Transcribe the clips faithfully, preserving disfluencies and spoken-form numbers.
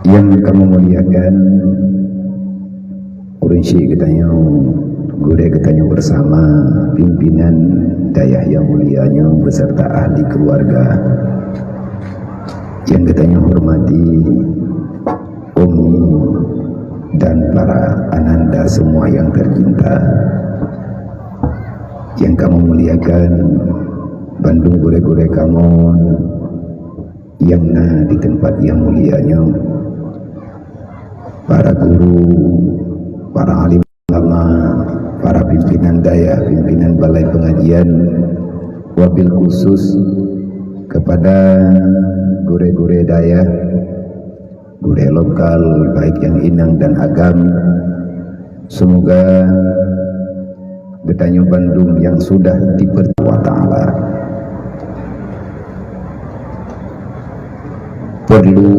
Yang kami muliakan, ureuëng syik geutanyoe, gurée geutanyoe bersama, pimpinan dayah yang mulia nyoe beserta ahli keluarga. Yang geutanyoe hormati, Umi dan para ananda semua yang tercinta. Yang kami muliakan, bandum gurée-gurée kamoe yang na di tempat yang mulia nyoe, para guru, para alim ulama, para pimpinan dayah, pimpinan balai pengajian, wabil khusus kepada gurée-gurée dayah, gurée lokal, baik yang inong dan agam. Semoga geutanyoe bandum yang sudah dipercaya Allah Taala perlu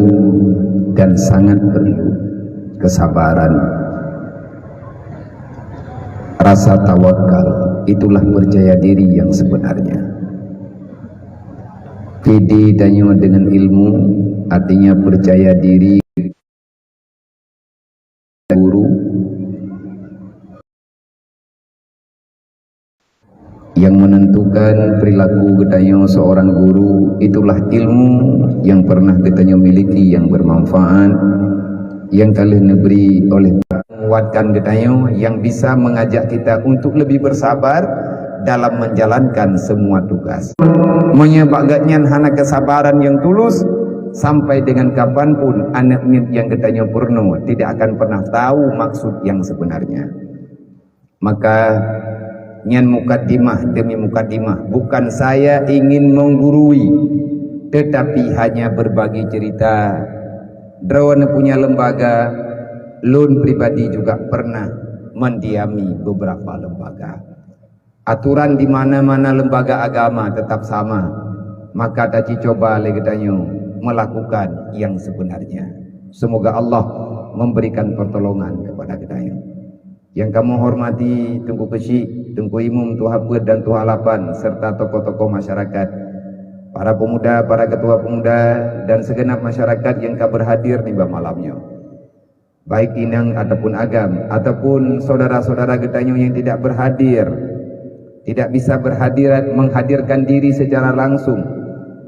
dan sangat perlu kesabaran, rasa tawakal, itulah percaya diri yang sebenarnya. Pede tanyoe dengan ilmu, artinya percaya diri guru. Yang menentukan perilaku geutanyoe seorang guru, itulah ilmu yang pernah geutanyoe miliki yang bermanfaat, yang ka lheueh neubri oleh menguatkan geutanyoe, yang bisa mengajak kita untuk lebih bersabar dalam menjalankan semua tugas. Meunyoe bak gobnyan hana kesabaran yang tulus, sampai dengan kapanpun aneuk miet nyang geutanyoe peurunoe tidak akan pernah tahu maksud yang sebenarnya. Maka, nyan mukadimah demi mukadimah, bukan saya ingin menggurui, tetapi hanya berbagi cerita. Droeneuh punya lembaga, lôn pribadi juga pernah mendiami beberapa lembaga. Aturan di mana-mana lembaga agama tetap sama, maka taci coba lé geutanyoe melakukan yang sebenarnya. Semoga Allah memberikan pertolongan kepada geutanyoe. Yang kamoe hormati Teungku Keuchik, Teungku Imum, Tuha Peuet dan Tuha Lapan, serta tokoh-tokoh masyarakat, para pemuda, para ketua pemuda, dan segenap masyarakat yang ka berhadir nibak malam nyoe. Baik inong ataupun agam, ataupun saudara-saudara geutanyoe yang tidak berhadir, tidak bisa berhadirat, menghadirkan diri secara langsung,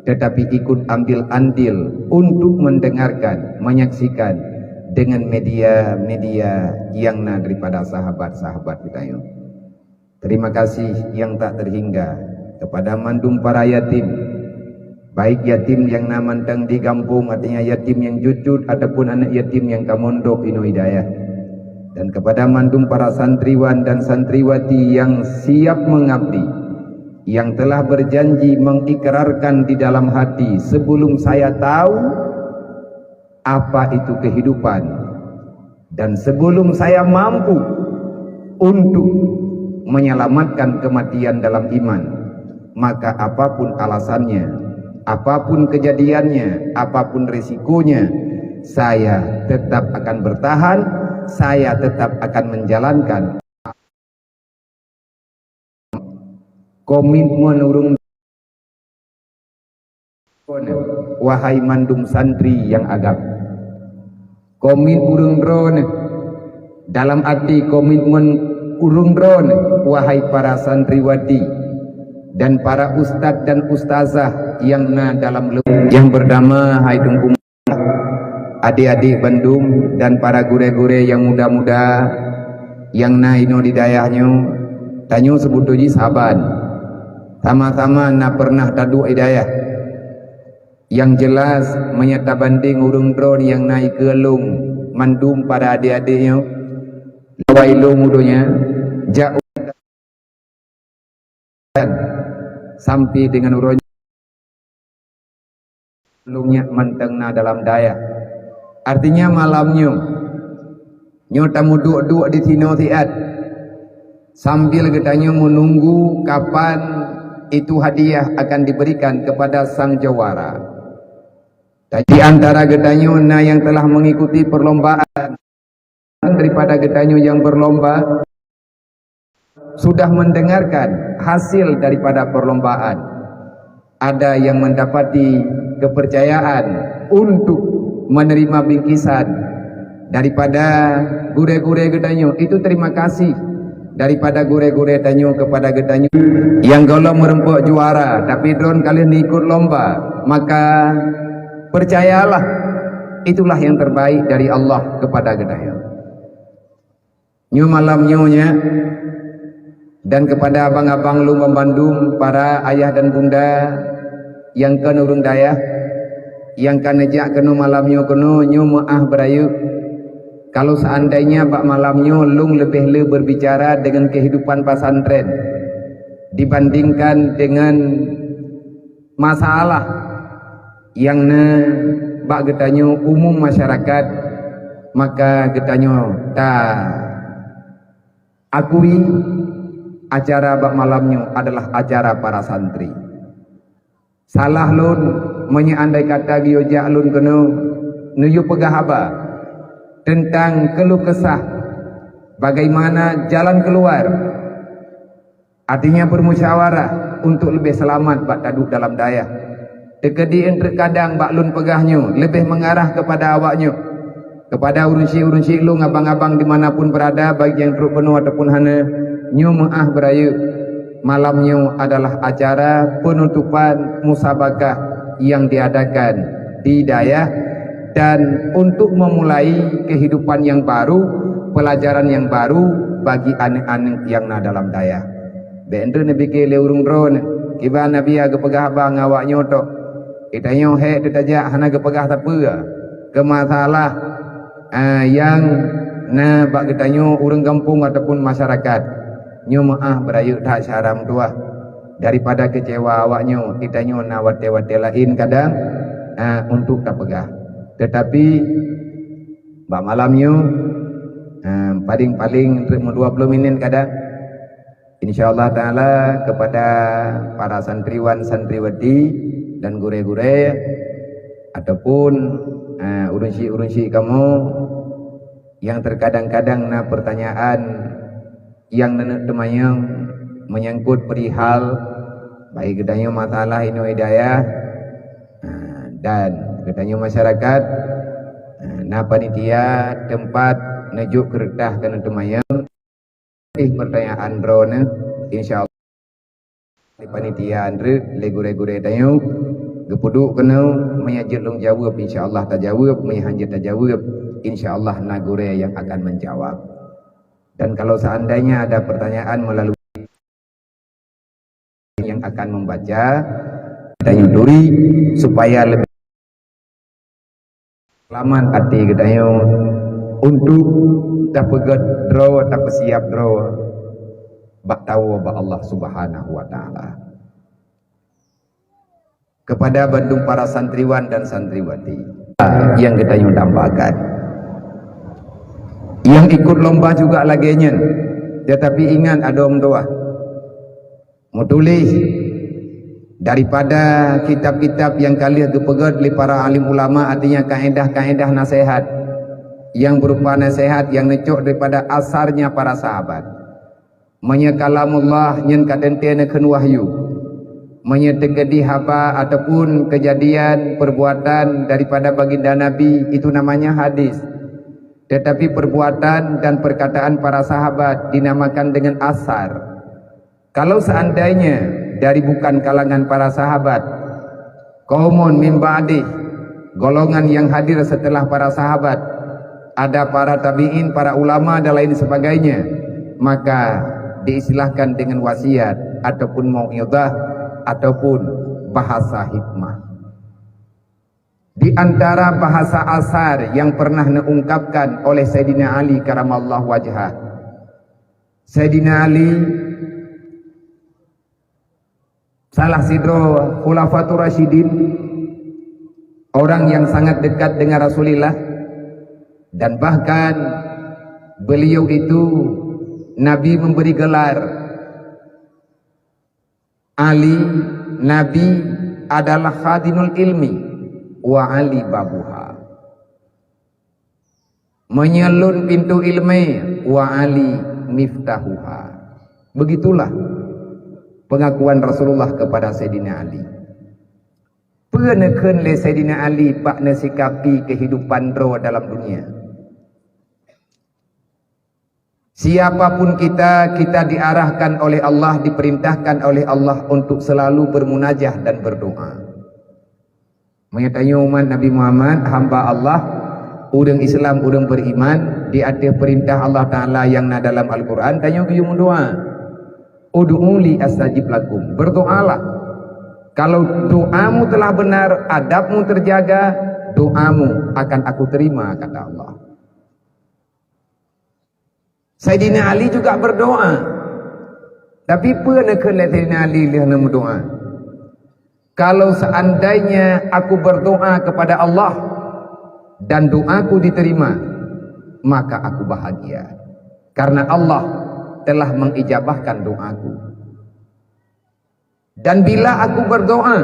tetapi ikut ambil andil untuk mendengarkan, menyaksikan dengan media-media yang na daripada sahabat-sahabat geutanyoe. Terima kasih yang tak terhingga kepada mandum para yatim, baik yatim yang na mantong di gampông, artinya yatim yang jut-jut, ataupun aneuk yatim yang ka mondok inoe di dayah, dan kepada mandum para santriwan dan santriwati yang siap mengabdi, yang telah berjanji mengikrarkan di dalam hati, "Sebelum saya tahu apa itu kehidupan, dan sebelum saya mampu untuk menyelamatkan kematian dalam iman, maka apapun alasannya, apapun kejadiannya, apapun resikonya, saya tetap akan bertahan, saya tetap akan menjalankan komitmen ureuëng." Wahai mandum santri nyang agam, komit ureuëng droeneuh, dalam arti komitmen ureuëng droeneuh, wahai para santriwati dan para ustaz dan ustazah yang na dalam le-, yang bernama hai Teungku, adik-adik bandum dan para gurée-gurée yang muda-muda yang na inoe di dayah nyoe, tanyoe seubeutôi jih saban. Sama-sama na pernah taduek di dayah. Yang jelas, meunyoe tabandeng ureuëng droe nyang na ikeue lôn mandum para adik-adik nyoe, luwai lôn u donya, jak sampai dengan uroe nyoe lôn nyak mantong na dalam dayah. Artinya malam nyoe, nyoe tameuduek-duek di sinoe siat, sambil geutanyoe menunggu kapan itu hadiah akan diberikan kepada sang jawara. Di antara geutanyoe na yang telah mengikuti perlombaan daripada geutanyoe yang berlomba, sudah mendengarkan hasil daripada perlombaan. Ada yang mendapati kepercayaan untuk menerima bingkisan daripada gurée-gurée geutanyoe. Itu terima kasih daripada gurée-gurée tanyoe kepada geutanyoe nyang gohlom meureumpok juara, tapi droen ka lheueh ikot lomba. Maka percayalah, itulah yang terbaik dari Allah kepada geutanyoe. Nyoe malam nyoe nyak, dan kepada abang-abang lôn banmandum, para ayah dan bunda nyang kon ureuëng dayah, nyang ka neujak keunoe malam nyoe keunoe, nyoe meuáh beurayeuk. Kalau seandainya bak malam nyoe lôn leubeh le berbicara dengan kehidupan pesantren dibandingkan dengan masalah nyang na bak geutanyoe umum masyarakat, maka geutanyoe ta akui acara bak malam nyoe adalah acara para santri. Salah lôn meunyoe andai kata geuyue jak lôn keunoe neuyue peugah haba teuntang keuluh kesah bagaimana jalan keuluar. Artinya bermusyawarah untuk leubeh seulamat bak taduek dalam dayah. Teukeudi eunteuk kadang bak lôn peugah nyoe leubeh meungarah keupada awak nyoe, keupada ureuëng syik-ureuëng syik lôn, abang-abang di mana pun beurada, baik nyang trok keunoe ataupun hana, nyoe meuáh beurayeuk. Malam nyoe adalah acara penutupan musabakah nyang diadakan di dayah dan untuk memulai kehidupan yang baru, pelajaran yang baru bagi aneuk-aneuk nyang na dalam dayah. Bék eunteuk neupike lé ureuëng droeneuh, kiban Nabi geupeugah haba ngon awak nyoe tok. Geutanyoe hék teutajak hana geupeugah sapeue keu masalah, ah, nyang na bak geutanyoe ureuëng gampông ataupun masyarakat. Nyoe meuáh beurayeuk that syedara meutuwah. Daripada keucewa awak nyoe, geutanyoe na watée-watée laén kadang, ah, untuk tapeugah. Tetapi bak malam nyoe, ah, paling-paling treuk meudua ploh minit kadang. Insya Allah Ta'ala kepada para santriwan, santriwati dan gurée-gurée ataupun, eh, ureuëng syik-ureuëng syik kamoe nyang terkadang-kadang na pertanyaan nyang neuneuk teumanyong menyangkut perihal baik geutanyoe masalah inoe hidayah, eh, dan geutanyoe masyarakat, eh, na panitia teumpat neujok keureutah keuneuk teumanyong. Ih, pertanyaan droeneuh, insya Allah, di panitia andreuk lé gurée-gurée tanyoe geupeuduek keunoe, meunyo jeuet lôn jaweueb, insya Allah tajaweueb, meunyo hana jeuet tajaweueb, insya Allah na gurée nyang akan menjawab. Dan kalau seandainya ada pertanyaan melalui yang akan membaca, tanyoe turi supaya lebih selamat hati geutanyoe untuk tapeugét droe, tapeusiap droe bak tawoe bak Allah Subhanahu wa Taala. Kepada bandum para santriwan dan santriwati yang geutanyoe dambakan, yang ikut lomba juga lagée nyan, tetapi ingat adoe meutuwah. Meutuléh daripada kitab-kitab nyang ka lheueh geupeugét lé para alim ulama, artinya kaedah-kaedah naseuhat nyang berupa naseuhat nyang neucok daripada asarnya para sahabat. Meunyoe kalamullah nyan ka teuntée neukheun wahyu. Meunyoe teukeudi haba ataupun keujadian perbuatan daripada baginda Nabi, itu namanya hadis. Tetapi perbuatan dan perkataan para sahabat dinamakan dengan asar. Kalau seandainya dari bukan kalangan para sahabat, qaumun min ba'dih, golongan yang hadir setelah para sahabat, ada para tabi'in, para ulama dan lain sebagainya, maka diistilahkan dengan wasiat ataupun mau'izah ataupun bahasa hikmah. Di antara bahasa asar yang pernah neuungkapkan oleh Saidina Ali karamallahu wajhah, Saidina Ali salah sidroe Khulafatur Rasyidin, orang yang sangat dekat dengan Rasulullah, dan bahkan beliau itu Nabi memberi gelar Ali, Nabi adalah khadinul ilmi, wa Ali babuha. Meunyoe lôn pintoe iéleumé, wa Ali miftahuha. Begitulah pengakuan Rasulullah kepada Saidina Ali. Peue neukheun lé Saidina Ali bak neusikapi keuhidupan droe dalam dunia? Siapapun kita, kita diarahkan oleh Allah, diperintahkan oleh Allah untuk selalu bermunajah dan berdoa. Meunyoe tanyoe umat Nabi Muhammad, hamba Allah, ureuëng Islam, ureuëng beriman, di ateueh perintah Allah Taala nyang na dalam Al-Quran, tanyoe geuyue meudoa. "Ud'uni astajib lakum." Berdoalah. Kalau doamu telah benar, adabmu terjaga, doamu akan Aku terima, kata Allah. Saidina Ali juga berdoa. Tapi peue neukheun lé Saidina Ali lheueh neumeudoa? "Kalau seandainya aku berdoa kepada Allah dan doaku diterima, maka aku bahagia, karena Allah telah mengijabahkan doaku. Dan bila aku berdoa,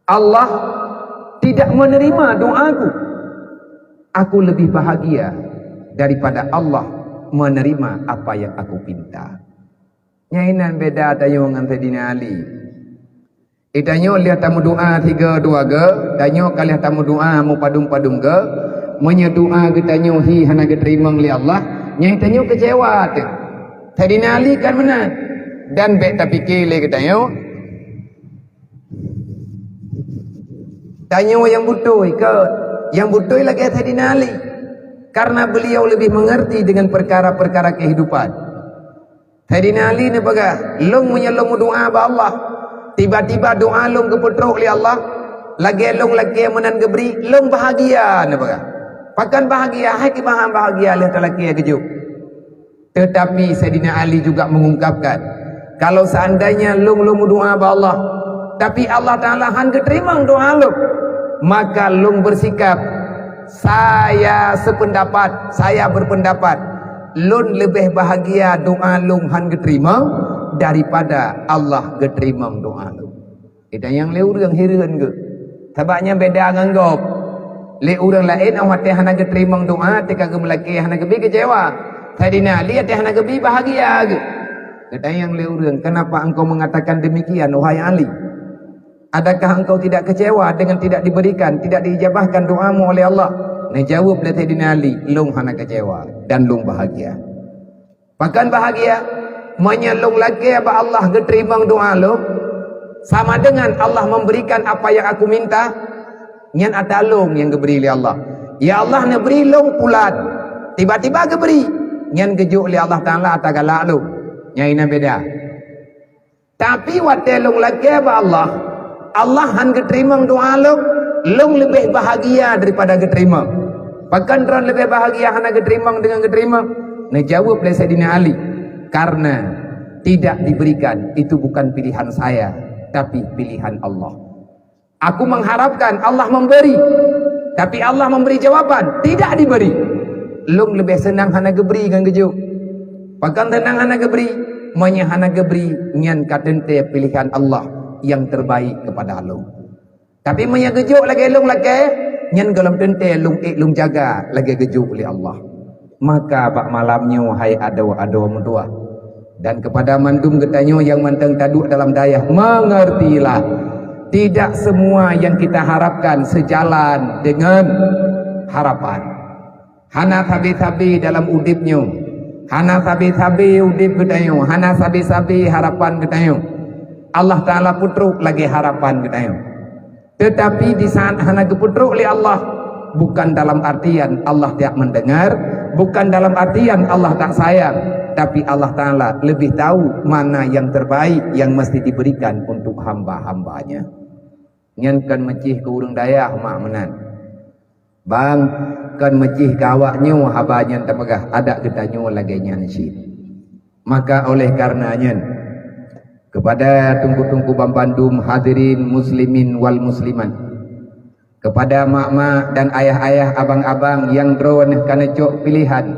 Allah tidak menerima doaku, aku lebih bahagia daripada Allah menerima apa yang aku pinta." Nyan inan beda tanyoe ngon Saidina Ali. Di tanyoe lheueh tameudoa sigoe dua goe, tanyoe ka lheueh tameudoa meupadum-padum goe. Meunyoe doa geutanyoe hi hana geuteurimong lé Allah, nyan tanyoe keucewa teuh. Saidina Ali kan meunan. Dan bék tapike lé geutanyoe, tanyoe nyang beutôi, kon nyang beutôi lagée Saidina Ali, karena beliau lebih mengerti dengan perkara-perkara kehidupan. Saidina Ali neupeugah, "Lôn meunyoe lôn meudoa bak Allah, tiba-tiba doa lôn geupeutrok lé Allah, lagée lôn lakée meunan geubri, lôn bahagia," neupeugah. Pakon bahagia? Hai kiban bahagia lheueh talakée geujok. Tetapi Saidina Ali juga mengungkapkan, "Kalau seandainya lôn, lôn meudoa bak Allah, tapi Allah Taala han geuteurimong doa lôn, maka lôn bersikap, saya sependapat, saya berpendapat, lôn leubeh bahagia doa lôn han geuteurimong daripada Allah geuteurimong doa lôn." Di tanyoe lé ureuëng hireuen geuh. Sabab nyan beda ngon gob. Lé ureuëng laén óh watée hana geuteurimong doa, teuka geumeulakée hana geubi keucewa. Saidina Ali watée hana geubi bahagia geuh. Geutanyong lé ureuëng, "Kenapa engkau mengatakan demikian, wahai Ali? Adakah engkau tidak kecewa dengan tidak diberikan, tidak diijabahkan doamu oleh Allah?" Neujaweueb lé Saidina Ali, "Lôn hana keucewa dan lôn bahagia." Pakon bahagia? Meunyoe lôn lakée bak Allah geuteurimong doa lôn, sama dengan Allah memberikan apa yang aku minta, nyan atra lôn nyang geubri lé Allah. Ya Allah, neubri lôn pulan, tiba-tiba geubri, nyan geujok lé Allah Taala atra galak lôn. Nyan inan beda. Tapi watée lôn lakée bak Allah, Allah han geuteurimong doa lôn, lôn leubeh bahagia daripada geuteurimong. Pakon droen leubeh bahagia hana geuteurimong deungon geuteurimong? Neujaweueb lé Saidina Ali, "Karena tidak diberikan itu bukan pilihan saya, tapi pilihan Allah. Aku mengharapkan Allah memberi, tapi Allah memberi jawaban, tidak diberi. Lôn leubeh seunang hana geubri ngon geujok." Pakon seunang hana geubri? Meunyoe hana geubri, nyan ka teuntée pilihan Allah yang terbaik kepada lôn. Tapi meunyoe geujok lagée lôn lakée, nyan gohlom teuntée lôn ék lôn jaga lagée geujok lé Allah. Maka bak malam nyoe, hai adoe-adoe meutuwah, dan kepada mandum geutanyoe nyang mantong taduek dalam dayah, mengertilah, tidak semua yang kita harapkan sejalan dengan harapan. Hana sabe-sabe dalam udeb nyoe, hana sabe-sabe udeb geutanyoe, hana sabe-sabe harapan geutanyoe Allah Taala peutrok lagée harapan geutanyoe. Tetapi di saat hana geupeutrok lé Allah, bukan dalam artian Allah tidak mendengar, bukan dalam artian Allah tak sayang, tapi Allah Taala lebih tahu mana yang terbaik yang mesti diberikan untuk hamba-hamba-Nya. Nyan kon meucih keu ureuëng dayah mak meunan. Bang, kon meucih keu awak nyoe haba nyan tapeugah, adak geutanyoe lagée nyan cit. Maka oleh karena nyan, kepada teungku-teungku banmandum hadirin muslimin wal muslimat, kepada mak-mak dan ayah-ayah, abang-abang nyang droeneuh ka neucok pilihan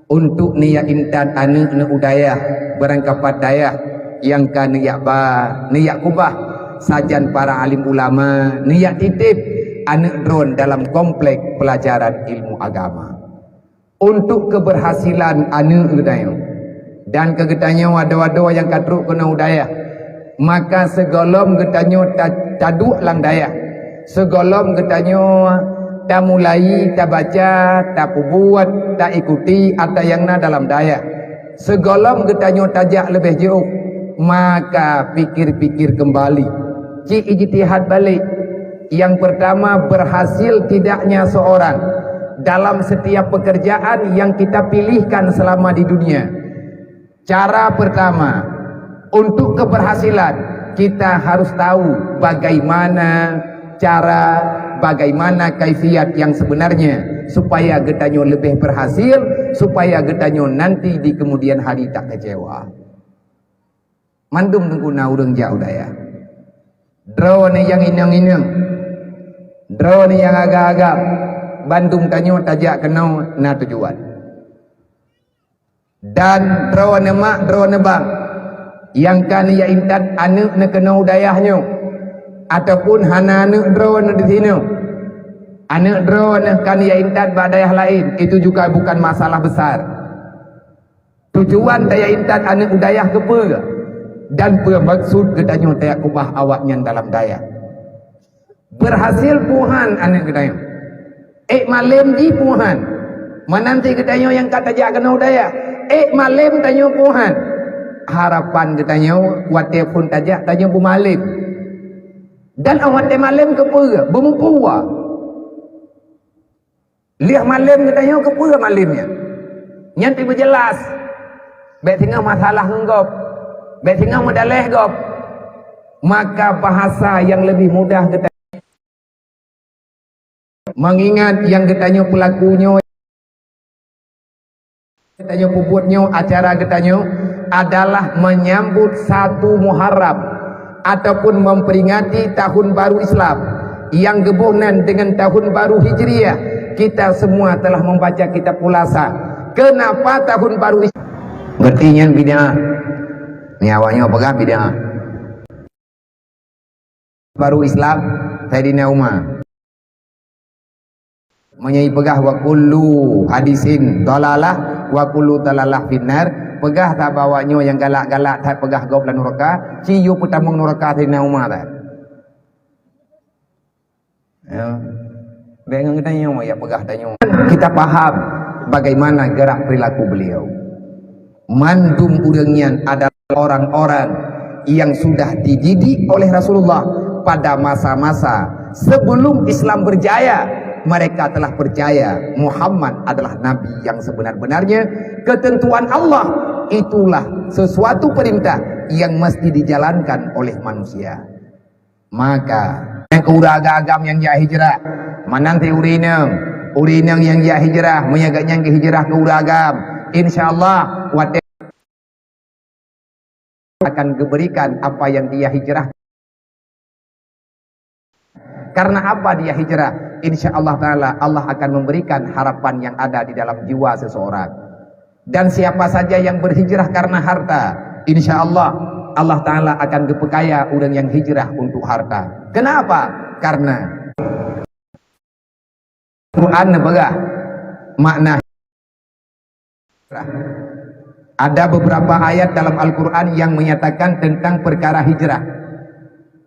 untuk neujak intat aneuëk neuh u dayah, beurangkapat dayah nyang ka neujak ba, neujak kubah, sajan para alim ulama neujak titeb aneuëk droen dalam komplek pelajaran ilmu agama. Untuk keberhasilan aneuëk geutanyoe dan keu geutanyoe adoe-adoe nyang ka trok keunoe u dayah, Maka sigohlom geutanyoe ta-, taduek lam dayah, sigohlom geutanyoe tamulai, tabaca, tapeubuet, taikuti ata nyang na dalam dayah, sigohlom geutanyoe tajak leubeh jiôh, maka pikir-pikir keumbali, ci ijtihad balek. Yang pertama, berhasil tidaknya seorang dalam setiap pekerjaan yang kita pilihkan selama di dunia. Cara pertama, untuk keberhasilan, kita harus tahu bagaimana cara, bagaimana kaifiat yang sebenarnya, supaya geutanyoe leubeh berhasil, supaya geutanyoe nanti di kemudian hari tak kecewa. Mandum teungku na ureuëng jak u dayah. Droeneuh nyang inong-inong, droeneuh nyang agam-agam, bandum tanyoe tajak keunoe na tujuan. Dan droeneuh mak, droeneuh bang, nyang ka neujak intat aneuëk neuh keunoe u dayah nyoe, ataupun hana aneuëk droeneuh di sinoe, aneuëk droeneuh ka neujak intat bak dayah laén, itu juga bukan masalah besar. Tujuan tajak intat aneuëk u dayah keupeue, dan peue maksud geutanyoe tajak keubah awaknyan dalam dayah. Berhasil peue han aneuëk geutanyoe. Ék malém jih peue han. Meunan cit geutanyoe nyang ka tajak keunoe u dayah. Ék malém tanyoe peue han. Harapan geutanyoe watée phon tajak tanyoe beumalém. Dan óh watée malém keupeue? Beumeupuwa. Lheueh malém geutanyoe keupeue malém nyan? Nyan pih beujeulaih. Bék singoh masalah ngon gob. Bék singoh meudaleh gob. Maka bahasa nyang leubeh mudah geutanyoe Mengingat nyang geutanyoe peulaku nyoe, geutanyoe peubuet nyoe, acara geutanyoe adalah menyambut satu Muharram ataupun memperingati tahun baru Islam yang geuboh nan dengan tahun baru Hijriah. Kita semua telah membaca kitab Khulasa. Kenapa tahun baru Islam? Berarti nyan bid'ah. Ni awak nyoe peugah bid'ah. Baru Islam, Saidina Umar. Meunyoe peugah wa kullu hadisin dalalah, wa kullu dalalah finnar, peugah sabawa nyoe nyang galak-galak that peugah gob lam nuraka, ci yue peutamong nuraka Saidina Umar that. Ya. Bék ngon geutanyoe ya peugah tanyoe. Kita paham bagaimana gerak perilaku beliau. Mandum ureuëng nyan adalah orang-orang yang sudah dididik oleh Rasulullah pada masa-masa sebelum Islam berjaya. Mereka telah percaya Muhammad adalah Nabi yang sebenar-benarnya. Ketentuan Allah itulah sesuatu perintah yang mesti dijalankan oleh manusia. Maka, nyang keu ureuëng agam-agam nyang jak hijrah, meunan cit ureuëng inong, ureuëng inong nyang jak hijrah, meunyoe gobnyan geuhijrah keu ureuëng agam, insya Allah watée akan geuberikan apa yang dia hijrah. Karena apa dia hijrah? Insya Allah Ta'ala, Allah akan memberikan harapan yang ada di dalam jiwa seseorang. Dan siapa saja yang berhijrah karena harta, insya Allah, Allah Ta'ala akan geupeu kaya ureuëng nyang hijrah untuk harta. Kenapa? Karena Quran neupeugah makna hijrah. Ada beberapa ayat dalam Al-Quran yang menyatakan tentang perkara hijrah.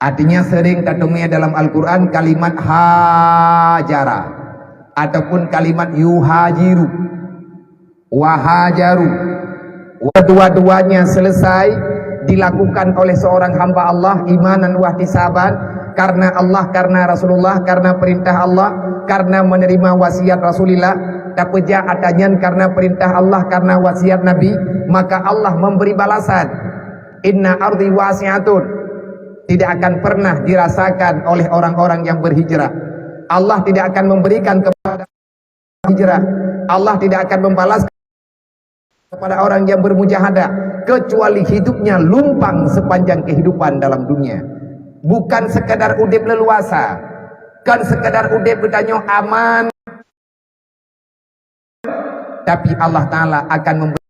Artinya sering tateumé dalam Al-Quran kalimat hajara ataupun kalimat yuhajiru. Wahajaru. Kedua-duanya selesai dilakukan oleh seorang hamba Allah imanan wahtisaban, karena Allah, karena Rasulullah, karena perintah Allah, karena menerima wasiat Rasulillah, tapeujak ata nyan karena perintah Allah, karena wasiat Nabi, maka Allah memberi balasan. Inna ardi wasi'atun. Tidak akan pernah dirasakan oleh orang-orang yang berhijrah. Allah tidak akan memberikan kepada hijrah. Allah tidak akan membalas kepada orang yang bermujahadah kecuali hidupnya lumpang sepanjang kehidupan dalam dunia. Bukan sekadar udép leluasa, bukan sekadar udép geutanyoe aman, tapi Allah Ta'ala akan memberikan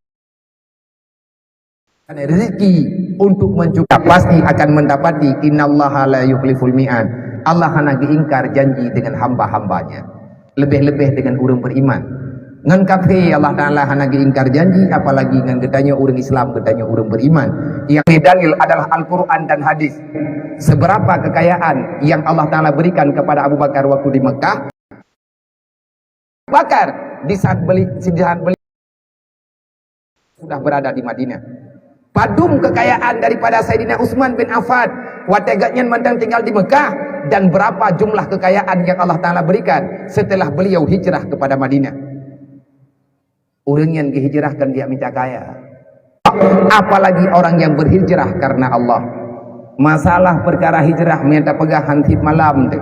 rezeki untuk mencukupi, pasti akan mendapati. Innallaha la yukhliful mi'ad. Allah hana geuingkar janji dengan hamba-hambanya. Lebih-lebih dengan ureuëng beriman. Ngon kafé Allah Ta'ala hana geuingkar janji, apalagi ngon geutanyoe ureuëng Islam, geutanyoe ureuëng beriman. Yang dalil adalah Al-Quran dan hadis. Seberapa kekayaan yang Allah Ta'ala berikan kepada Abu Bakar waktu di Mekah? Bakar, di saat beli, di saat beli sudah berada di Madinah. Padum kekayaan daripada Saidina Utsman bin Affan watée gobnyan mantong tinggal di Mekah, dan berapa jumlah kekayaan yang Allah Ta'ala berikan setelah beliau hijrah kepada Madinah. Ureuëng nyang geuhijrah kan dia mita kaya. Apalagi orang yang berhijrah karena Allah. Masalah perkara hijrah, mita peugah hansip malam tu,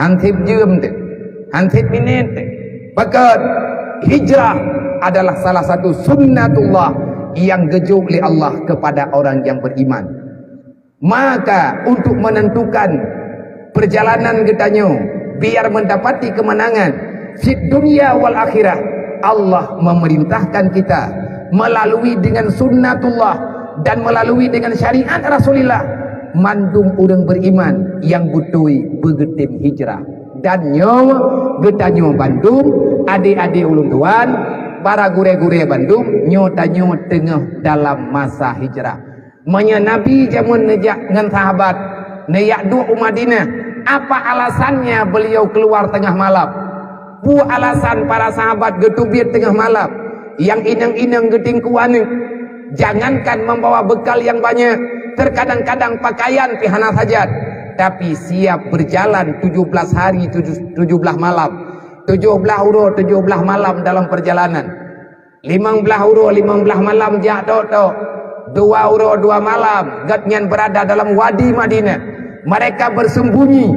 hansip jeuem tu, hansip minit tu. Pakon, hijrah adalah salah satu sunnatullah yang geujok lé Allah kepada orang yang beriman. Maka untuk menentukan perjalanan geutanyoe biar mendapati kemenangan fid dunya wal akhirah, Allah memerintahkan kita melalui dengan sunnatullah dan melalui dengan syariat Rasulullah, mandum ureuëng beriman yang beutôi beugeutem hijrah. Dan nyoe geutanyoe bandum, adik-adik ulôn tuan, para gurée-gurée bandum, nyoe tanyoe teungoh dalam masa hijrah. Meunyoe Nabi jameun neujak ngon sahabat, neujak duek u Madinah, apa alasannya beliau keluar tengah malam? Peue alasan para sahabat geuteubiet tengah malam? Nyang inong-inong geutingku aneuëk, jangankan membawa bekal yang banyak, terkadang-kadang pakaian pih hana sajan, tapi siap berjalan tujuh belas hari, tujuh, tujuh belas malam. Tujuh belas uroe, tujuh belas malam dalam perjalanan. Limong blaih uroe, limong blaih malam jak tok-tok. Dua uroe, dua malam, gobnyan berada dalam wadi Madinah. Mereka bersembunyi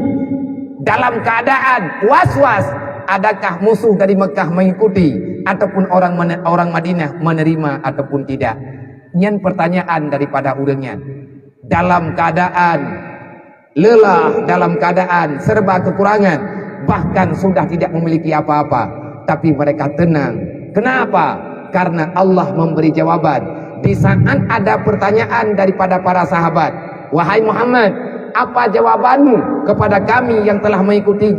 dalam keadaan was-was, adakah musuh dari Mekah mengikuti ataupun orang mene-, orang Madinah menerima ataupun tidak. Nyan pertanyaan daripada ureuëng nyan. Dalam keadaan lelah, dalam keadaan serba kekurangan, bahkan sudah tidak memiliki apa-apa, tapi mereka tenang. Kenapa? Karena Allah memberi jawaban. Di saat ada pertanyaan daripada para sahabat, "Wahai Muhammad, apa jawabanmu kepada kami yang telah mengikuti,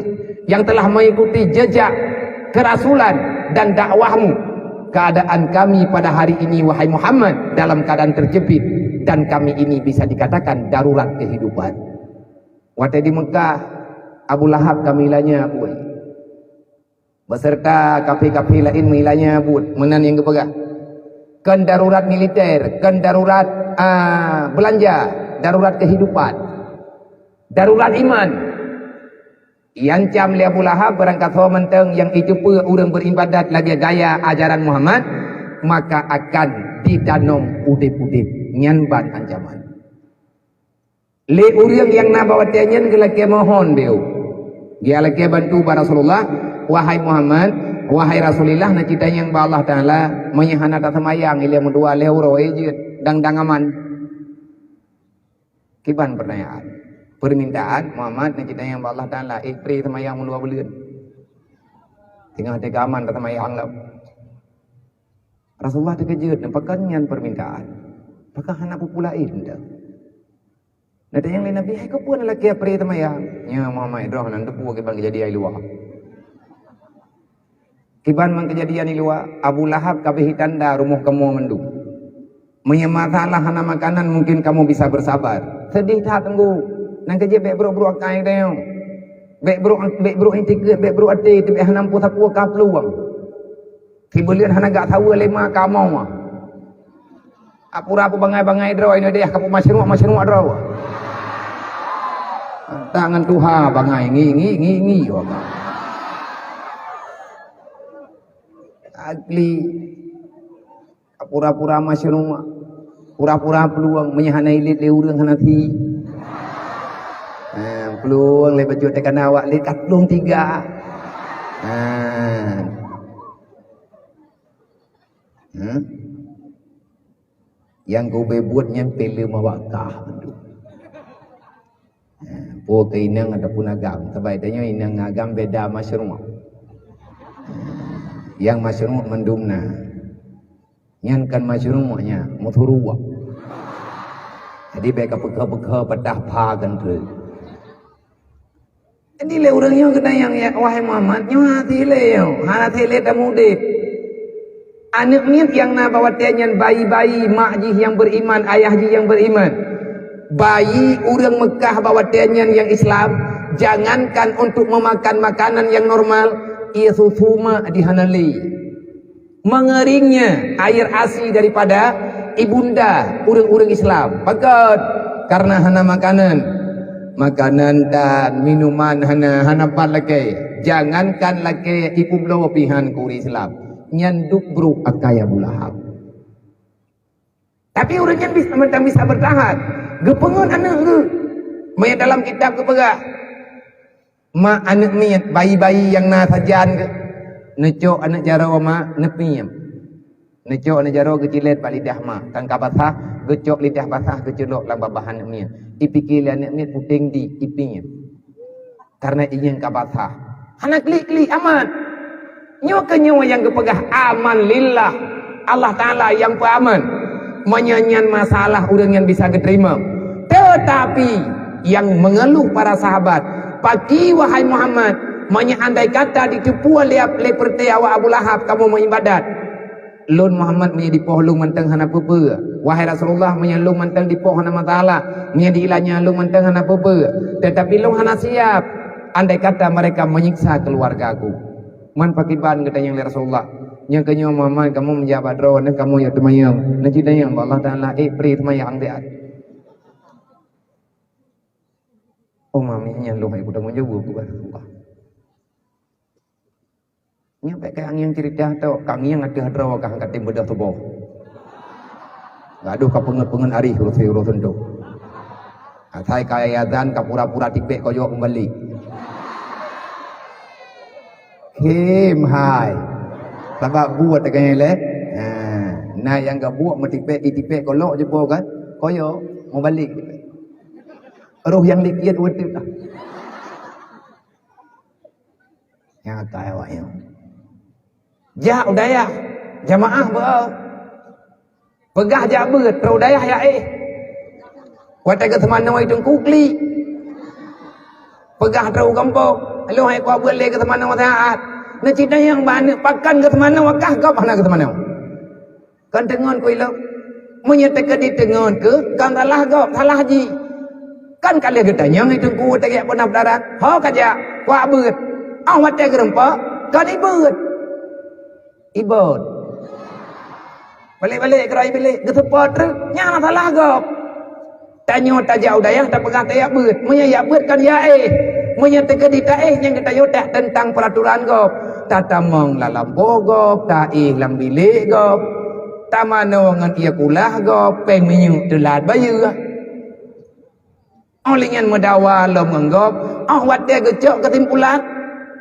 yang telah mengikuti jejak kerasulan dan dakwahmu? Keadaan kami pada hari ini, wahai Muhammad, dalam keadaan terjepit, dan kami ini bisa dikatakan darurat kehidupan." Watée di Mekah, Abu Lahab ka meulanya buet, beserta kafé-kafé laén meulanya buet, meunan nyang geupeugah. Kon darurat militer, kon darurat, ah, belanja, darurat kehidupan, darurat iman. Iancam lé Abu Lahab barangkasoe mantong nyang iteupeue ureuëng beuribadat lagée gaya ajaran Muhammad, maka akan ditanom udeb-udeb. Nyan ban ancaman. Lé ureuëng nyang na bak watée nyan geulakée mohon beu. Geulakée bantu bak Rasulullah, "Wahai Muhammad, wahai Rasulillah, na cit tanyong bak Allah Taala, meunyoe hana taseumayang ilée meudua lhée uroe jeuet, dang-dang aman." Kiban pertanyaan. Permintaan Muhammad na cit tanyong bak Allah Taala, "Eh, pri seumayang meudua buleuen." Teungoh teuka aman taseumayang lom. Rasulullah teukeujot, pakon nyan permintaan? Pakon hana peue-peue laén dah? Na tanyong lé Nabi, "Hai keupeue lakée pri teumayang?" "Nyoe Muhammad, droe hana teupeue kiban keujadian di luwa." Kiban man keujadian di luwa, Abu Lahab ka beuhi tanda rumoh kamoe mandum. Meunyoe masalah hana makanan, mungkin kamoe bisa bersabar. Seudeh that teunggu. Nyan keuh jeuet bék brok-brok akai tanyoe. Bék brok, bék brok itikeuet, bék brok até, teubiet hana peue sapeue ka peuluwang. Sibeuleuen hana gak saweue lé ma kamoe. Apura peubangai-bangai droe, inoe deh ka peumasyruek-masyruek droe. Tangan tuha bangai, ngi, ngi, ngi, ngi, wah. Agli. Pura-pura masyruek, pura-pura peuluwang, meunyoe hana ilét lé ureuëng hana thi. Ha, peuluwang lé bacut teuka na awak lé ka plueng tiga. Ha. Ha? Nyang keu ubé buet nyan filem awak kah mandum. Ha, po keu inong ataupun agam. Sabab tanyoe inong ngon agam beda masyruek. Ha, nyang masyruek mandum na. Nyan kon masyruek nyan, meusuruek. Jadi bék ka peukha-peukha patah pha kan tu. Jadi lé ureuëng nyoe geutanyong, "Ya, wahai Muhammad, nyoe hana ilé nyoe, hana ilé tamudeb." Aneuk miet nyang na bak watée nyan bayi-bayi mak jih nyang beriman, ayah jih nyang beriman. Bayi ureuëng Meukah bak watée nyan nyang Islam, jangankan untuk memakan makanan yang normal, ie susu mak jih hana lé. Mengeringnya air asi daripada ibunda ureuëng-ureuëng Islam. Pakon? Karena hana makanan. Makanan dan minuman hana, hana pat lakée. Jangankan lakée ié bloe pih han keu ureuëng Islam. Nyan duek brok akai Abu Lahab. Tapi ureuëng nyan bis-, mantong bisa bertahan. Geupeungon aneuk geuh. Meunyo dalam kitab geupeugah, mak aneuk miet, bayi-bayi nyang na sajan geuh, neucok aneuk jaroe mak, neupiem. Neucok aneuk jaroe geucilet bak lidah mak, kan ka basah, geucok lidah basah, geuceulok lam babah aneuk miet. Ipike lé aneuk miet puténg di, ipiem. Karena ié ka basah. Hana klik-klik, aman. Nyoe keuh nyoe nyang geupeugah aman lillah. Allah Taala nyang peuaman. Meunyo nyan masalah ureuëng nyan bisa geuteurimong. Tetapi nyang mengeluh para sahabat, "Pakri wahai Muhammad, meunyo andai kata jiteupeue lé, lé peureute awak Abu Lahab kamoe meuibadat?" Lôn Muhammad meunyo dipoh lôn mantong hana peue-peue. Wahai Rasulullah, meunyo lôn mantong dipoh hana masalah, meunyo diilanya lôn mantong hana peue-peue. Tetapi lôn hana siap andai kata mereka menyiksa keluargaku. Man pakriban geutanyong lé Rasulullah, "Nyang keuh nyoe Muhammad, kamoe meujak bak droeneuh, kamoe yue teumayang." Neuceutanyong bak Allah Taala, "Eh, pri teumayang siat." Oh, mami nyan lôn hai kutanggong jaweueb keu Rasulullah. Nyoe bék keu angieng ceurita tok, ka ngieng ateueh droe ka han katem beudôh tuboh. Gadoh ka peungeut-peungeut arih uroe-uroe suntok. Asai ka azan ka pura-pura tipék koyok meubalék. Khém hai. Sabab buet keunyang lé. Ha, na nyang gabuet meutipék, itipék kolok jipo kan. Koyok meubalék. Roh nyang likit weuteuek. Nyang akai awak nyoe. Jak u dayah, jamaah beu. Peugah jak beuet, trok u dayah jak éh. Watée geuseumanoe i teungku klik. Peugah trok u gampông, lôn hai kuah beuet lé geuseumanoe saát. Neuceutanyong bak aneuk, pakon geuseumanoe, kah gob hana geuseumanoe. Kon teungon keu ilong. Meunyoe teukeudi teungon keu, kon salah gob, salah jih. Kon ka lheueh geutanyong i teungku teugiak peunah peudara. Ho ka jak, kuak beuet. Óh watée geurumpok, kon ibeuet. Ibot. Balek-balek keudroe Iblih, geuseupôt treuk, nyan na salah gob. Tanyoe tajak u dayah tapeugah tajak beuet. Meunyoe jak beuet kan jak éh. Meunyoe teukeudi taéh nyang geutanyoe tak teuntang peuraturan gob. Tatamong lam lampôh gob, taéh lam bilék gob. Tamanoe ngon ie kulah gob, péng minyeuk teulat bayeue. Óh lheueh nyan meudawa lom ngon gob, óh watée geucok keusimpulan,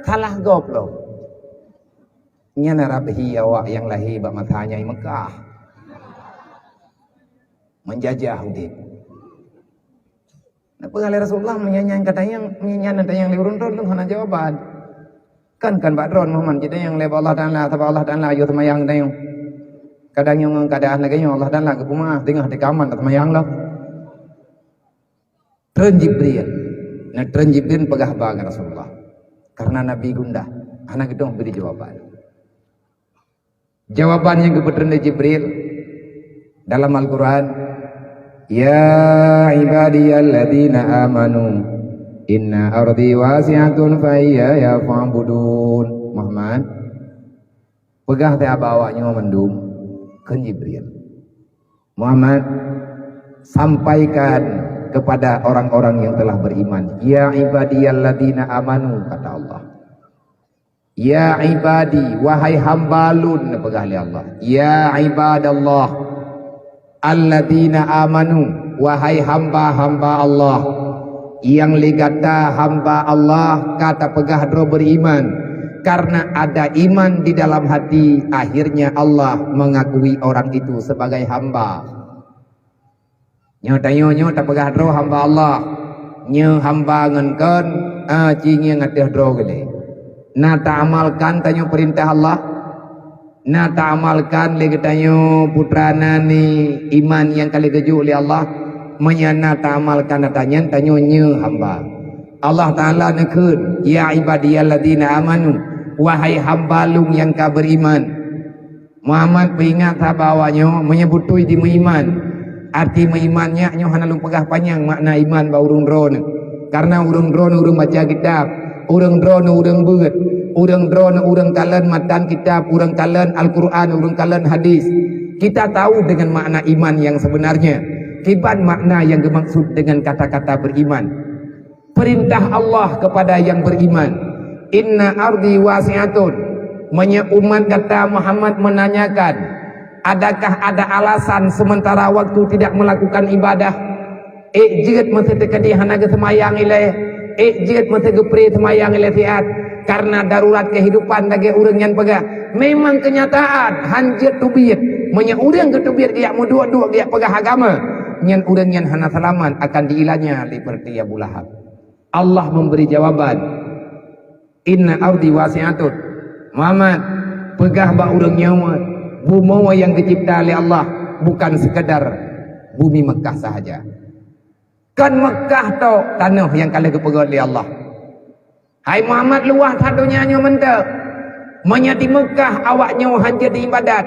salah gob lom. Nyan na rabhi awak nyang lahé bak masa nyan i Meukah. Meujajah udeb. Neupeugah lé Rasulullah, meunyoe nyan ka tanyong, meunyoe nyan tanyong lé ureuëng droe, lôn hana jawaban. Kan, kan bak droe Muhammad jitanyong lé bak Allah Taala, sabab Allah Taala yue seumayang tanyong. Kadang nyoe ngon keadaan lagée nyoe Allah Taala geupeumaáh, teungoh teuka aman seumayang lom. Treun Jibril. Nah, treun Jibril peugah ba ngon Rasulullah. Karena Nabi gundah, hana geudong bri jawaban. Jawaban nyang geupeutreun lé Jibril dalam Al-Quran, "Ya ibadiyalladzina amanu, inna ardi wasi'atun fa iyaya fa'budun." Muhammad, peugah teuh bak awak nyoe mandum, kheun Jibril. Muhammad, sampaikan kepada orang-orang yang telah beriman, "Ya ibadiyalladzina amanu," kata Allah. "Ya ibadi, wahai hamba lôn," neupeugah lé Allah. "Ya ibadallah, alladzina amanu, wahai hamba-hamba Allah." Nyang lé gata hamba Allah ka tapeugah droe beriman, karena ada iman di dalam hati, akhirnya Allah mengakui orang itu sebagai hamba. Nyoe tanyoe nyoe tapeugah droe hamba Allah. Nyoe hamba ngon kon, a, ci ngieng ateueh droe geulée. Na taamalkan tanyoe peurintah Allah? Na taamalkan lé geutanyoe putra nani iman nyang ka lheueh geujok lé Allah? Meunyo na taamalkan ata nyan, tanyoe nyoe hamba. Allah Taala neukheun, "Ya ibadiyalladzina amanu," wahai hamba lôn nyang ka beriman. Muhammad peuingat sahabat awak nyoe, meunyoe beutôi di meuiman. Arti meuiman nyak nyoe hana lôn peugah panyang makna iman bak ureuëng droeneuh. Karena ureuëng droeneuh ureuëng baca kitab, ureuëng droeneuh ureuëng beuet, ureuëng droeneuh ureuëng kalon matan kitab, ureuëng kalon Al-Quran, ureuëng kalon hadis. Kita tahu dengan makna iman yang sebenarnya, kiban makna yang dimaksud dengan kata-kata beriman. Perintah Allah kepada yang beriman, "Inna ardi wasi'atun." Meunyoe umat gata Muhammad menanyakan, adakah ada alasan sementara waktu tidak melakukan ibadah? Ék jeuet meuseuti keudeh hana geuseumayang ilée, ék jeuet meuseuti geupré seumayang ilée siat, karena darurat kehidupan lagée ureuëng nyan peugah. Memang kenyataan, hanjeuet teubiet. Meunyoe ureuëng geuteubiet geujak meuduek-duek geujak peugah agama, nyan ureuëng nyan hana seulamat akan diilanya lé peureuti Abu Lahab. Allah memberi jawaban, "Inna ardi wasi'atun." Muhammad, peugah bak ureuëng nyoe, bumoe nyang geucipta lé Allah bukan sekadar bumi Mekkah sahaja. Kon Mekkah tok tanoh nyang ka lheueh geupeugét lé Allah. Hai Muhammad, luwah that donya nyoe mantong. Meunyoe di Mekkah awak nyoe hanjeuet diibadat,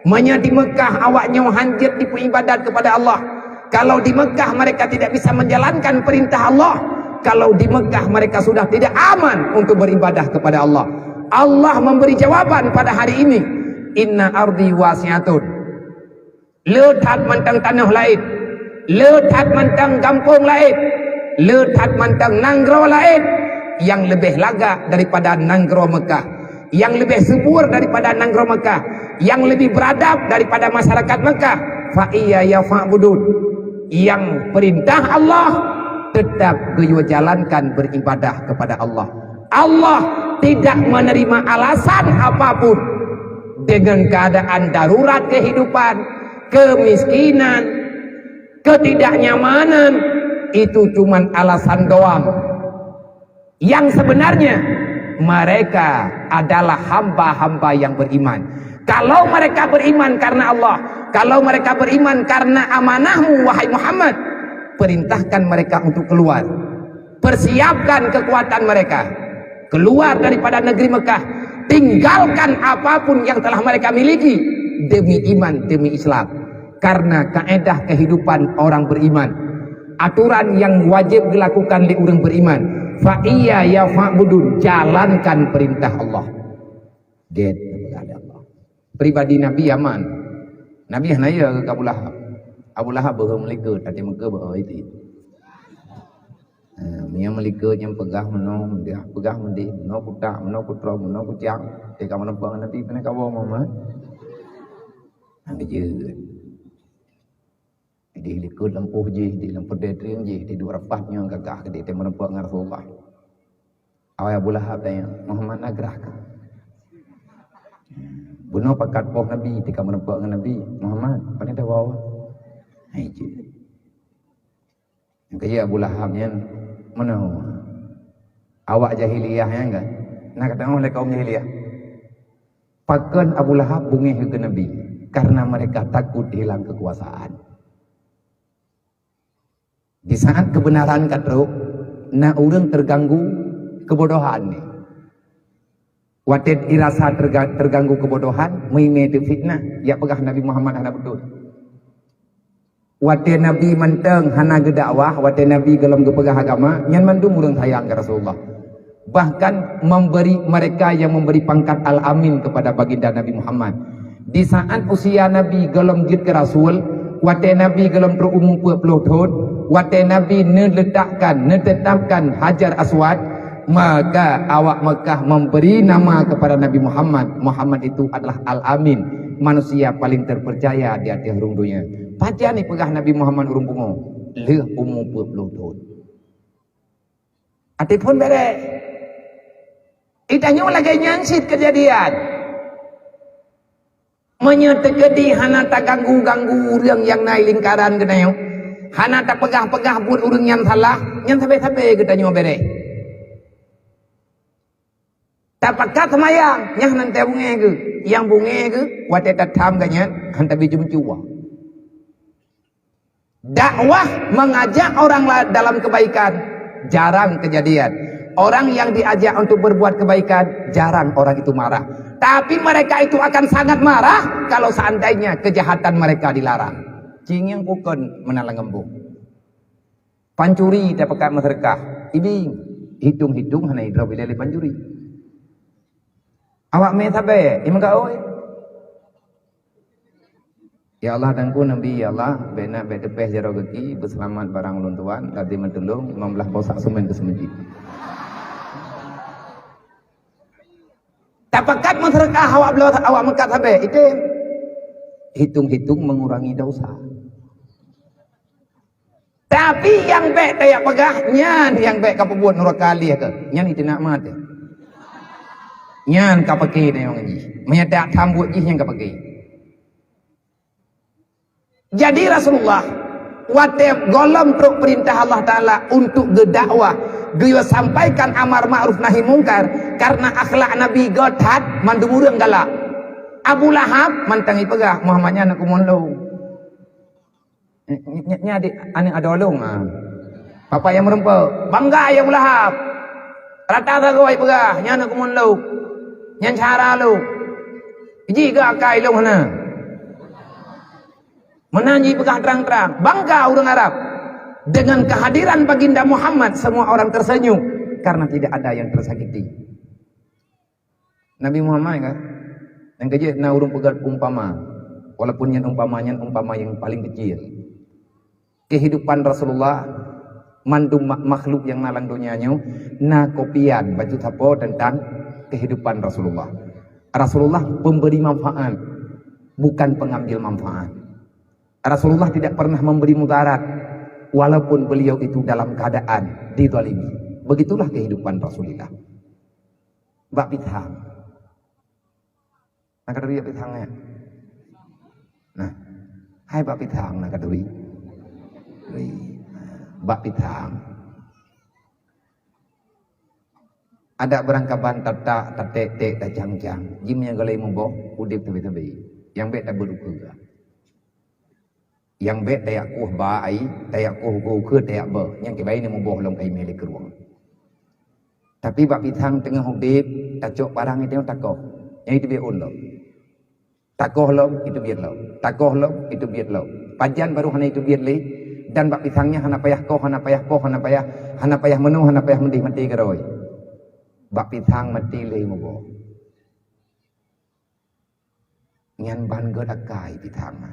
meunyoe di Mekkah awak nyoe hanjeuet dipeuibadat kepada Allah, kalau di Mekkah mereka tidak bisa menjalankan perintah Allah, kalau di Mekkah mereka sudah tidak aman untuk beribadah kepada Allah, Allah memberi jawaban pada hari ini, "Inna ardi wasi'atun." Le that mantong tanoh laén, le that mantong gampông laén, le that mantong nanggroe laén nyang leubeh lagak daripada nanggroe Mekkah, nyang leubeh subur daripada nanggroe Mekkah, nyang leubeh beuradab daripada masyarakat Mekkah. Fa iyaya fa'budun. Nyang perintah Allah, tetap geuyue jalankan beribadah kepada Allah. Allah tidak menerima alasan apapun dengan keadaan darurat kehidupan, kemiskinan, ketidaknyamanan, itu cuman alasan doang. Yang sebenarnya, mereka adalah hamba-hamba yang beriman. Kalau mereka beriman karena Allah, kalau mereka beriman karena amanahmu, wahai Muhammad, perintahkan mereka untuk keluar. Persiapkan kekuatan mereka. Keluar daripada negeri Mekah. Tinggalkan apapun yang telah mereka miliki demi iman, demi Islam. Karena kaedah kehidupan orang beriman, aturan yang wajib dilakukan di orang beriman, fa iyaya fa'budun, jalankan perintah Allah. Get, Allah. Pribadi Nabi aman. Nabi hana ya ke Abu Lahab. Abu Lahab beuhe meulikot, até muka beuhe itu. Ha, meunyoe meulikot nyang peugah meunoe, peugah meudeh, meunoe kutak, meunoe kutroe, meunoe kucang, teuka meuneupeu ngon Nabi, pane kawoe Muhammad. Hana jeuet. Di likot lampôh jih, di lampôh detrieng jih, di duek rapat nyoe gagah keudeh teumeureumpok ngon Rasulullah. Awai Abu Lahab tanya, "Muhammad na grah ka?" Bunoe pakat poh Nabi, teuka meureumpok ngon Nabi, "Muhammad, pane tawoe?" Hai jeuet. Nyang keu Abu Lahab nyan meunoe. Awak jahiliyah nyan kan? Na kateu'oh lé kaum jahiliyah. Pakon Abu Lahab beungéh keu Nabi? Karena mereka takut hilang kekuasaan. Di saat kebenaran ka trok, na ureuëng terganggu kebodohan ni. Watée dirasa terga-, terganggu kebodohan, meuimé teufitnah, jak peugah Nabi Muhammad hana beutôi. Watée Nabi mantong hana geudakwah, watée Nabi gohlom geupeugah agama, nyan mandum ureuëng sayang keu Rasulullah. Bahkan memberi mereka yang memberi pangkat Al-Amin kepada baginda Nabi Muhammad. Di saat usia Nabi gohlom jeuet keu rasul, watée Nabi gohlom trok umu peuet ploh thon, watée Nabi neuletakkan, neutetapkan Hajar Aswad, maka awak Mekah memberi nama kepada Nabi Muhammad. Muhammad itu adalah Al-Amin, manusia paling terpercaya di ateueh rhueng donya. Pajan ipeugah Nabi Muhammad ureuëng pungo? Lheueh umu peuet ploh thon. Até phon bereh. Di tanyoe lagée nyan cit keujadian. Meunyoe teukeudi hana taganggu-ganggu ureuëng nyang na i lingkaran geutanyoe, hana tapeugah-peugah buet ureuëng nyang salah, nyan sabe-sabe geutanyoe bereh. Tapakat seumayang, nyan hana teubeungéh geuh. Nyang beungéh geuh, watée tatham geuh nyan, hana tabi jeuem cuba. Dakwah mengajak orang la-, dalam kebaikan jarang kejadian. Orang yang diajak untuk berbuat kebaikan, jarang orang itu marah. Tapi mereka itu akan sangat marah kalau seandainya kejahatan mereka dilarang. Cingieng kukon meunan lam geumbong. Pancuri tapakat meuseudeukah, iding, hitong-hitong hana idrob ilée lé pancuri. Awak mé sabe, imeugaoi. Ya Allah, Teungku Nabi, ya Allah, bèk na bèk teupeh jaroe gaki, beuseulamat barang ulôn tuan, lati meutulông, limong blaih bosak seumén keu seumeujid. Tapakat meuseudeukah awak bloe, awak meukat sabe, item. Hitong-hitong mengurangi dosa. Tapi nyang bèk tajak peugah, nyan nyang bèk kapeubuet nuraka lé keuh. Nyan iteunak maté. Nyan kapeuké nyoe jih. Meunyo tajak tham buet jih nyan kapeuké. Jadi Rasulullah, watèe gohlom trok peurintah Allah Taala untuk geudakwah, geuyue sampaikan amar ma'ruf nahi mungkar, karena akhlak Nabi göt that, mandum ureueng galak. Abu Lahab mantong ipeugah, "Muhammad nyan aneuk kumun lôn." Nya, nya, nya adik, aneuk adoe lôn, ha. Bapak nyang meureumpok, bangga ya Abu Lahab. Rata sagoe ipeugah, "Nyan aneuk kumun lôn. Nyan syedara lôn." Jih geuakai lôn hana. Meunan jipeugah trang-trang, bangga ureueng Arab. Dengan kehadiran Baginda Muhammad, semua orang tersenyum karena tidak ada yang tersakiti. Nabi Muhammad kan? Nyang keujeuet na ureueng peugah umpama. Walaupun nyan umpama, nyan umpama nyang paleng keucil. Kehidupan Rasulullah, mandum ma-, makhluk nyang na lam donya nyoe na kopian bacut sapo tentang kehidupan Rasulullah. Rasulullah pemberi manfaat, bukan pengambil manfaat. Rasulullah tidak pernah memberi mudarat, walaupun beliau itu dalam keadaan dizalimi. Begitulah kehidupan Rasulullah. Bak pisang. Na katuri bak pisang, ya? Nah, hai bak pisang na katuri. Wih, bak pisang. Adak beurangkaban tatak, tatek-tek, tacang-cang. Jih meunyo golom muboh, udeb sabe-sabe. Nyang bèk tabeuet ukeue. Nyang bèk tajak kueh ba ai, tajak kueh ukeue-ukeue tajak beuet. Nyang kiban nyan muboh lom ai mé lé krueng. Tapi bak pisang teungoh udeb, tacok parang itu takoh. Nyang itu biet ôn lom. Takoh lom, itu biet lom. Takoh lom, itu biet lom. Pajan baru hana itu biet lé, dan bak pisang nyan hana payah koh, hana payah poh, hana payah, hana payah meunoe, hana payah meudeh, maté keudroe. Bak pisang maté lé muboh. Nyan ban gét akai pisang na.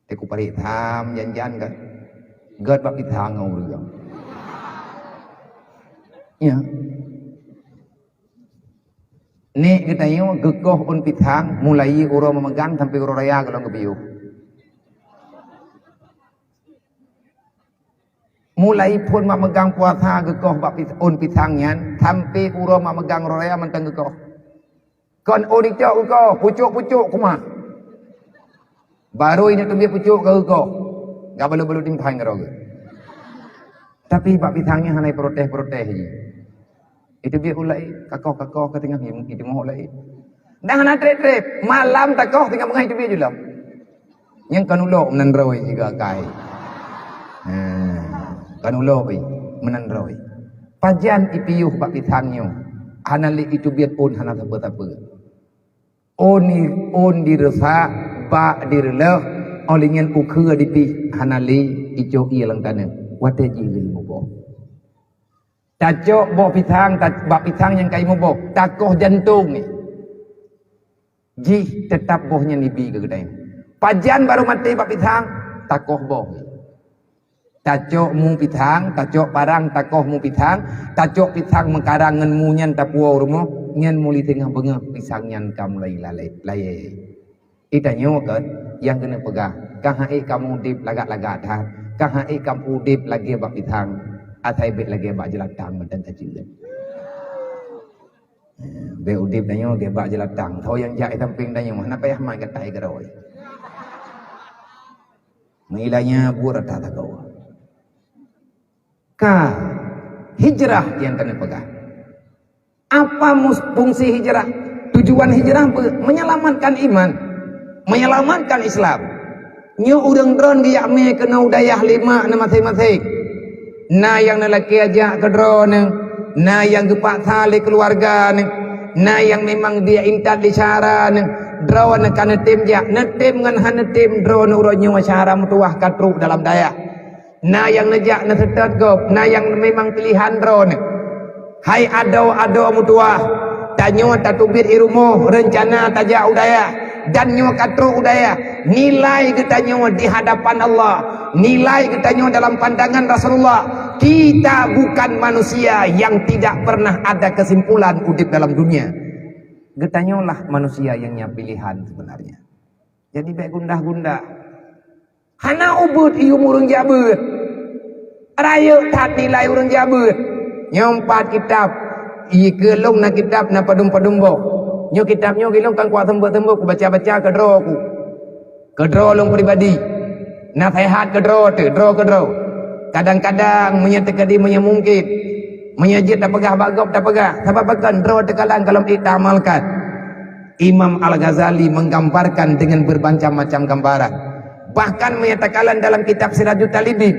Teku parit tham jan-jan kan. Gét bak pisang ngon ureueng. Ya. Nek geutanyoe geukoh ôn pisang mulai uroe meumeugang sampai uroe raya golom geupiôh. Mulai phon mak meugang puasa geukoh bak pis-, ôn pisang nyan, sampai uroe mak meugang uroe raya mantong geukoh. Kon ôn icok geukoh, pucok-pucok kumah. Baru inong teubiet pucok ka geukoh. Gak balu-balu timphan keudroe geuh. Tapi bak pisang nyan hana protes-protes jih. Itu biet ulai, kakoh-kakoh ka teungoh ngieng, itu moh ulai. Dah hana trép-trép, malam takoh teungoh beungoh itu biet jih lom. Nyang kan ulok meunan droe jiga akai. Ha, kan ulok pi, meunan droe. Pajan ipiôh bak pisang nyoe, hana lé itu biet ôn hana sapeue-sapeue. Ôn ni, ôn direusak, bak direuleuh, óh lheueh nyan ukeue dipih hana lé icok ié lam taneuh. Watèe jih lé muboh. Tacok boh pisang, ta-, bak pisang nyang ka imuboh, takoh jantong nyan. Jih teutap boh nyan ibi keu geutanyoe. Pajan barô maté bak pisang, takoh boh nyan. Tacok mu pisang, tacok parang, takoh mu pisang, tacok pisang meukarang ngon mu nyan tapuwoe u rumoh, nyan mulai teungoh beungoh pisang nyan ka mulai lalé, layèe. Geutanyoe kan, nyang keuneuk peugah, ka han ék kamoe udeb lagak-lagak that, ka han ék kamoe udeb lagèe bak pisang, asai bèk lagèe bak jeulatang mantong ka jeuet. Bèk udeb tanyoe lagèe bak jeulatang, soe nyang jak i sampéng tanyoe, hana payah mat gata i keudroe. Meuilanya buet rata sagoe. Ka hijrah nyang keuneuk peugah. Apa mus-, fungsi hijrah? Tujuan hijrah pe-, menyelamatkan iman, menyelamatkan Islam. Nyoe ureueng droeneuh geujak mé keunoe u dayah lima na maséng-maséng. Na nyang neulakèe jak keu droeneuh, na nyang geupaksa lé keuluwarga neuh, Na nyang memang dia intat di syara neu, droeneuh ka neutem jak, neutem ngon hana neutem droeneuh uroe nyoe syara meutuwah ka trok dalam dayah. Na nyang neujak neuseutôt gob, na nyang memang pilihan droeneuh. Hai adoe-adoe meutuwah, tanyoe tateubiet i rumoh, reuncana tajak u dayah, dan nyoe ka trok u dayah. Nilai geutanyoe di hadapan Allah, nilai geutanyoe dalam pandangan Rasulullah, kita bukan manusia yang tidak pernah ada kesimpulan udeb dalam dunia. Geutanyoe lah manusia nyang nyan pilihan sebenarnya. Jadi bèk gundah-gundah. Hana ubeuet ié ureueng jak beuet. Rayeuk that nilai ureueng jak beuet. Nyoe pat kitab. Ie keu lôn na kitab na padum-padum boh. Nyoe kitab nyoe keu lôn kan kuat seumbot-seumbot kubaca-baca keudroe ku. Keudroe lôn pribadi. Naseuhat keudroe teuh, droe keudroe. Kadang-kadang meunyoe teukeudi meunyoe mungken, meunyoe jeuet tapeugah bak gob tapeugah, sabab pakon droe teukalon gohlom ék taamalkan. Imam Al-Ghazali menggambarkan dengan bermacam-macam gambaran. Bahkan menyatakan dalam kitab Sirajut Talibin,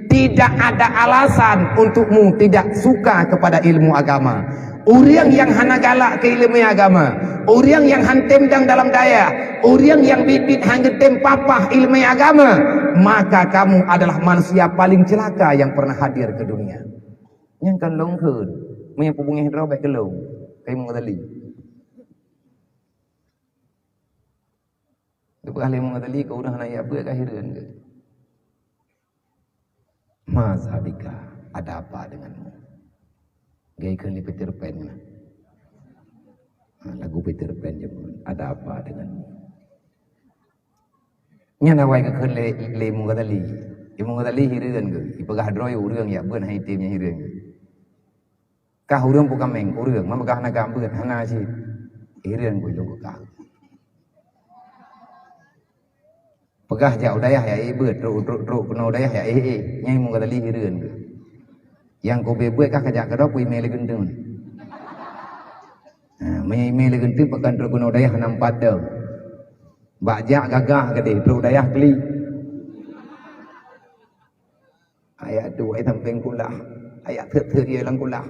tidak ada alasan untukmu tidak suka kepada ilmu agama. Ureueng nyang hana galak keu ileumèe agama, ureueng nyang han tem dang dalam dayah, ureueng nyang biet-biet han geutem papah ileumèe agama, maka kamu adalah manusia paling celaka yang pernah hadir ke dunia. Nyang kan lôn kheun, meunyoe peubungéh droe bèk keu lôn, keu Imam Ghazali. Geupeugah lé Imam Ghazali keu ureueng hana jak beuet ka hireuen geuh. Maza bika, ada apa denganmu? Gaya kheun lé Peter Pan nyan. Ha, lagu Peter Pan jameun, ada apa denganmu? Nyan awai geukheun lé, lé Imam Ghazali. Imam Ghazali hireuen geuh, ipeugah droe ureueng jak beuet hana item nyan hireuen geuh. Kah ureueng peukaméng, ureueng, meunpeugah hana kah beuet, hana cit. Hireuen geuh lôn kah. Peugah jak u dayah jak ék beuet, trok, trok, trok keunoe u dayah jak ék, ék. Nyan Imam Ghazali hireuen geuh. Nyang keu beuet-beuet kah kajak keudroe peuimé lé geunteuen. Ha, meunyo imé lé geunteuen pakon trok keunoe u dayah hana meupadong. Bak jak gagah keudeh, trok u dayah klik. Ayak duek sampéng kulah, ayak thot-thot ie lam kulah.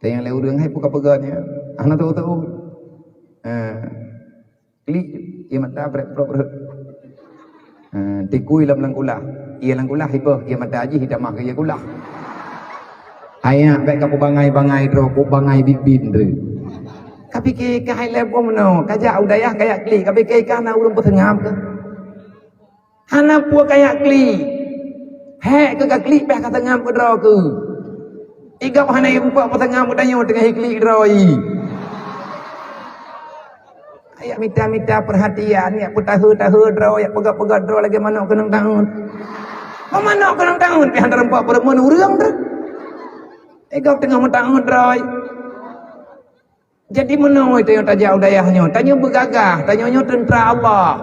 Dan nyang lé ureueng hai peue ka peugah nyan, hana tahu-tahu. Ha. Klik ie mata brek prok rot. Ha, tikui lam lam kulah. Ie lam kulah iboh, ie mata jih itamah keu ie kulah. Ayak bèk ka peubangai-bangai droe, peubangai biet-biet droe. Ka pike kah hai lé boh meunoe, kajak u dayah kajak klik, ka pike kah na ureueng peuseungab kah? Hana peue kajak klik. Hék keu ka klik bèh ka seungab keu droe keuh. Igop hana irumpok peuseungab keu tanyoe teungoh iklik droe. Ayak mita-mita peurhatian, yak peutahe-tahe droe, yak peugah-peugah droe lagèe manok keunong taun. Manok keunong taun pih hana rumpok peureumeun ureueng droe. Igop teungoh meutaun droe. Jadi meunoe tanyoe tajak u dayah nyoe, tanyoe beugagah, tanyoe nyoe teuntra Allah.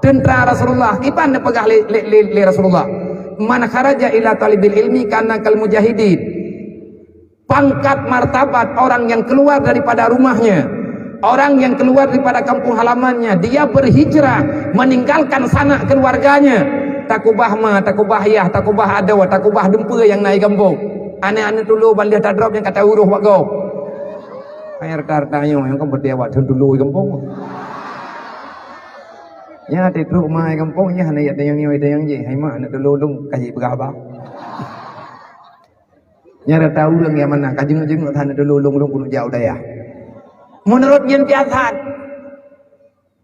Teuntra Rasulullah. Kiban neupeugah lé, lé, lé, lé Rasulullah, "Man kharaja ila talibil ilmi kana kal mujahidin." Pangkat martabat orang yang keluar daripada rumahnya, orang yang keluar daripada kampung halamannya, dia berhijrah meninggalkan sanak keluarganya. Takubah ma, takubah yah, takubah adoe, takubah dumpeue nyang na i gampông. Aneuk-aneuk tulo ban lheueh tadrop nyang ka tauroh bak gob. Hai rata-rata nyoe nyang ka beuteuwat thon tulo i gampông. Nyan teutrok ma i gampông nyan hana jak tanyong nyoe tanyong jih. Hai mak, aneuk tulo lôn ka jipeugah haba. Nyan rata ureueng nyang mana ka jeuet-jeuet that aneuk tulo lôn, lôn keuneuk jak u dayah. Meunurot nyan pih that.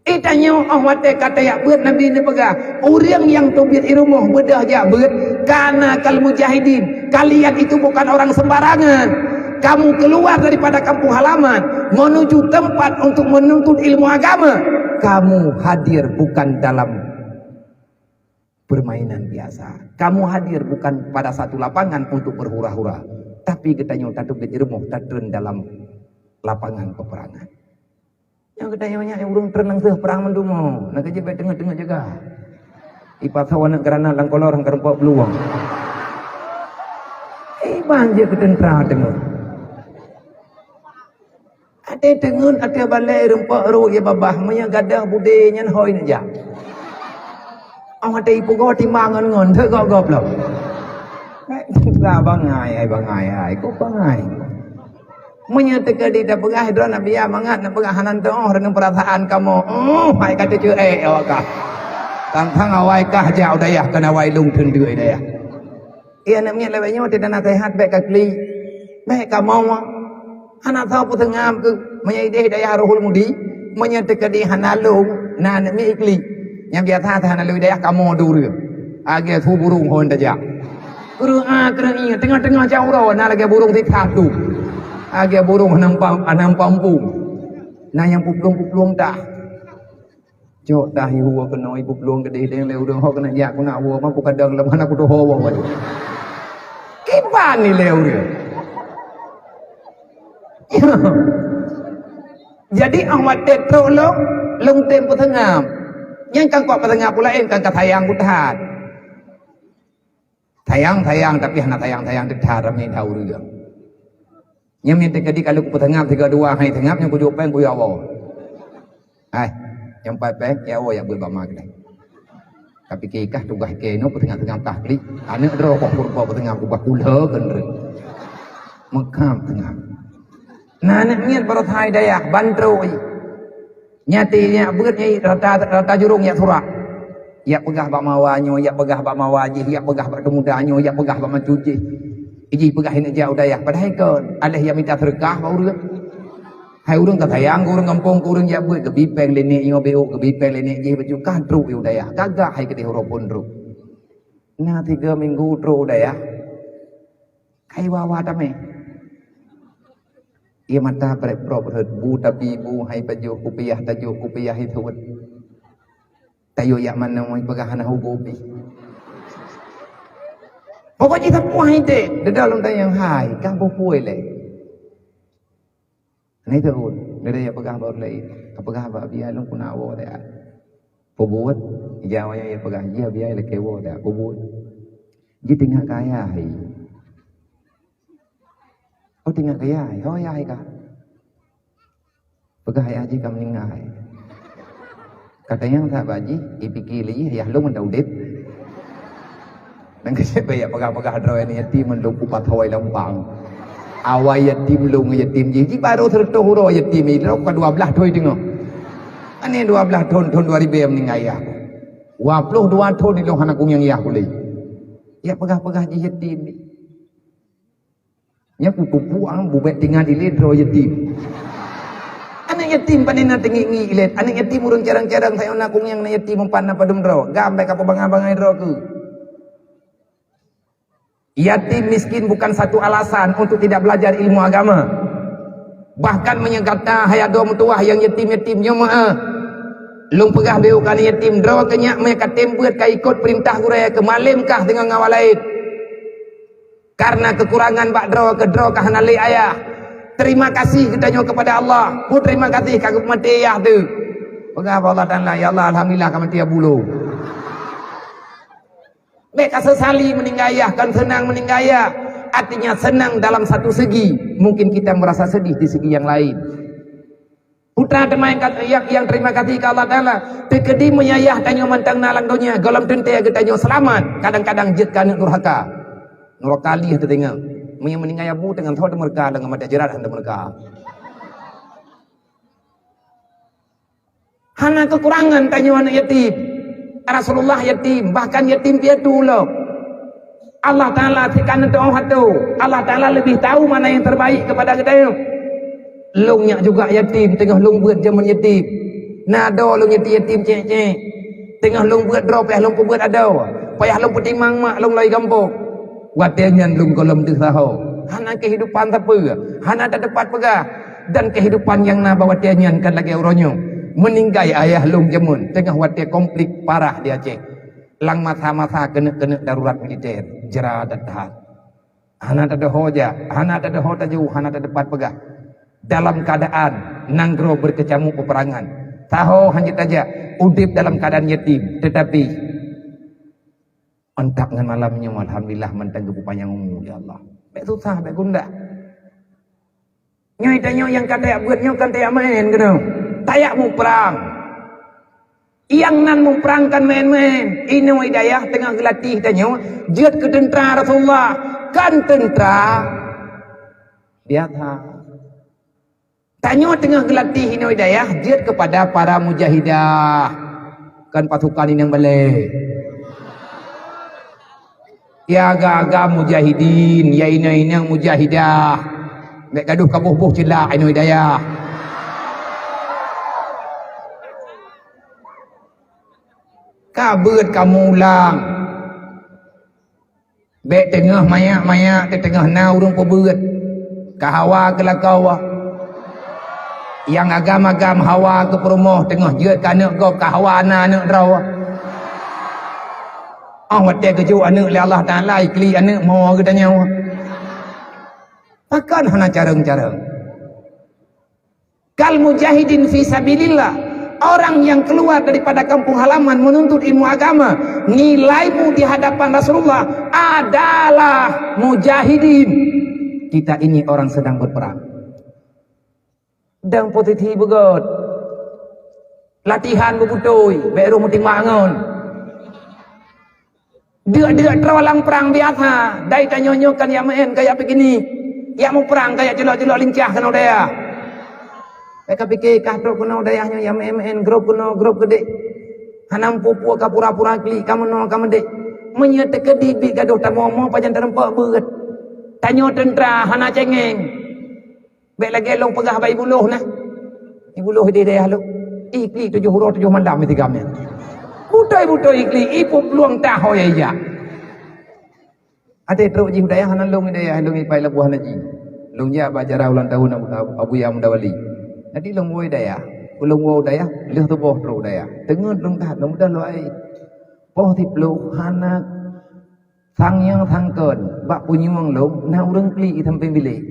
Eh, tanyoe óh watèe ka tajak beuet Nabi neupeugah, ureueng nyang teubiet i rumoh beudôh jak beuet, kana kal mujahidin. Kalian itu bukan orang sembarangan. Kamu keluar daripada kampung halaman menuju tempat untuk menuntut ilmu agama. Kamu hadir bukan dalam permainan biasa. Kamu hadir bukan pada satu lapangan untuk berhura-hura, tapi geutanyoe tateubiet i rumoh tatreun dalam lapangan peperangan. Nyang geutanyoe nyan ureueng treun langseuh prang mandum, na keuh jeuet bèk teungeut-teungeut jaga. Ipasoe aneuk granat lam kolor han kareumpok peuluwang. Eh, ban jeuet keu teuntra teungeut. Até teungeut, até balèe reumpok rot ie babah, meunyoe gadôh budé nyan hôi neujak. Awai até ipugoe timbang ngon-ngon, teuh gob-gob lom. Teuntra bangai, ai bangai, ai, kok bangai. Meunyoe teukeudi tapeugah droe na biya mangat na peugah hana teuoh deungon peurasaan kamoe. Oh, hai ka teucue awak kah. Tang-tang awai kah jak u dayah keu awai lôn teundeue dayah. Iya aneuk miet lawét nyoe teuh na sehat bèk ka klik. Bèk kamoe. Hana soe peuseungab keu meunyoe ideh dayah Rohul Mudi, meunyoe teukeudi hana lôn na aneuk miet iklik. Nyang biasa hana lôn dayah kamoe dua ureueng. Agée su burung hon tajak. Kureueng a kureueng ié teungoh-teungoh jaroe na lagée burung sithak tu. Agée burung hana pam hana pampung. Na nyang puplueng-puplueng tah. Cok tah ihu keunoe puplueng keudeh deng lé ureueng hok keuneuk jak kunak woe ma ku kadang lam hana kudoho woe. Kiban ni lé ureueng. Jadi ah watée trok lom lom tem peuseungab. Nyang kan kuat peuseungab pula en kan ka sayang kuthat. Sayang-sayang tapi hana sayang-sayang teuthar ramé that ureueng. Nyang meuntang kadi kalau kupeuseungab tiga dua hai seungab nyang kujok péng kuyue awoe. Hai, nyang pai péng ya awoe ya beuet bak ma keudeh. Tapi kikah tugaih keunoe peuseungab-seungab kah klik. Aneuk droe koh purba peuseungab kubah kula keunreueng. Meukam seungab. Nah aneuk miet baroe hai dayah bantroi. Nyan teuh nyak beuet nyan rata, rata jurông nyak surak. Yak peugah bak mawa nyoe, yak peugah bak mawa jih, yak peugah bak teumuda nyoe, yak peugah bak mancut jih. Iji peugah ineuk jak u dayah padahai kon. Aléh yak mita seureukah bak ureueng. Hai ureueng ka sayang keu ureueng gampông keu ureueng jak beuet geubi péng lé nek nyoe beuet geubi péng lé nek jih baju kah trok u dayah. Gagah hai keudeh uroe phon trok. Na tiga minggu trok u dayah. Kai wawa tamé. Ie mata brek prok rhot bu tapi bu hai pajoh kupiah tajoh kupiah itu. Tayo yak mana mai peugah hana hugo pi. Pokok jih tapuah ite, dedalom tayang hai, kah bukui le. Nah itu pun, dari yak peugah baru lain. Peugah bak biar lung kuna wo dah. Peubuet, ija wayang yak peugah, ija biar leke wo dah. Peubuet. Ji tinggal kaya hai. Oh tinggal kaya hai. Oh ya hai kah. Peugah ayah jih ka meuninggai. Katanyang that bak jih, ipike lé jih ayah lôn mantong udeb. Nang keucék bak yak peugah-peugah droe ni yatim mandum kupat hawai lampang. Awai yatim lôn yatim jih, jih baru seratus uroe yatim jih, droe ka dua belas thon teungoh. Ani dua belas thon, thon dua ribu meuninggai ayah. Dua puluh dua thon ilong hana kunyang ayah ulée. Yak peugah-peugah jih yatim. Nyan kutupuang bubek tinggai ilée droe yatim. Aneuk yatim pane na teungiek-ngiek ilée. Aneuk yatim ureueng carang-carang sayang na kunyang na yatim empat na padum droe. Gam bèk ka peubangai-bangai droe keu. Yatim miskin bukan satu alasan untuk tidak belajar ilmu agama. Bahkan meunyoe gata hai adoe meutuwah nyang yatim-yatim nyoe meu'ah. Lôn peugah beu ka yatim droe keu nyak meukatem beuet ka ikot peurintah gurée keu malém kah deungon ngawa laén. Karena kekurangan bak droe keu droe ka hana lé ayah. Terima kasih geutanyoe kepada Allah. Pun terima kasih ka geumaté ayah tu. Peugah bak Allah Taala, "Ya Allah, alhamdulillah ka maté abu lôn." Bèk ka sesali meuninggai ayah, kan senang meuninggai ayah. Artinya senang dalam satu segi. Mungkin kita merasa sedih di segi yang lain. Putra teuma nyang, nyang terima kasih keu Allah Taala. Teukeudi meunyoe ayah tanyoe mantong na lam donya, gohlom teuntèe geutanyoe seulamat, kadang-kadang jeuet keu aneuk durhaka. Nuraka lih teudeungoe. Meunyoe meuninggai abu teungoh tho teumeureuka deungon mata jeurat han teumeureuka. Hana kekurangan tanyoe aneuk yatim. Rasulullah yatim, bahkan yatim piatu lom. Allah Taala sikan teuoh atu. Allah Taala lebih tahu mana yang terbaik kepada geutanyoe. Lôn nyak juga yatim, teungoh lôn beuet jameun yatim. Na adoe lôn yatim, yatim cék-cék. Teungoh lôn beuet droe payah lôn peubeuet adoe. Payah lôn peutimang mak lôn lom i gampông. Watèe nyan lôn gohlom deuh saho. Hana kehidupan sapeue, hana teupat peugah. Dan kehidupan nyang na bak watèe nyan kan lagèe uroe nyoe. Meuninggai ayah lôn jameun teungoh watèe konflik parah di Aceh. Lam masa-masa keuneuk-keuneuk darurat militer, jra dan tahan. Hana tadeuho jak, hana tadeuho taju, hana teupat peugah. Dalam keadaan nanggroe berkecamuk peperangan. Saho han jeuet tajak, udeb dalam keadaan yatim, tetapi Antak ngon malam nyoe, alhamdulillah, mantong geupeupanjang umu, ya Allah. Bèk susah, bèk gundah. Nyoe tanyoe nyang ka tajak beuet nyoe kan tajak maén keunoe. Tajak muprang. Nyang nan muprang kan maén-maén. Inoe i dayah teungoh geulatih tanyoe jeuet keu teuntra Rasulullah. Kan teuntra biasa. Tanyoe teungoh geulatih inoe dayah jeuet keupada para mujahidah. Kon pasukan inong balée. Ya agam-agam mujahidin, ya inong-inong mujahidah. Bék gadoh kaboh-boh ceulak inoe dayah. Ka beuet kamoe ulang. Bék teungoh manyak-manyak teuteungoh na ureuëng peubeuet. Ka hawa keu lakoe. Nyang agam-agam hawa keu peurumoh teungoh jeuet keu aneuëk gob ka hawa na aneuëk droe. Óh watée geujok aneuëk lé Allah Taala, iklik aneuëk mo geutanyoe. Pakon hana carông-carông? Kal mujahidin fi sabilillah, orang yang keluar daripada kampung halaman menuntut ilmu agama, nilaimu di hadapan Rasulullah adalah mujahidin. Kita ini orang sedang berperang. Dan posisi beugét. Latihan beubutôi, bék rôh meuting mangon. Deuk-deuk troe lam prang biasa, dai tanyoe nyoe kan ya meu'en kaya begini. Ya muprang kaya culok-culok lincah keunoe dayah. Bék ka pike kah trok keunoe dayah nyoe ya meu'en-meu'en, grob keunoe, grob keudeh. Hana mupu-pu ka pura-pura klik, ka meunoe ka meudeh. Meunyoe teukeudi bit gadoh tamoe-moe pajan tareumpok beuet. Tanyoe teuntra hana cengeng. Bék lagée lôn peugah bak ibulôh na. Ibulôh ideh dayah lôn. Iklik tujoh uroe tujoh malam itigam nyan. Butôi-butôi iklik, ipeup lueng taho ya ijak. Até trok jih u dayah hana lôn i dayah, lôn ipai labuah na jih. Lôn jak bak acara ulang tahun Abu, Abu, Abuya Muda Wali. Jadi lôn woe dayah, lôn woe dayah, lheueh tuboh trok dayah. Teungeut lôn that, lôn mudah lôn ai. Poh siploh hana sang nyang sangkon, bak punyueng lôn na ureuëng klik i sampéng bilék.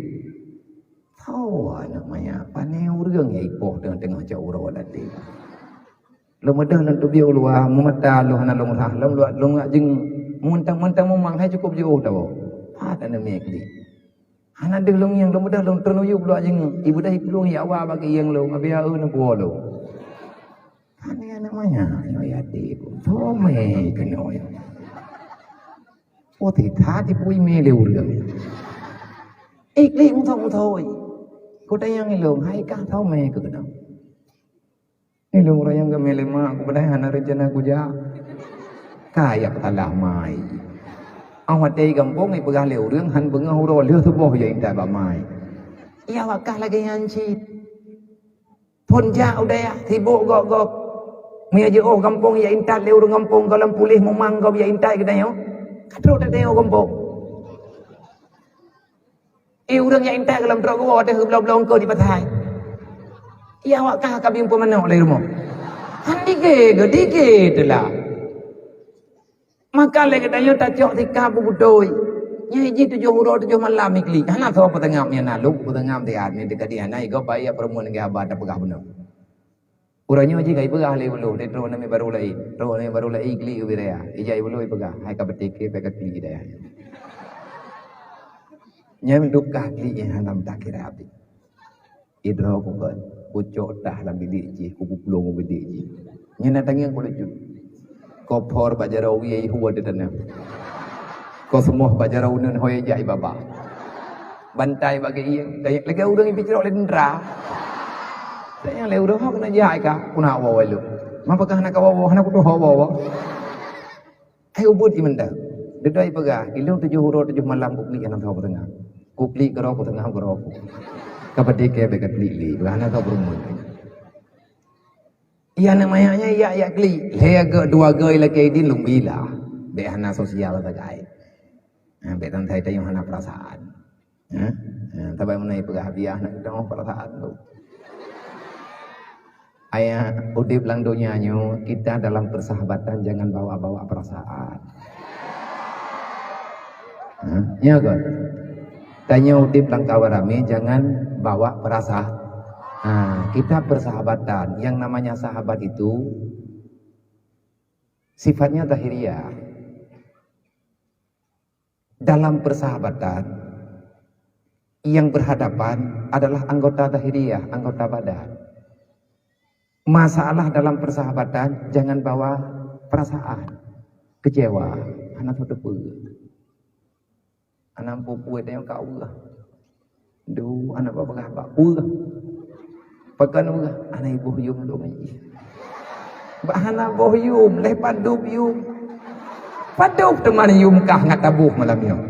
Tho aneuëk manyak, pané ureuëng ya ipoh teungoh-teungoh cok uroe ladé. Lôn meudoh lôn teubiet u luwa, meumata lôn hana lôn rhah, lôn luwat lôn ngak jeueng. Meuntang-meuntang mumang hai cukôp jiôh tawoe. Pat aneuëk miet klik. Hana deuh lôn ngieng, lôn meudoh lôn treun u yup luwat jeueng. Ibeudôh iplueng ya wa bak ieng lôn, abéh aeu neupuwoe lôn. Pané aneuëk manyak, nyoe ya deh, tho mé keunoe. Oh, teuka tipui mé lé ureuëng. Iklik muthoi-muthoi. Kota nyang ilong, hai kah tho mé keu keudang. Ilong ureuëng nyang geumé lé mak, aku padahai hana rencana kujak. Kayak peusalah mai. Awak watée gampông ipeugah lé ureuëng han beungoh uroe lheueh suboh ya intat bak mai. Iya wakah lagée nyan cit. Phon jak u dayah, sibok gob-gob. Meunyoe jiôh gampông ya intat lé ureuëng gampông, goh lom puléh mumang gob ya intat geutanyoe. Ka trok teutanyoe gampông. Eh, ureuëng ya intat goh lom trok geuwoe teuh bloe-bloe eungkôt di pasai. Iya awak kah ka bimpeue manok lé rumoh. Han dige geudige teulah. Maka lé geutanyoe tacok sikap beubutôi. Nyang jih tujoh uroe tujoh malam iklik. Hana soe peutangab nyang na lôk, peutangab siat ni deungon di hana igob bayi ya peureumeun lagée haba tapeugah bunoe. Uroe nyoe jih ka ipeugah lé ulôn, di droeneuh mi barô laén. Droeneuh mi barô laén iklik ubé raya. Ijak ulôn ipeugah, hai ka beutike, hai ka klik dayah. Nyang dukah klik nyang hana takira abéh. Idroe kukon, kucok tah lam bilék jih, kupuplueng u bilék jih. Nyan na tangieng kuleucut. Kophor bak jaroe wie ihue di tanoh. Kosmoh bak jaroe uneun hôi jak ibaba. Bantai bak geuieng, lagée ureuëng ipicrok lé tentara. Sayang lé ureuëng hok na jak ka, kuna woe lom. Mapa kah na ka woe, hana kutoh woe. Hai ubit ié mantong. Deudoi peugah, ilong tujoh uroe tujoh malam kuklik hana soe peutangab. Kuklik keudroe peutangab keudroe. Ka padé kée bék kaklik lé, hana soe peureumeun. Iya aneuk manyak nyan ijak-ijak klik. Lhée geu dua geu ilakée idin lôn bila. Bék hana sosial sagai. Ha, bék tan sai tanyoe hana peurasaan. Ha? Ha, tabang meunan ipeugah biah nak keudong peurasaan tu. Ayah udeb lam donya nyoe, kita dalam persahabatan jangan bawa-bawa perasaan. Ha? Ya kan? Tanyoe udeb lam kawan ramé jangan bawa perasaan. Ha, kita persahabatan, yang namanya sahabat itu sifatnya zahiriah. Dalam persahabatan, yang berhadapan adalah anggota zahiriah, anggota badan. Masalah dalam persahabatan, jangan bawa perasaan. Kecewa, hana teupeue. Hana peue-peue teuka weueh. Duh, hana peugah bak peue. Pakon ureuëng, "Hana boh yum lom jih." Bah hana boh yum, leh padub yum. Padub teuma yum kah ngat taboh malam nyoe.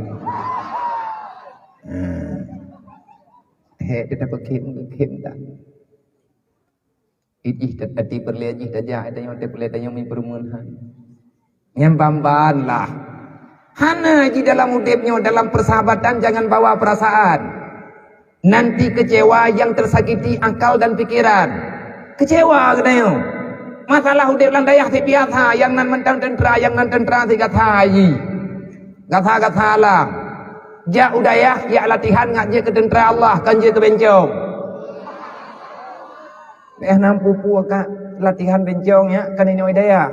Hmm. Hek dia dapat kim, kim tak? Ijih tat-, ati peureulée jih tajak, tanyoe teupeulée tanyoe mi peureumeun hai. Nyan ban-ban lah. Hana jih dalam udeb nyoe, dalam persahabatan jangan bawa perasaan. Nanti kecewa yang tersakiti akal dan pikiran. Kecewa geutanyoe. Masalah udeb lam dayah si biasa, yang nan mantong teuntera, yang nan teuntera si gata jih. Gata-gata lah. Jak u dayah, jak latihan ngat jeuet keu teuntera Allah, kon jeuet keu bencong. Eh, nam pupu ka latihan bencong nyan, kan inoe dayah.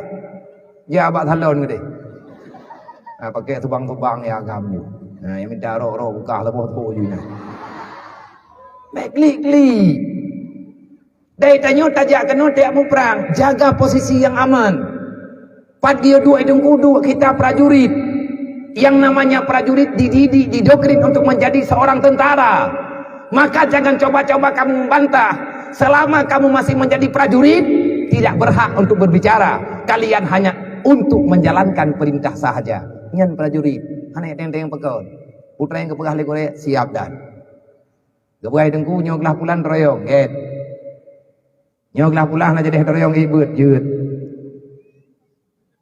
Ya, bak salon geude. Ha, pakai tubang-tubang ya agam ju. Ha, yang minta rok-rok buka lepoh tu ju nyan. Baik klik-klik. Dari tanyoe tajak keunoe tajak muprang, jaga posisi yang aman. Pat dia dua hidung kudu kita prajurit. Yang namanya prajurit dididik, didoktrin untuk menjadi seorang tentara. Maka jangan coba-coba kamu membantah. Selama kamu masih menjadi prajurit, tidak berhak untuk berbicara. Kalian hanya untuk menjalankan perintah sahaja. Nyan prajurit, hana teng-teng pakon. Putra nyang geupeugah lé gurée, siap dan. Geupeugah teungku nyoe glah pulan royong, gét. Nyoe glah pulan na jadi royong ibeut, jeuet.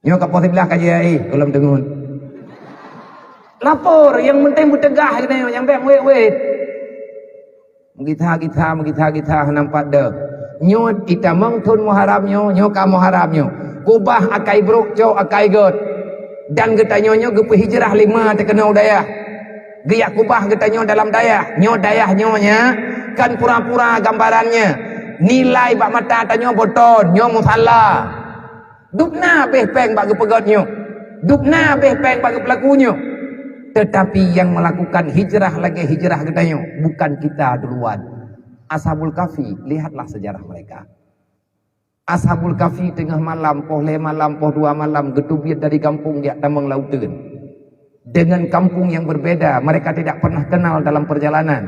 Nyoe ka poh siblah ka jai, gohlom teungeut. Lapor, yang penting beuteugah keunoe, nyang bék wét-wét. Meugitha-githa, meugitha-githa hana pat deuh. Nyoe itamong thon Muharram nyoe, nyoe ka Muharram nyoe. Kubah akai brok, cok akai gét. Dan geutanyoe nyoe geupeuhijrah lima teuh keunoe u dayah. Geujak kubah geutanyoe dalam dayah. Nyoe dayah nyoe nya kan pura-pura gambarannya. Nilai bak mata tanyoe boton, nyoe musala. Dubna béh péng bak geupeugét nyoe. Dubna béh péng bak geupeulaku nyoe. Tetapi yang melakukan hijrah lagée hijrah geutanyoe bukan kita duluan. Ashabul Kahfi, lihatlah sejarah mereka. Ashabul Kahfi teungoh malam, poh lhée malam, poh dua malam, geuteubiet dari gampông jak tamong lauteuen. Dengan kampung yang berbeda, mereka tidak pernah kenal dalam perjalanan.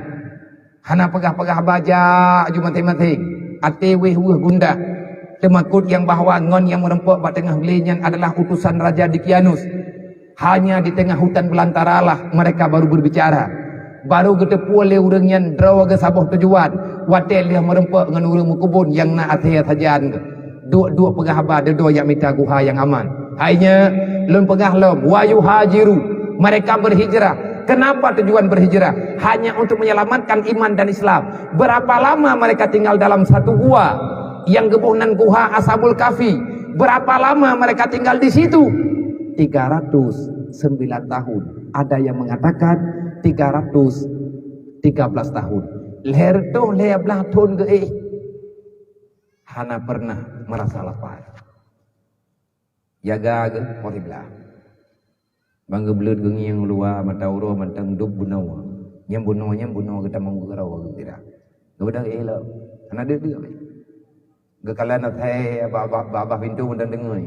Hana peugah-peugah baja ju maséng-maséng, até wéh-wéh gundah. Teumakot nyang bahwa ngon nyang meureumpok bak teungoh glé nyan adalah utusan Raja Dikianus. Hanya di tengah hutan belantaralah mereka baru berbicara. Baru geuteupeue lé ureuëng nyan droe geuh saboh tujuan, watée lheueh meureumpok ngon ureuëng meukubon nyang na asée sajan geuh. Duek-duek peugah haba, dudoe jak mita guha nyang aman. Hai nyoe, lôn peugah lom, wa yuhajiru, mereka berhijrah. Kenapa tujuan berhijrah? Hanya untuk menyelamatkan iman dan Islam. Berapa lama mereka tinggal dalam satu gua yang geuboh nan guha Ashabul Kahfi? Berapa lama mereka tinggal di situ? Tiga ratus sembilan tahun. Ada yang mengatakan tiga ratus tiga belas tahun. Lhée reutôh lhée blaih thon geuéh. Hana pernah merasa lapar. Jaga geuh poh siblah. Ban geubleuet geungieng u luwa, mata uroe mantong dub bunoe. Nyang bunoe, nyang bunoe geutamong geukeurawa geukira. Geubeudôh éh lom. Hana deuk-deuk mé. Geukalon asai bak, bak, bak, bak pintoe mantong deungoe.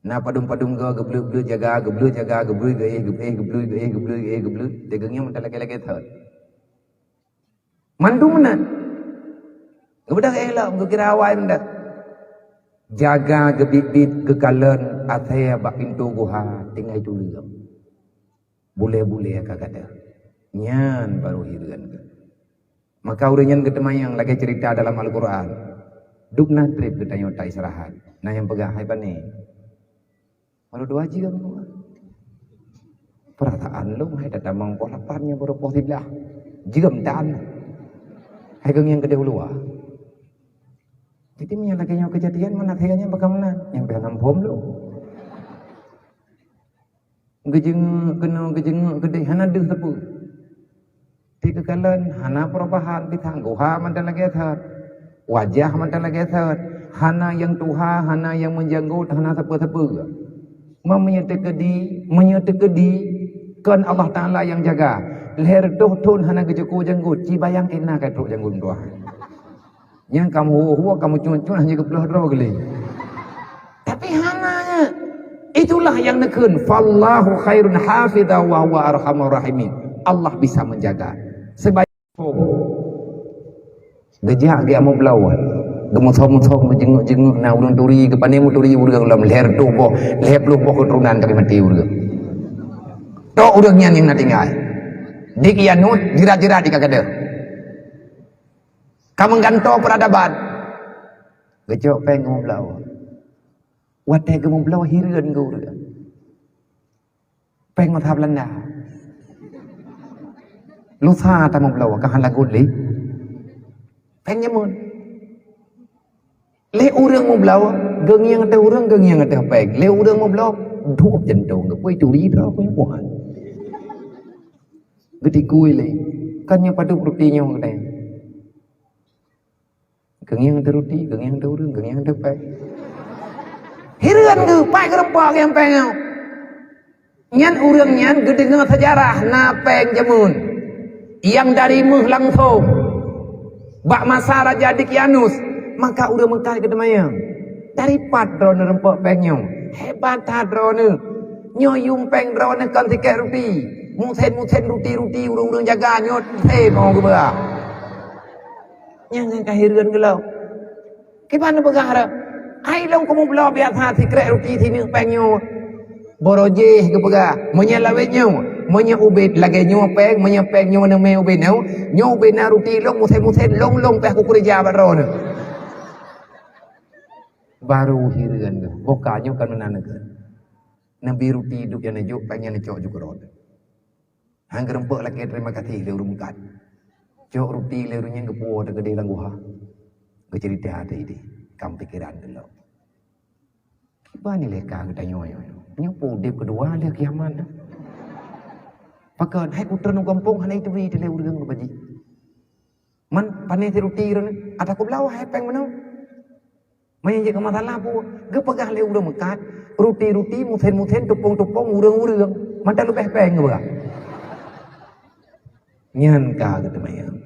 Na padum-padum goe geubleuet-bleuet jaga, geubleuet jaga, geubleuet geuéh, geuéh, geubleuet geuéh, geubleuet geuéh, geubleuet. Teungoh ngieng mantong lagée-lagée thon. Mandum meunan. Geubeudôh éh lom, geukira awai meunan. Jaga geubiet-biet geukalon asée bak pintoe guha tinggai tuleueng. Bulée-bulée ka gadôh. Nyan baru hireuen geuh. Maka ureuëng nyan geuteumayang lagée ceurita dalam Al-Qur'an. Dubna treb geutanyoe ta-istirahat. Na nyang peugah, "Hai pané, baru dua jeuem." Peurasaan lôn hai tatamong poh lapan nyoe baru poh siblah. Jeuem tan. Hai geungieng keudeh u luwa. Jadi meunyoe lagée nyoe keujadian, mana saya nyan bakal meunan? Nyang pih lam phom lôn. Geujeungeuk keunoe, geujeungeuk keudeh, hana deuh sapeue. Di geukalon hana perubahan, pitang guha mantong lagée that. Wajah mantong lagée that. Hana nyang tuha, hana nyang meujanggot, hana sapeue-sapeue. Meunyoe teukeudi, meunyoe teukeudi, kon Allah Taala nyang jaga. Lhée reutôh thon hana geucuko janggot, ci bayang éh na ka trok janggot meutuah. Nyang kamoe huwa-huwa, kamoe cuet-cuet hanya geupeuleueh droe geulée. Tapi hana. Itulah yang neukheun, "Fallahu khairun hafidha wa huwa arhamur rahimin." Allah bisa menjaga. Sebaik. Geujak geuamuk bloe. Geumeusom-som, geujenguk-jenguk, na ureuëng turi, geupane meuturi ureuëng lom lhèe reutôh boh, lhèe ploh boh keuturonan tapi maté ureuëng. Tok ureuëng nyan nyang na tinggai. Dikhianat, jirat-jirat di ka gadeuh. Ka meugantoe peuradaban. Geucok péng geumubloe. Watée geumubloe hireuen geuh ureuëng. Péng masa Belanda. Lusa tamubloe ka hana lagot lé. Péng jameun. Lé ureuëng mubloe, geungieng ateueh ureuëng, geungieng ateueh péng. Lé ureuëng mubloe, duek jantong geuh. Peue turi droe peue buhan. Geutikui lé. Kan nyoe padub ruti nyoe geutanyoe. Geungieng ateueh ruti, geungieng ateueh ureuëng, geungieng ateueh péng. Hireuen geuh, pat geureumpok geungieng péng nyoe. Nyan ureuëng nyan geudeungoe seujarah na péng jameun nyang dari méuh langsong bak masa Raja Dikyanus, maka ureuëng meukat geuteumanyong, "Dari pat droeneueh reumpok péng nyoe? Hebat that droeneueh! Nyoe yuem péng droeneueh kon sikét ruti. Musén-musén ruti-ruti ureuëng-ureuëng jaga nyoe musén mau geuba." Nyang ka hireuen geuh lom. Kiban neupeugah rot, "Hai lôn kumubloe biasa sikrék ruti sineuk péng nyoe." Barô jih geupeugah, "Meunyoe lawét nyoe, meunyoe ubit lagée nyoe péng, meunyoe péng nyoe neumé ubit nyoe, nyoe ubit na ruti lôn musén-musén lôn-lôn péh kukeureuja bak droeneueh." Barô hireuen geuh, boh ka nyoe ka meunan geuh. Neubi ruti duek nyang neujok péng nyang neucok ju keurot. Han geureumpok lakée teurimong gaséh lé ureuëng meukat. Cok ruti lé ureuëng nyan geupuwoe teukeudeh lam guha. Geuceurita teuh ideh, kam pikeran geulok. Kiban ilée ka geutanyoe nyoe. Nyoe peue udeb keudua lé kiamat nyoe. Pakon hai uteuen u gampông hana ituri teuh lé ureuëng geubaji. Man pané si ruti ureuëng, ata kubloe hai péng meunoe. Meunyoe jeuet keu masalah peue, geupeugah lé ureuëng meukat, ruti-ruti, musén-musén, tupông-tupông, ureuëng-ureuëng, mantong leubeh péng geupeugah. Nyan ka geuteumanyong.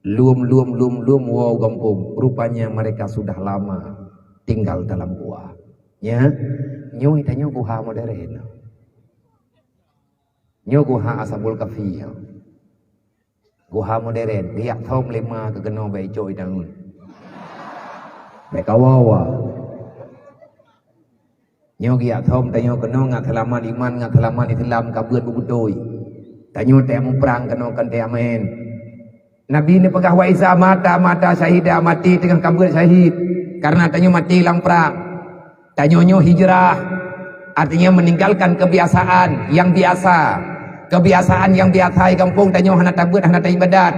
Lom, lom, lom, lom woe gampông, rupanya mereka sudah lama tinggal dalam gua. Nya, nyoe tanyoe guha modern. Nyoe guha Ashabul Kahfi. Guha modern, geujak thom lé ma keu keunoe bèk icok itangeun. Bèk kawa-wa. Nyoe geujak thom tanyoe keunoe ngat seulamat iman, ngat seulamat Islam ka beuet beubeutôi. Tanyoe teuh muprang keunoe kon teuh meu'en. Nabi neupeugah, "Wa iza mata, mata syahida," maté teungoh ka beuet syahid. Kareuna tanyoe maté lam prang. Tanyoe nyoe hijrah, artinya meninggalkan kebiasaan yang biasa. Kebiasaan yang biasa di gampông tanyoe hana tabeuet, hana taibadat.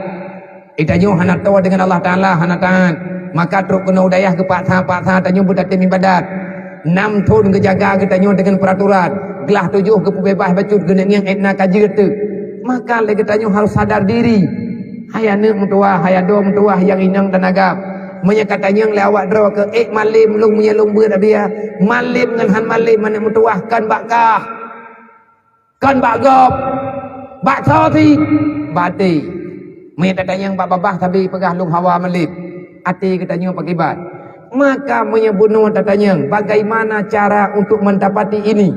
Di tanyoe hana toe deungon Allah Taala, hana taat. Maka trok keunoe u dayah geupaksa-paksa tanyoe beutatem ibadat. Nam thon geujaga geutanyoe deungon peraturan. Glah tujoh geupeubeubaih bacut geuneuk ngieng étna ka jeuet teuk. Maka lé geutanyoe harus sadar diri. Hai aneuk meutuwah, hai adoe meutuwah nyang inong dan agam. Meunyoe ka tanyong lé awak droe keu, "Ék malem lôn meunyoe lôn beuet, Abiya?" Malem ngon han malem aneuk meutuwah kon bak kah. Kon bak gob. Bak soe cit? Bak até. Meunyoe tatanyong bak babah sabe peugah lôn hawa malem. Até geutanyoe pakriban? Maka meunyoe bunoe tatanyong, bagaimana cara untuk mendapati ini?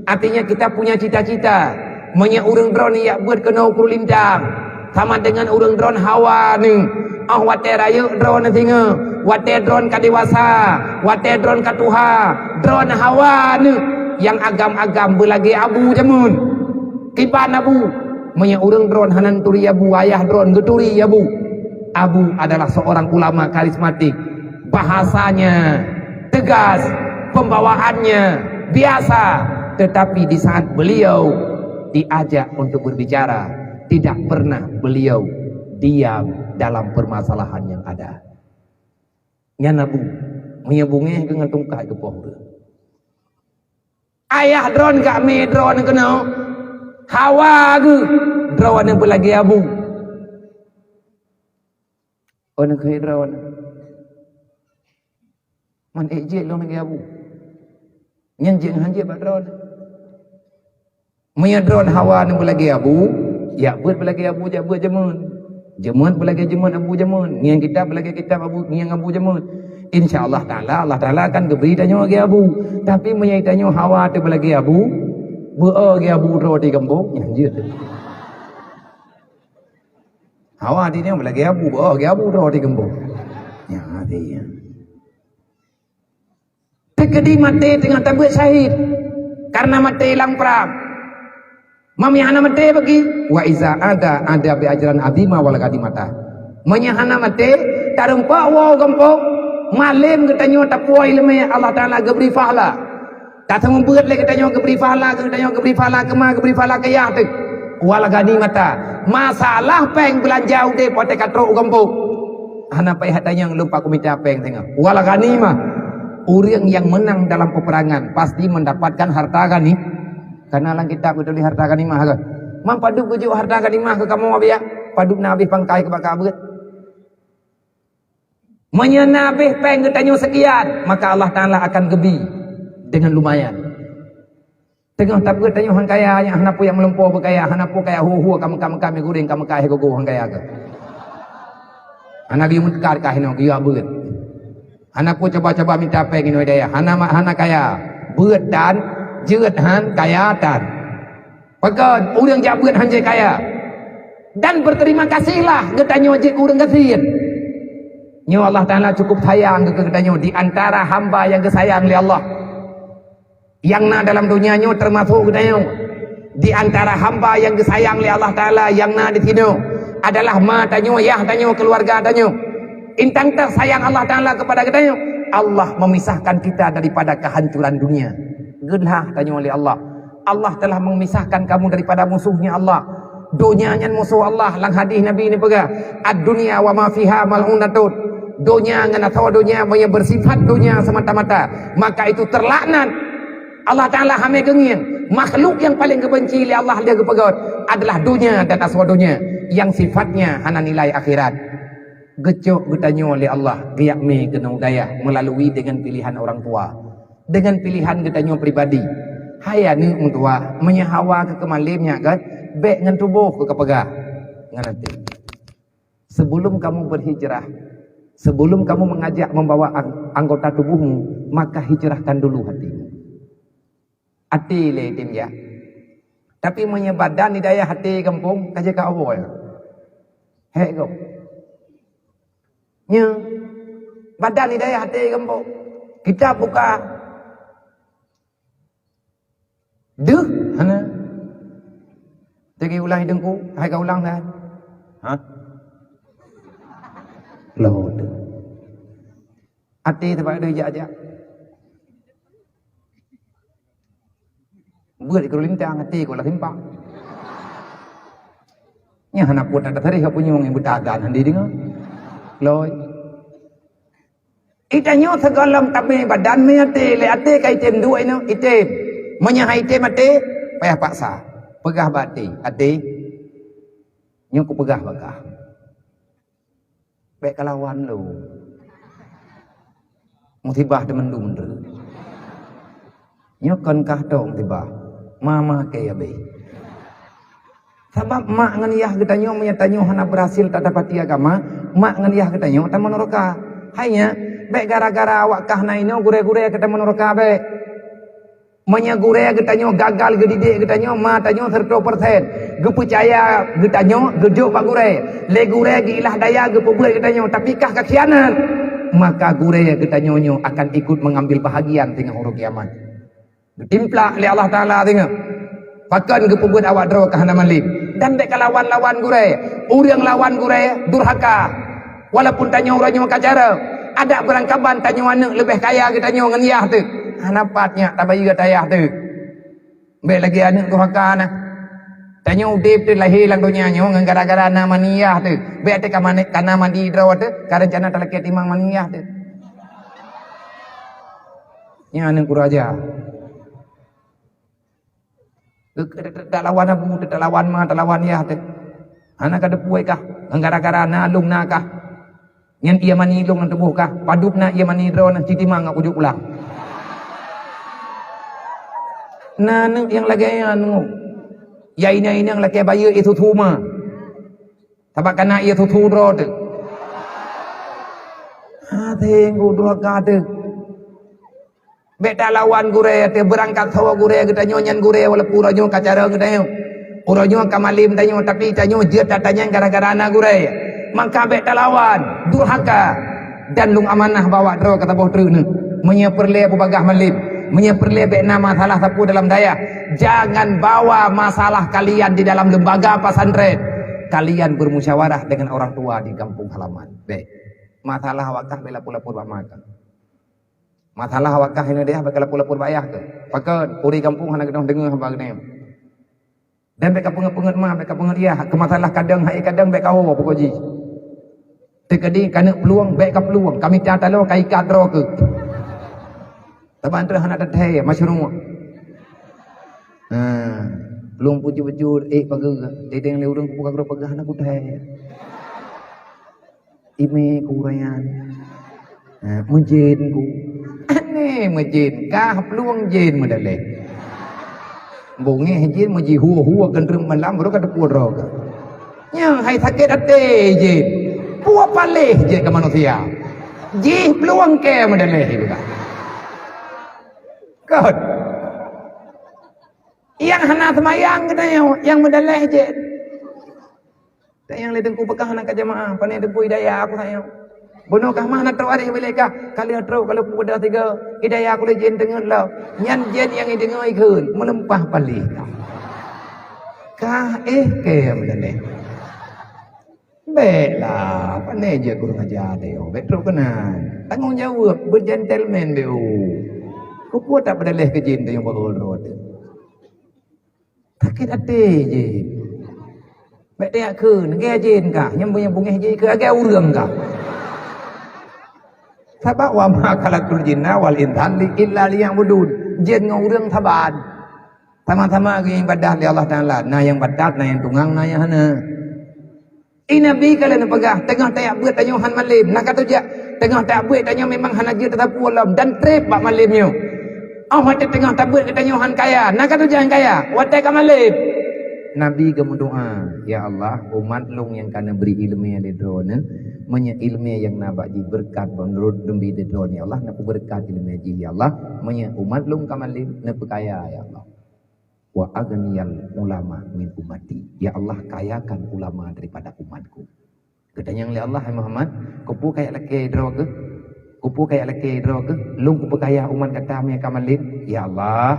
Artinya kita punya cita-cita. Meunyoe ureuëng droeneuh jak beuet keunoe u Krueng Lintang, sama deungon ureuëng droeneuh hawa neuh. Óh watée rayeuk droeneuh singoh, watée droeneuh ka dewasa, watée droeneuh ka tuha, droeneuh hawa neuh nyang agam-agam beulagée abu jameun. Kiban abu? Meunyoe ureuëng droeneuh hana neuturi abu, ayah droeneuh geuturi abu. Abu adalah seorang ulama karismatik. Bahasanya tegas, pembawaannya biasa, tetapi di saat beliau diajak untuk berbicara, tidak pernah beliau diam dalam permasalahan yang ada. Nyan abu, meunyoe bungéh geuh ngon tungkat geupoh ureuëng. Ayah droeneuh gak mé droeneuh keunoe, hawa geuh droeneuh beulagée abu. Oh, neukheun droeneuh. Man ék jeuet lôn lagée abu. Nyan jeuet ngon han jeuet bak droeneuh. Meunyoe droeneuh hawa neuh beulagée abu, jak beuet beulagée abu, jak beuet jameun. Jameun beulagée jameun abu jameun. Ngieng kitab beulagée kitab abu, ngieng abu jameun. Insya Allah Taala, Allah Taala akan geubri tanyoe lagée abu. Tapi meunyoe tanyoe hawa teuh beulagée abu, beu-o lagée abu droe di gampông, nyan jeuet. Hawa di nyoe beulagée abu, beu-o lagée abu droe di gampông. Ya, hati ya. Teukeudi maté teungoh tabeuet syahid, karena maté lam prang. Meunyo hana maté bagi, wa iza ada, ada bi ajran azima wal ghanimata. Meunyo hana maté, tarumpok woe gampông, malem geutanyoe tapuwoe ileumèe, Allah Taala geubri pahala. Tateumeubeut lé geutanyoe geubri pahala, geutanyoe geubri pahala keuma, geubri pahala keu yah teuh. Wal ghanimata. Masalah péng beulanja udép watèe ka trok u gampông. Hana payah tanyong lôn pakon mita péng teungoh. Wal ghanimah. Ureueng nyang meunang dalam peperangan pasti mendapatkan harta ghani. Kana lam kitab geutuléh harta ghanimah ka. Mang padub geujok harta ghanimah keu kamoe, Abiya? Padub na abéh pangkai keu baka beuet. Meunyoe na abéh péng geutanyoe sekian, maka Allah Taala akan geubri dengan lumayan. Teungoh tabeuet tanyoe han kaya, nyan hana peue nyang meulumpoe beukaya, hana peue kaya hu-hu ka Mekah-Mekah, mi guréng ka Mekah, he gogo han kaya keu. Hana geuyue meukat ka hinoe geuyue beuet. Hana peue cuba-cuba mita péng inoe dayah, hana ma-, hana kaya. Beuet tan, jeuet han, kaya tan. Pakon ureueng jak beuet han jeuet kaya. Dan berterima kasihlah geutanyoe jeuet keu ureueng gasien. Nyoe Allah Taala cukup sayang keu geutanyoe di antara hamba nyang geusayang lé Allah. Nyang na dalam donya nyoe teumasok geutanyoe. Di antara hamba nyang geusayang lé Allah Taala nyang na di sinoe adalah ma tanyoe, yah tanyoe, keuluwarga tanyoe. Intang that sayang Allah Taala kepada geutanyoe, Allah memisahkan kita daripada kehancuran dunia. Geulhah tanyoe lé Allah. Allah telah memisahkan kamu daripada musuhnya Allah. Donya nyan musoh Allah. Lam hadis Nabi neupeugah, "Ad-dunya wa ma fiha mal'unatun." Donya ngon asoe donya meunyoe beusifat donya semata-mata, maka itu terlaknat. Allah Taala hana geungieng. Makhluk nyang paleng geubenci lé Allah lheueh geupeugét adalah donya dan asoe donya nyang sifatnya hana nilai akhirat. Geucok geutanyoe lé Allah geujak mé keunoe u dayah meulalu dengan pilihan orang tua, dengan pilihan geutanyoe pribadi. Hai aneuk meutuah, meunyoe hawa keuh keumalem nyak kan, bèk ngon tuboh keuh kapeugah, ngon até. Sebelum kamu berhijrah, sebelum kamu mengajak membawa ang-, anggota tubuhmu, maka hijrahkan dulu hatimu. Até lé item jak. Tapi meunyoe badan di dayah até gampông, ka jeuet ka oboh ya. Hék gob. Nyo, badan di dayah até gampông. Kita buka deuh hana. Teugi ulang idengku, hai ka ulang dah. Ha? Lo deuh. Até teubak deuh jak-jak. Beuet keu lintang até keu lah simpang. Nyan hana pun ada tarikh apa nyueng nyang beutagan handi deungoe. Loi. Itanyoe sigohlom tamé badan mé até, lé até ka item duek inoe, item. Meunyoe han item até, payah paksa. Peugah bak até, "Até, nyoe kupeugah bak kah." Bèk kalawan lôn. Musibah teumandum tu. Nyoe kon kah tong tiba. Mama ke ya be. Sabab mak ngon yah geutanyoe meunyoe tanyoe hana berhasil tadapati agama, mak ngon yah geutanyoe tamong neuraka. Hai nyak, bèk gara-gara awak kah na inoe gurèe-gurèe keu tamong neuraka bèk. Meunyoe gurèe geutanyoe gagal geudidik geutanyoe, ma tanyoe seratus persen geupeucaya geutanyoe geujok bak gurèe, lé gurèe geuilah daya geupeubeuet geutanyoe, tapi kah ka khianat, maka gurèe geutanyoe nyoe akan ikut mengambil bahagian teungoh uroe kiamat. Geutimplak lé Allah Taala teungoh. Pakon geupeubeuet awak droe ka hana malem. Dan bèk kalawan-lawan gurèe. Ureueng lawan gurèe durhaka. Walaupun tanyoe uroe nyoe ka cara, adak beurangkaban tanyoe aneuk leubeh kaya geutanyoe ngon yah teuh. Hana pat nyak tabayeue ata yah teuh. Bèk lagèe aneuk durhaka na. Tanyoe udép teuh lahé lam donya nyoe ngon gara-gara na mani yah teuh. Bèk teuh ka mani, ka na mani droe teuh, ka reuncana talakèe timang mani yah teuh. Nyan aneuk kuraja. Geukeu-, teutalawan abu, teutalawan ma, teutalawan yah teuh. Hana ka teupeue kah, ngon gara-gara na lôn na kah. Nyan ié mani lôn lam tuboh kah, padub na ié mani droeneuh, ci timang ngon kujok pulang. Na aneuk nyang lagèe nyan nyoe. Ya inong-inong lakèe bayeue ié susu ma. Sabab ka na ié susu droe teuh. Até ngon droe ka teuh. Bèk talawan gurèe teuh, beurangkat saboh gurèe geutanyoe nyan gurèe walaupun uroe nyoe ka carông geutanyoe. Uroe nyoe ka malem tanyoe, tapi tanyoe jeuet tatanyong gara-gara na gurèe. Maka bèk talawan, durhaka. Dan lôn amanah bak awak droe keu saboh treuk neuh. Meunyoe peureulée beubagaih malem, meunyoe peureulée bék na masalah sapeue dalam dayah, jangan bawa masalah kalian di dalam lembaga pesantren. Kalian bermusyawarah dengan orang tua di kampung halaman. Bék. Masalah awak kah bék lapor-lapor bak ma kah. Masalah awak kah inong dayah bék lapor-lapor bak ayah kah. Pakon, ureuëng kampung hana keudroe deungoe haba geutanyoe. Dan bék ka peungeut-peungeut ma, bék ka peungeut yah, keu masalah kadang hai kadang bék ka woe pokok jih. Teukeudi kaneuk peuluwang bék ka peuluwang, ka mita taloe ka ikat droe keuh. Saban treuk hana teuthée masyruek. Ha, plueng pucuk-pucuk ék pageue, dideng lé ureuëng kupeugah droe peugah hana kuthée. Ime ku rayan. Ha, meujén ku. Aneh meujén, kah plueng jén meudaleh. Bungéh jén meujihue-hue keuntreueng malam baru ka teupeu droe ka. Nyan hai sakét até jén. Peue paléh jén keu manusia. Jih plueng kée meudaleh juga. Kot. Yang hana seumayang geutanyoe, yang meudaleh jén. Tanyong lé teungku peugah hana ka jamaah, pane teungku hidayah aku tanyong. Bunoe kah mah na trok aré bilé kah, ka lheueh trok ka lheueh peue dah tiga, hidayah aku lé jén teungeut lom. Nyan jén nyang ideungoe ikheun, meuleumpah paléh kah. Kah éh kée meudaleh. Bék lah, pane jeuet kureueng aja teuh, bék trok keunan. Tanggong jaweueb, beujentelmen bék u. Keupeue tapeudaleh keu jén teuh nyang bak uroe teuh. Sakét até jén. Bék tajak kheun, lagée jén kah, nyang beungéh jén keu lagée ureuëng kah. Sabab wa ma khalaqtul jinna wal insa li-, illa liya'budun. Jén ngon ureuëng saban. Sama-sama geuibadah lé Allah Taala. Na nyang batat, na nyang tungang, na nyang hana. I Nabi ka lheueh neupeugah, teungoh tajak beuet tanyoe han malem, na ka tujak. Teungoh tajak beuet tanyoe memang hana jeuet teusapeue lom dan treb bak malem nyoe. Óh watée teungoh tabeuet geutanyoe han kaya, na ka tujak han kaya, watée ka malem. Nabi geumeudoá, "Ya Allah, umat lôn nyang ka neubri iéleumé lé Droeneuh, meunyoe iéleumé nyang na bak jih beureukat meunurot neubri lé Droeneuh, ya Allah, neupeubeureukat iéleumé jih, ya Allah. Meunyoe umat lôn ka malem, neupeukaya, ya Allah." "Wa aghniyal ulama min ummati." Ya Allah, kayakan ulama daripada umatku. Geutanyong lé Allah, "Hai Muhammad, keupeue kajak lakée droe keuh? Keupeue kajak lakée droe keuh? Lôn kupeukaya umat gata meunyoe ka malem?" "Ya Allah,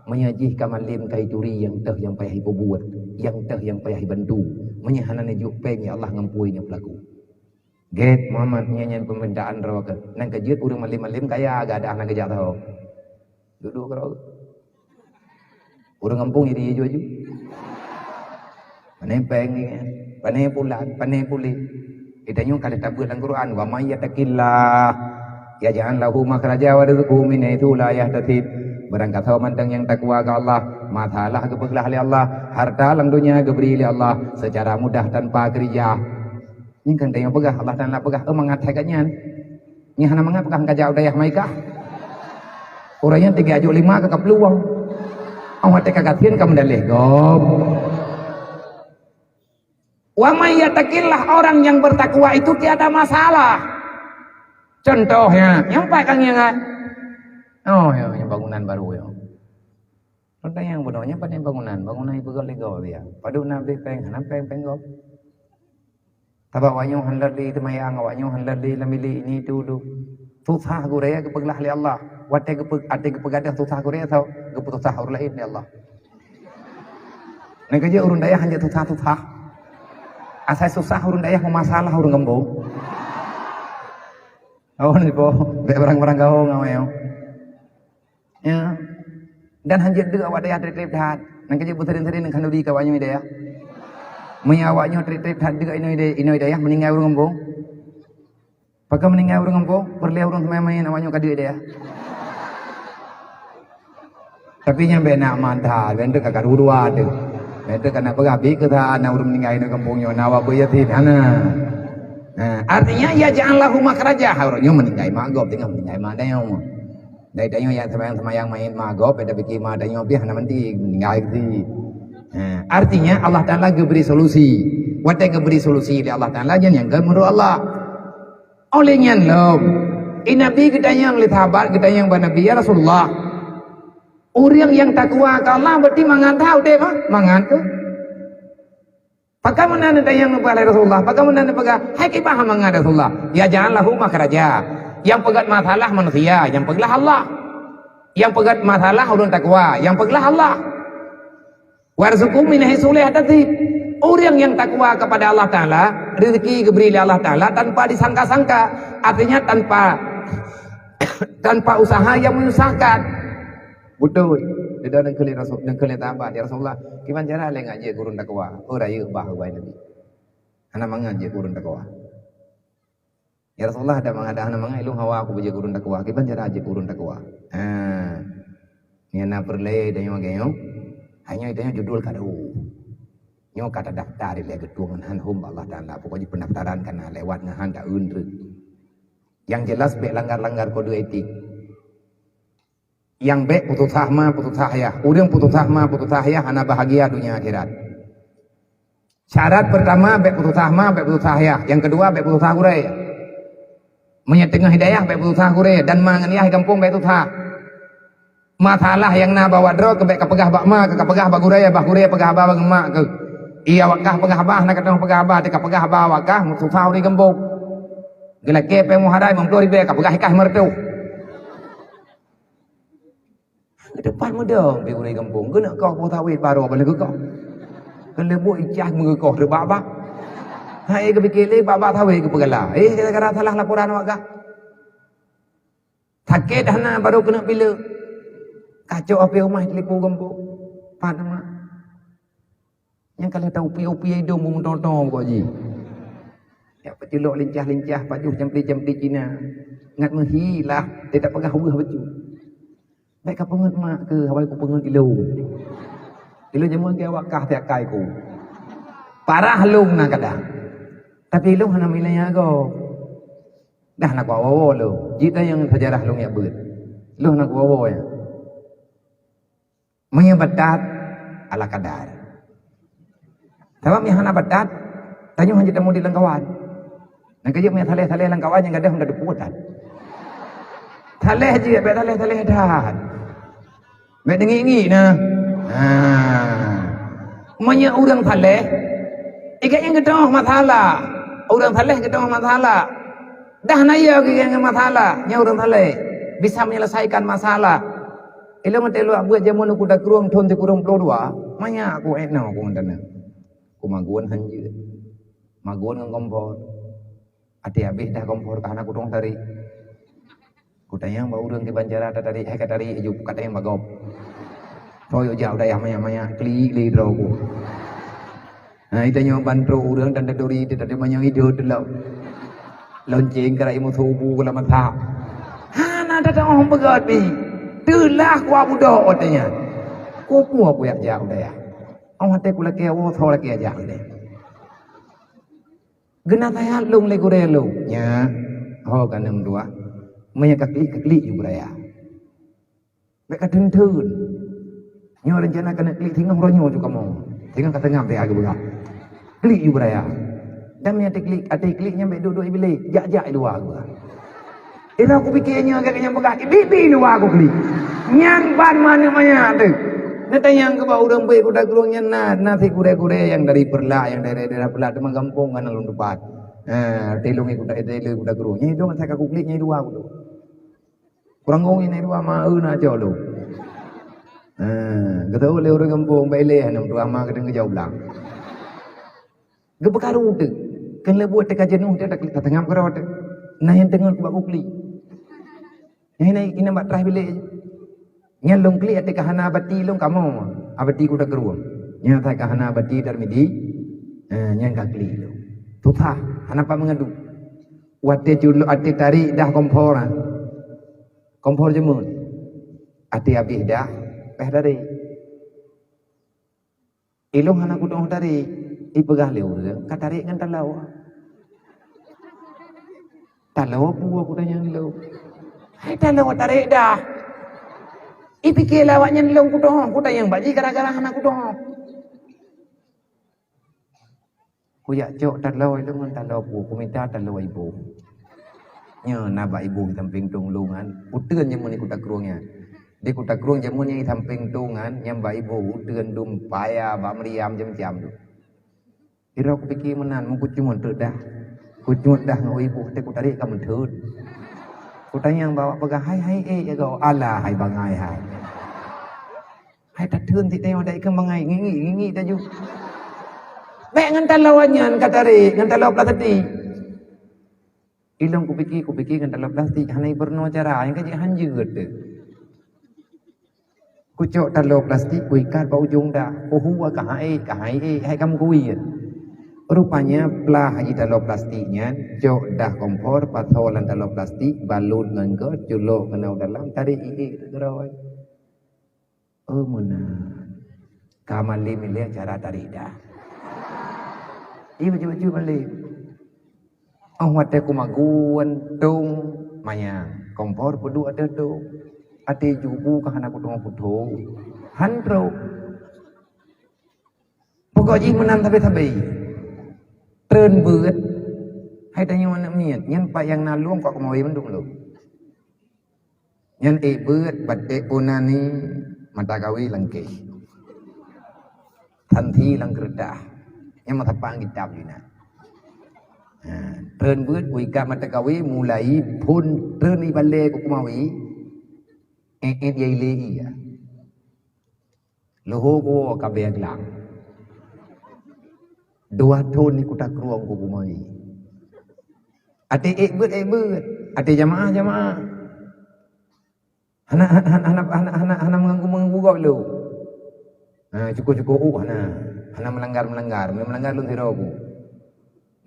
meunyoe jih ka malem ka ituri nyang teuh nyang payah ipeubuet, nyang teuh nyang payah ibantu. Meunyoe hana neujok péng, ya Allah, ngon peue nyoe peulaku?" "Gét, Muhammad, nyan, nyan peumintaan droe keuh. Nyang ka jeuet ureuëng malem-malem kaya, gadôh na geujak saho. Duek-duek keudroe. Ureuëng gampông jadi aju-aju. Pane péng, pane pulan, pane puléh." Geutanyoe ka lheueh tabeuet lam Quran, "Wa may yattaqillah yaj'al lahu makhraja wa yarzuqhu min haitsu la yahtasib." Barang gasoe mantong nyang takwa keu Allah, masalah geupeuglah lé Allah, harta lam donya geubri lé Allah seucara mudah tanpa keurija. Nyan kan tanyoe peugah, Allah Taala peugah, "Eh, mangat hai gata nyan." Nyan hana mangat peugah, "Ka jak u dayah Maikah." Ureuëng nyan tinggai ajuk lima ka kaplueng. Awak teuka gasien ka meudaleh gob. Wa may yattaqillah, orang yang bertakwa itu tiada masalah. Contohnya, nyang pat ka ngieng nyan. Oh, ya, yang bangunan baru ya. Teuntang nyang bunoe nyan pane bangunan, bangunan ipeugöt lé gob ya. Padub na abéh péng, hana péng, péng gob. Sabab awak nyoe han lheueh lé teumayang, awak nyoe han lheueh lé lam bilék ini itu, itu. Susah gurée geupeuglah lé Allah. Watée geupeu-, até geupeugadôh susah gurée, so, geupeususah ureuëng laén lé Allah. Nyang keujeuet ureuëng dayah hanjeuet susah-susah. Asai susah ureuëng dayah meumasalah ureuëng gampông. Oh, ni po, bék barang-barang gampông awak nyoe. Ya. Dan hanjeuet deuk awak dayah treb-treb that. Nyang keujeuet beuseuring-seuring ngon khanuri ka awak nyoe dayah. Meunyoe awak nyoe treb-treb that deuk inong dayah, inong dayah meuninggai ureuëng gampông. Pakon meuninggai ureuëng gampông, peureulée ureuëng seumayang awak nyoe ka deuk dayah. Tapi nyan bék na mantah, bék ka karu dua tu. Bék ka na peugah bit keu that na ureuëng meuninggai inong gampông nyoe na awak beuyatim hana. Nah, artinya ya ja'allahu makhraja, ureuëng nyoe meuninggai mak gob teungoh meuninggai mak dayah. Dari tanyoe nyang seumayang-seumayang main magop, pada pikir ma tanyoe pih hana mandi, meninggai keuti. Ha, artinya Allah Taala geubri solusi. Watée geubri solusi lé Allah Taala, nyan nyang keu meunurot Allah. Oleh nyan lom, i Nabi geutanyong lé sahabat, geutanyong bak Nabi, "Ya Rasulullah, ureuëng nyang takwa keu Allah berarti mangat that udeb, ha? Mangat tu?" Pakon meunan neutanyong neupeugah lé Rasulullah? Pakon meunan neupeugah, "Hai kiban mangat Rasulullah?" "Yaj'al lahu makhraja." Nyang peugét masalah manusia, nyang peuglah Allah. Nyang peugét masalah ureuëng takwa, nyang peuglah Allah. "Warzuqhu min haitsu la yahtasib." Ureuëng nyang takwa kepada Allah Taala, rezeki geubri lé Allah Taala tanpa disangka-sangka. Artinya tanpa tanpa usaha yang menyusahkan. Beutôi. Dia dah nangkeuh lé Rasul, nangkeuh lé sahabat, "Ya Rasulullah, kiban cara lé ngat jeuet keu ureuëng takwa?" "Oh, rayeuk bah, wahai Nabi. Hana mangat jeuet keu ureuëng takwa." "Ya Rasulullah, ada mangat, ada hana mangat, ilôn hawa aku beujeuet keu ureuëng takwa. Kiban cara jeuet keu ureuëng takwa?" Ha. Nyan na peureulée tanyoe lagée nyoe. Hanya tanyoe judul kado. Nyoe ka tadaftar lé geutueng ngon han hom bak Allah Taala. Pokoknya pendaftaran ka na lewat ngon han ta-eun treuk. Yang jelas bék langgar-langgar kode etik. Nyang bék putusah ma, putusah yah. Ureuëng putusah ma, putusah yah hana bahagia dunia akhirat. Syarat pertama bék putusah ma, bék putusah yah. Nyang keudua bék putusah gurée. Meunyoe teungoh hidayah bék putusah gurée dan ma ngon yah gampông bék tuha. Masalah nyang na bak droe keuh bék kapeugah bak ma keuh, kapeugah bak gurée, bah gurée peugah haba bak mak keuh. Iya wakah peugah haba, na katong peugah haba, teuka peugah haba wakah, susah ureuëng gampông. Geulakée péng muhadai meuploh ribée, kapeugah ikah meureutoh. Geuteupah meudong di ureuëng gampông, keuneuk koh poh sawét barô bak leukoh. Keuleubuk icah meugeukoh teubak-bak. Hai geupike lé bak-bak sawét geupeugala. Eh, gara-gara salah laporan awak gah. Sakét hana barô keuneuk pileuk. Kacok api rumah di likôt gampông. Pat mak. Nyang ka lheueh ta-upi-upi idong beumeutong-tong kok jih. Ya peuculok lincah-lincah pajoh campli-campli Cina. Ngat meuhilah, teutab peugah weueh bacut. Bék ka peungeut mak keuh, hawai ku peungeut ilôn. Ilôn jameun keu awak kah tiakai ku. Parah lôn na kadang. Tapi ilôn hana meunilai nyan gob. Dah na kuwoe-woe lôn. Jitanyong sejarah lôn jak beuet. Lôn na kuwoe-woe nyan. Meunyoe batat, ala kadar. Sabab nyang hana batat, tanyoe hana jeuet tamudik lam kawan. Nyang ka jeuet meunyoe saleh-saleh lam kawan nyang gadôh hana teupeu that. Saleh jeuet, bék saleh-saleh that. Bék deungi-ngi na. Ha. Meunyoe ureuëng saleh, ikat nyang geutanyoe masalah. Ureuëng saleh geutanyoe masalah. Dah na ya geutanyoe masalah, nyan ureuëng saleh. Bisa menyelesaikan masalah. Ilôn watée lôn beuet jameun u Kuta Krueng thon sikureueng ploh dua, manyak ku ék noe ku ngon taneuh. Ku magun han jeuet. Magun ngon kompor. Até habéh dah kompor ka hana kutueng tarék. Kutanyong bak ureuëng kiban cara tatarék, hai ka tarék ju, katanyong bak gob. Toh yue jak u dayah manyak-manyak, klik lé droe ku. Nah, itanyoe ban trok ureuëng dan taturi teutab manyang idot lom. Lonceng karai musoh bu keu lam mata. Hana tataoh peugah pi. Teulah kuah budok watée nyan. Kupu aku yak jak u dayah. Oh watée kulakée woe tho lakée jak u dayah. Geunaseuhat lôn lé gurée lôn. Nya, ho ka nem dua. Meunyoe ka klik, ka klik ju beuraya. Bék ka theun-theun. Nyoe reuncana keuneuk klik singoh uroe nyoe ju kamoe. Singoh ka teungam teuka geubeugah. Klik ju beuraya. Dan meunyoe até klik, até klik nyan bék duek-duek iblih, jak-jak i luwa geubeugah. Ira kupike nyoe gata nyang peugah, "Ibi-bi luwa ku klik." Nyan ban manök manyak teuh. Neutanyong keu bak ureuëng beuet Kuta Krueng nyan na, na si gurée-gurée nyang dari Peureulak, nyang dari daerah Peureulak teuma gampông hana lôn teupat. Ha, tilông ikut, tilông ikut Kuta Krueng. Nyan idong asai ka kuklik nyan i luwa ku tu. Kurang gong nyan i luwa ma eu na cok lôn. Ha, geuteuôt lé ureuëng gampông, bak ilée hana meutuah ma geuteueng geujaweueb lang. Geupeukaru teuk. Keu leubuet teuka jeunôh teuh, tateungam keudroe teuh. Nah nyang teungeut bak kuklik. Nyang inan, inan bak traih bilék. Nyan lôn klik até ka hana bati lôn kamoe. Abati Kuta Krueng. Nyan asai ka hana bati Tarmidi. Eh, nyan ka klik lôn. Susah, hana pat meungadu. Watée culok até tarék dah kompor, ah. Kompor jeumeuet. Até habéh dah, peh tarék. Ilôn hana kudoh tarék, ipeugah lé ureuëng ka tarék ngon taloe. Taloe peue kutanyong ilôn? Hai taloe tarék dah. Ipike lé awaknyan ilôn kudoh, kutanyong bak jih gara-gara hana kudoh. Kujak cok taloe ilôn ngon taloe peue, kumita taloe iboh. Nyoe na bak iboh di sampéng tông lôn nyan, uteuen jameun di Kuta Krueng nyan. Di Kuta Krueng jameun nyang di sampéng tông nyan, nyang bak iboh uteuen dum paya bak meuria macam-macam tu. Sidroe kupike meunan, meukucumeuet teuk dah. Kucumeuet dah ngon ibu, teuh kutarék ka meutheun. Kutanyong bak awak peugah, "Hai, hai, ék, ya goe." "Alah, hai bangai, hai." Hai tatheun sit tanyoe dak ikheun bangai, ngingik-ngingik taju. Bék ngon taloe nyan katarék, ngon taloe plastik. Ilong kupike, kupike ngon taloe plastik, hana ipeurunoe cara, nyang ka jeuet han jeuet teuh. Kucok taloe plastik, kuikat bak ujong dah. Kuhu ka hai, ka hai, hai kamoe kuwir. Rupanya plah jih taloe plastik nyan, cok dah kompor, pasoe lam taloe plastik, balot ngon gét, culok keunoe dalam, tarék iék keudroe. Oh meunan. Ka malém ilée cara tarék dah. Iya bacut-bacut malém. Oh watée kumagun tong manyang, kompor peuduek ateueh tong. Até jubu ka hana kuteumé putôh. Han trok. Pokok jih meunan sabe-sabe. Treun beuet. Hai tanyoe aneuk miet, nyan pat nyang na lôn kok keumawe mandum lôn. Nyan ék beuet, baték punani, mata kawe langkéh. Thanti lam keureutah. Nyan masa pang kitab jih na. Ha, treun beuet, kuikat mata kawe, mulai phon treun ibalée kok keumawe, ék-ék ya ilée iya. Leuhô kuwoe ka bée glang. Dua thon ni kutakrueng kok keumawe. Até ék beuet, ék beuet. Até jamaah, jamaah. Hana, hana, hana, hana, hana, hana meuganggu-meuganggu gob lom. Ha, cukup-cukup uh hana. Hana meulanggar-meulanggar. Meulanggar lôn sidroe ku.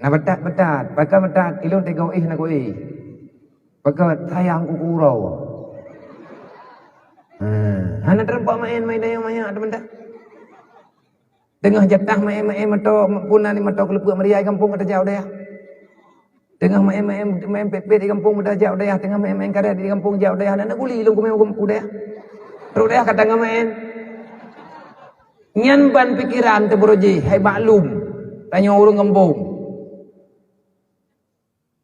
Na beutat-beutat, pakon beutat, ilôn teugoh éh na kuéh. Pakon sayang kuku uroe. Ha, hana teureumpak maén, maén dayang manyak teumanta. Teungoh jatah maén-maén moto, puna ni moto keuleupeuk meuria di gampông ka tajak u dayah. Teungoh maén-maén, maén pet-pet di gampông ka tajak u dayah, teungoh maén-maén karet di gampông jak u dayah, na guli ilôn kumé u dayah. Trok dayah ka tangoh maén. Nyan ban pikeran teuh baroe jih, hai maklum, tanyoe ureuëng gampông.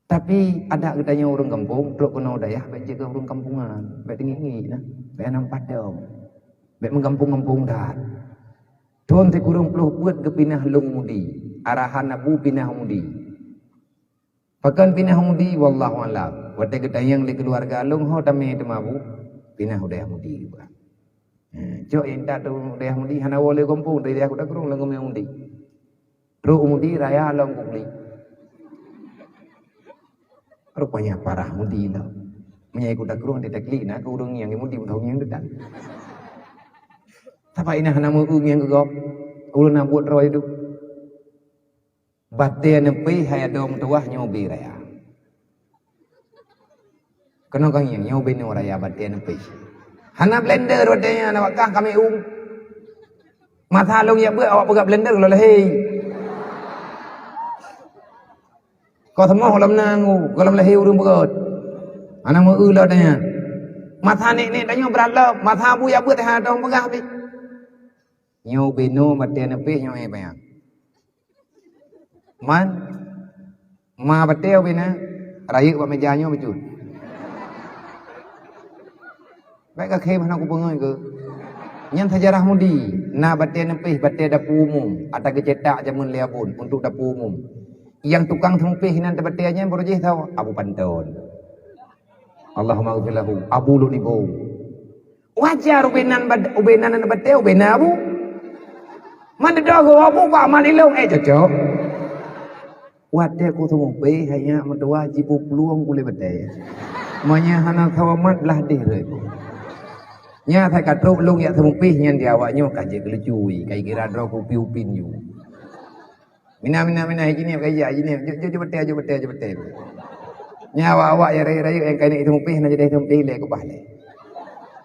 Tapi adak geutanyoe ureuëng gampông, trok keunoe dayah, bék jeuet keu ureuëng kampungan, bék teungiek-ngiek na, bék nam padong, bék meugampông-gampông that. Thon sikureueng ploh peuet geupinah lôn mudi, arahan Abu pinah mudi. Pakon pinah mudi, wallahu alam. Watée geutanyong lé keuluwarga lôn, ho tamé teuma Bu, pinah u dayah mudi. Cok intat u dayah mudi, hana woe lé gampông, dari dayah kuda kurung lôn geumé mudi. Trok mudi raya lom kuklik. Rupanya parah mudi lom. Meunyoe ikut takruh di taklik na keu ureuëng nyang mudi meuthong nyang dekat. Saba inah hana meu-eu nyang geugop. Ulôn na buet roh itu. Batée neupéh hai adoe meutuwah nyoe bie raya. Keunoe ka ngieng, nyoe binoe raya batée neupéh. Hana blender watée nyan, hana bak kah kami ung. Masa lôn jak beuet awak peugah blender goh lom lahé. Kok seumoh goh lom nang u, goh lom lahé ureuëng beurot. Hana meu-eu lom watée nyan. Masa nek-nek tanyoe brat lom, masa bu jak beuet hana teupeugah pih. Nyoe binoe batée neupéh nyoe éh payah. Man, ma batée ubena, rayeuk bak meja nyoe bacut. Bék kakhem hana kupeungeut keu. Nyan sejarah mudi, na batée neupéh, batée dapu umum, ata geucetak jameun lé abon untuk dapu umum. Nyang tukang seumeupéh inan teubatée nyan baroe jih tho, Abu Panton. Allahumma ghfir lahu, Abu Luk Nibong. Wajar ubena bad-, ubena na batée, ubena abu. Man deudoe geuh abu bak man ilong, eh, cocok. Watée ku seumeupéh, hai nyak meutuwah jipuplueng kulét batée. Meunyoe hana seumat blah deh rot. Nyak sai ka trok lôn jak seumeupéh nyan di awak nyoe ka jeuet keu lucu, ka jikira droe kupi upin ju. Mina, mina, mina, hai jinieb, hai jinieb, jok, jok, jok batée, jok batée, jok batée. Nyan awak-awak nyang rayeuk-rayeuk nyang keuneuk seumeupéh, na jadeh seumeupéh lé keubah lé.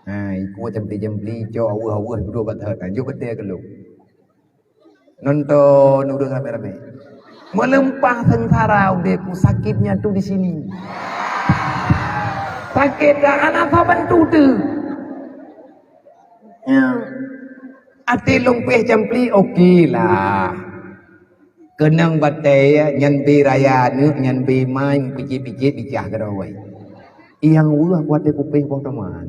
Ha, ikue campli-campli, cok aweueh-aweueh, dudoe bak that, ha, jok batée keu lôn. Nonton ureuëng ramé-ramé. Meuleumpah seungsara udeb ku, sakitnya tu di sini. Sakét dah, hana saban tu teuh. Ya. Até lôn péh campli, oke lah. Keunong batée nyan bie raya neuk, nyan bie main picit-picit bicah keudroe. Nyang weueh watée kupéh boh teuma.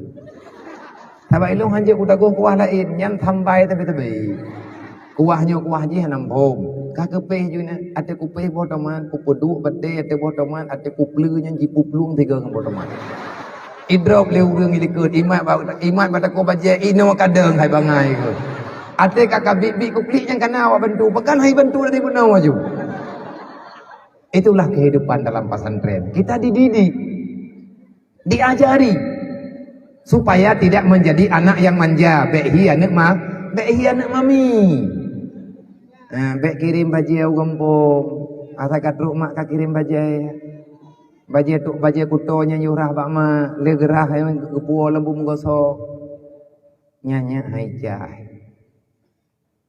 Sabab ilong hanjeuet kutagoe kuah laén, nyan sambai teubé-teubé. Kuah nyoe kuah jih hana muphom. Ka keupéh ju nyan, até kupéh boh tomat, kupeuduek batée até boh tomat, até kupleue nyan jipuplueng tiga ngon boh tomat. Idrop lé ureuëng likot, imat ba, imat ba takue bajée, inoe kadeueng hai bangai keuh. Até ka kabit-bit kuklik nyang kana awak bantu, pakon hai bantu dari bunoe aju. Itulah kehidupan dalam pesantren. Kita dididik, diajari supaya tidak menjadi anak yang manja. Bék hi aneuk ma, bék hi aneuk mami. Ha, bék kirém bajée u gampông. Asai ka trok mak ka kirém bajée. Bajée tuk bajée kuto nyang yue rhah bak mak, lé geurhah nyang geupuwoe lam bumoe gosok. Nyan nyan hai jai.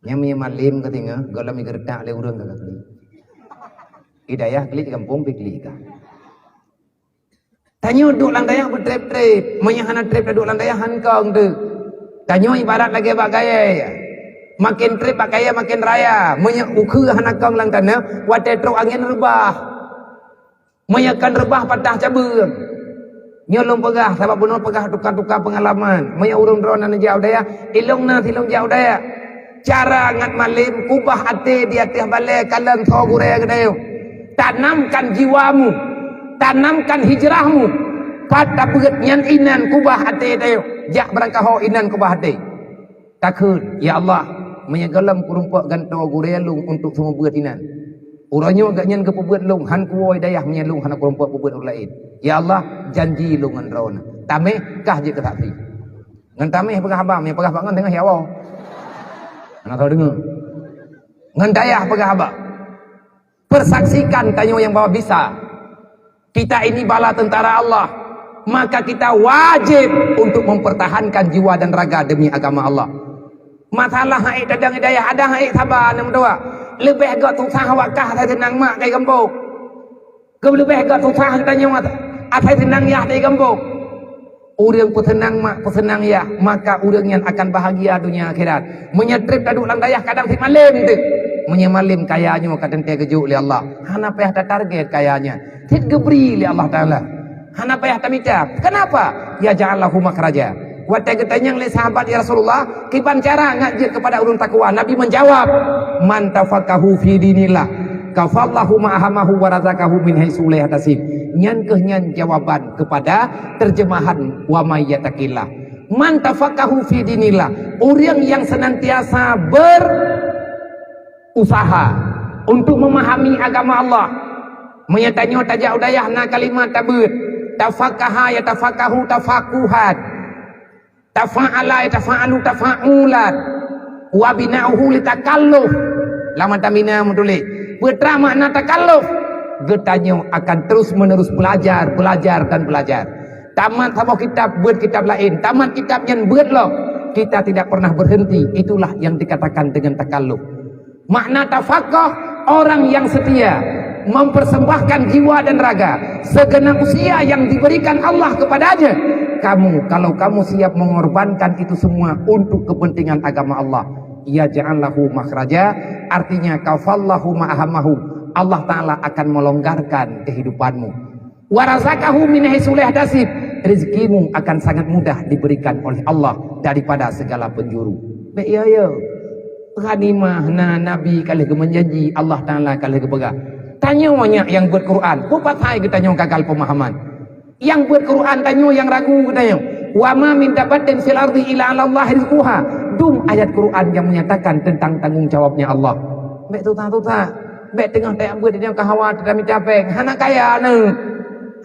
Nyang meunyoe malem ka singoh, gohlom geureutak lé ureuëng ka klik. Hidayah klik gampông pi klik ka. Tanyoe duek lam dayah beutreb-treb, meunyoe hana treb taduek lam dayah han kong teuh. Tanyoe ibarat lagée bak kayée. Maken treb bak kayée maken raya, meunyoe ukheue hana kong lam tanoh, watée trok angén reubah. Meunyoe kan reubah patah cabeueng. Nyoe lôn peugah sabab bunoe peugah tuka-tuka peungalaman. Meunyoe ureuëng droe na neujak u dayah, ilong na silong jak u dayah. Cara ngat malem kubah até di ateueh balée kalon tho gurée geutanyoe. Tanamkan jiwamu, tanamkan hijrahmu. Pat tabeuet nyan inan kubah até tanyoe. Jak beurangkaho inan kubah até. Takheun, "Ya Allah, meunyoe gohlom kurumpok gantoe gurée lôn untuk seumeubeuet inan. Uroe nyoe gobnyan geupeubeuet lôn, han kuwoe dayah meunyoe lôn hana kurumpok peubeuet ureuëng laén. Ya Allah, janji lôn ngon droeneuh." Taméh kah jeuet keu saksi. Ngon taméh peugah haba, meunyoe peugah bak ngon teungoh ya Allah. Hana tau deungoe. Ngon dayah peugah haba. Persaksikan tanyoe nyang bahwa bisa. Kita ini bala tentara Allah, maka kita wajib untuk mempertahankan jiwa dan raga demi agama Allah. Masalah hai tadang hidayah ada hai saba nem dua. Lebih gak susah wakah saya senang mak kai gembok. Keu lebih gak susah tanyoe asai senang yah di gembok. Ureuëng peuseunang mak, peuseunang yah, maka ureuëng nyan akan bahagia dunia akhirat. Meunyoe treb taduek lam dayah kadang sit malem teuh. Meunyoe malem kaya nyoe ka teuntée geujok lé Allah. Hana payah tatarget kaya nyan. Sit geubri lé Allah Taala. Hana payah tamita. Kenapa? Ya ja'allahu makhraja. Watée geutanyong lé sahabat, "Ya Rasulullah, kiban cara ngat jeuet kepada ureuëng takwa?" Nabi menjawab, "Man tafaqahu fi dinillah, kafallahu ma ahamahu wa razaqahu min haitsu la yahtasib." Nyan keuh nyan jawaban kepada terjemahan wa may yattaqillah. Man tafaqahu fi dinillah, ureuëng yang senantiasa berusaha untuk memahami agama Allah. Meunyoe tanyoe tajak u dayah na kalimat tabeuet, tafaqaha yatafaqahu tafaquhan. Tafa'ala yatafa'alu tafa'ulan. Wa bina'uhu litakalluf. Lam mata mina meutuléh. Peue treuk makna takalluf? Geutanyoe akan terus menerus belajar, belajar dan belajar. Tamat saboh kitab, beuet kitab laén. Tamat kitab nyan beuet lom. Kita tidak pernah berhenti. Itulah yang dikatakan dengan takalluf. Makna tafaqah, orang yang setia mempersembahkan jiwa dan raga, segenap usia yang diberikan Allah kepadanya. Kamu, kalau kamu siap mengorbankan itu semua untuk kepentingan agama Allah, ya ja'allahu makhraja, artinya kafallahu ma'ahamahu, Allah Ta'ala akan melonggarkan kehidupanmu. Wa razaqahu min haitsu la yahtasib, rezekimu akan sangat mudah diberikan oleh Allah daripada segala penjuru. Baik, ya, ya. Ghanimah na Nabi ka lheueh geumeujanji, Allah Taala ka lheueh geupeugah. Tanyoe nyak nyang beuet Quran, peue pasai geutanyoe gagal pemahaman? Nyang beuet Quran tanyoe nyang ragu geutanyoe. Wa ma min dabbatin fil ardi illa 'alallahi rizquha. Dum ayat Quran yang menyatakan tentang tanggung jawabnya Allah. Bèk tuta-tuta. Bèk teungoh tajak beuet nyang ka hawa teutamita péng. Hana kaya neuh.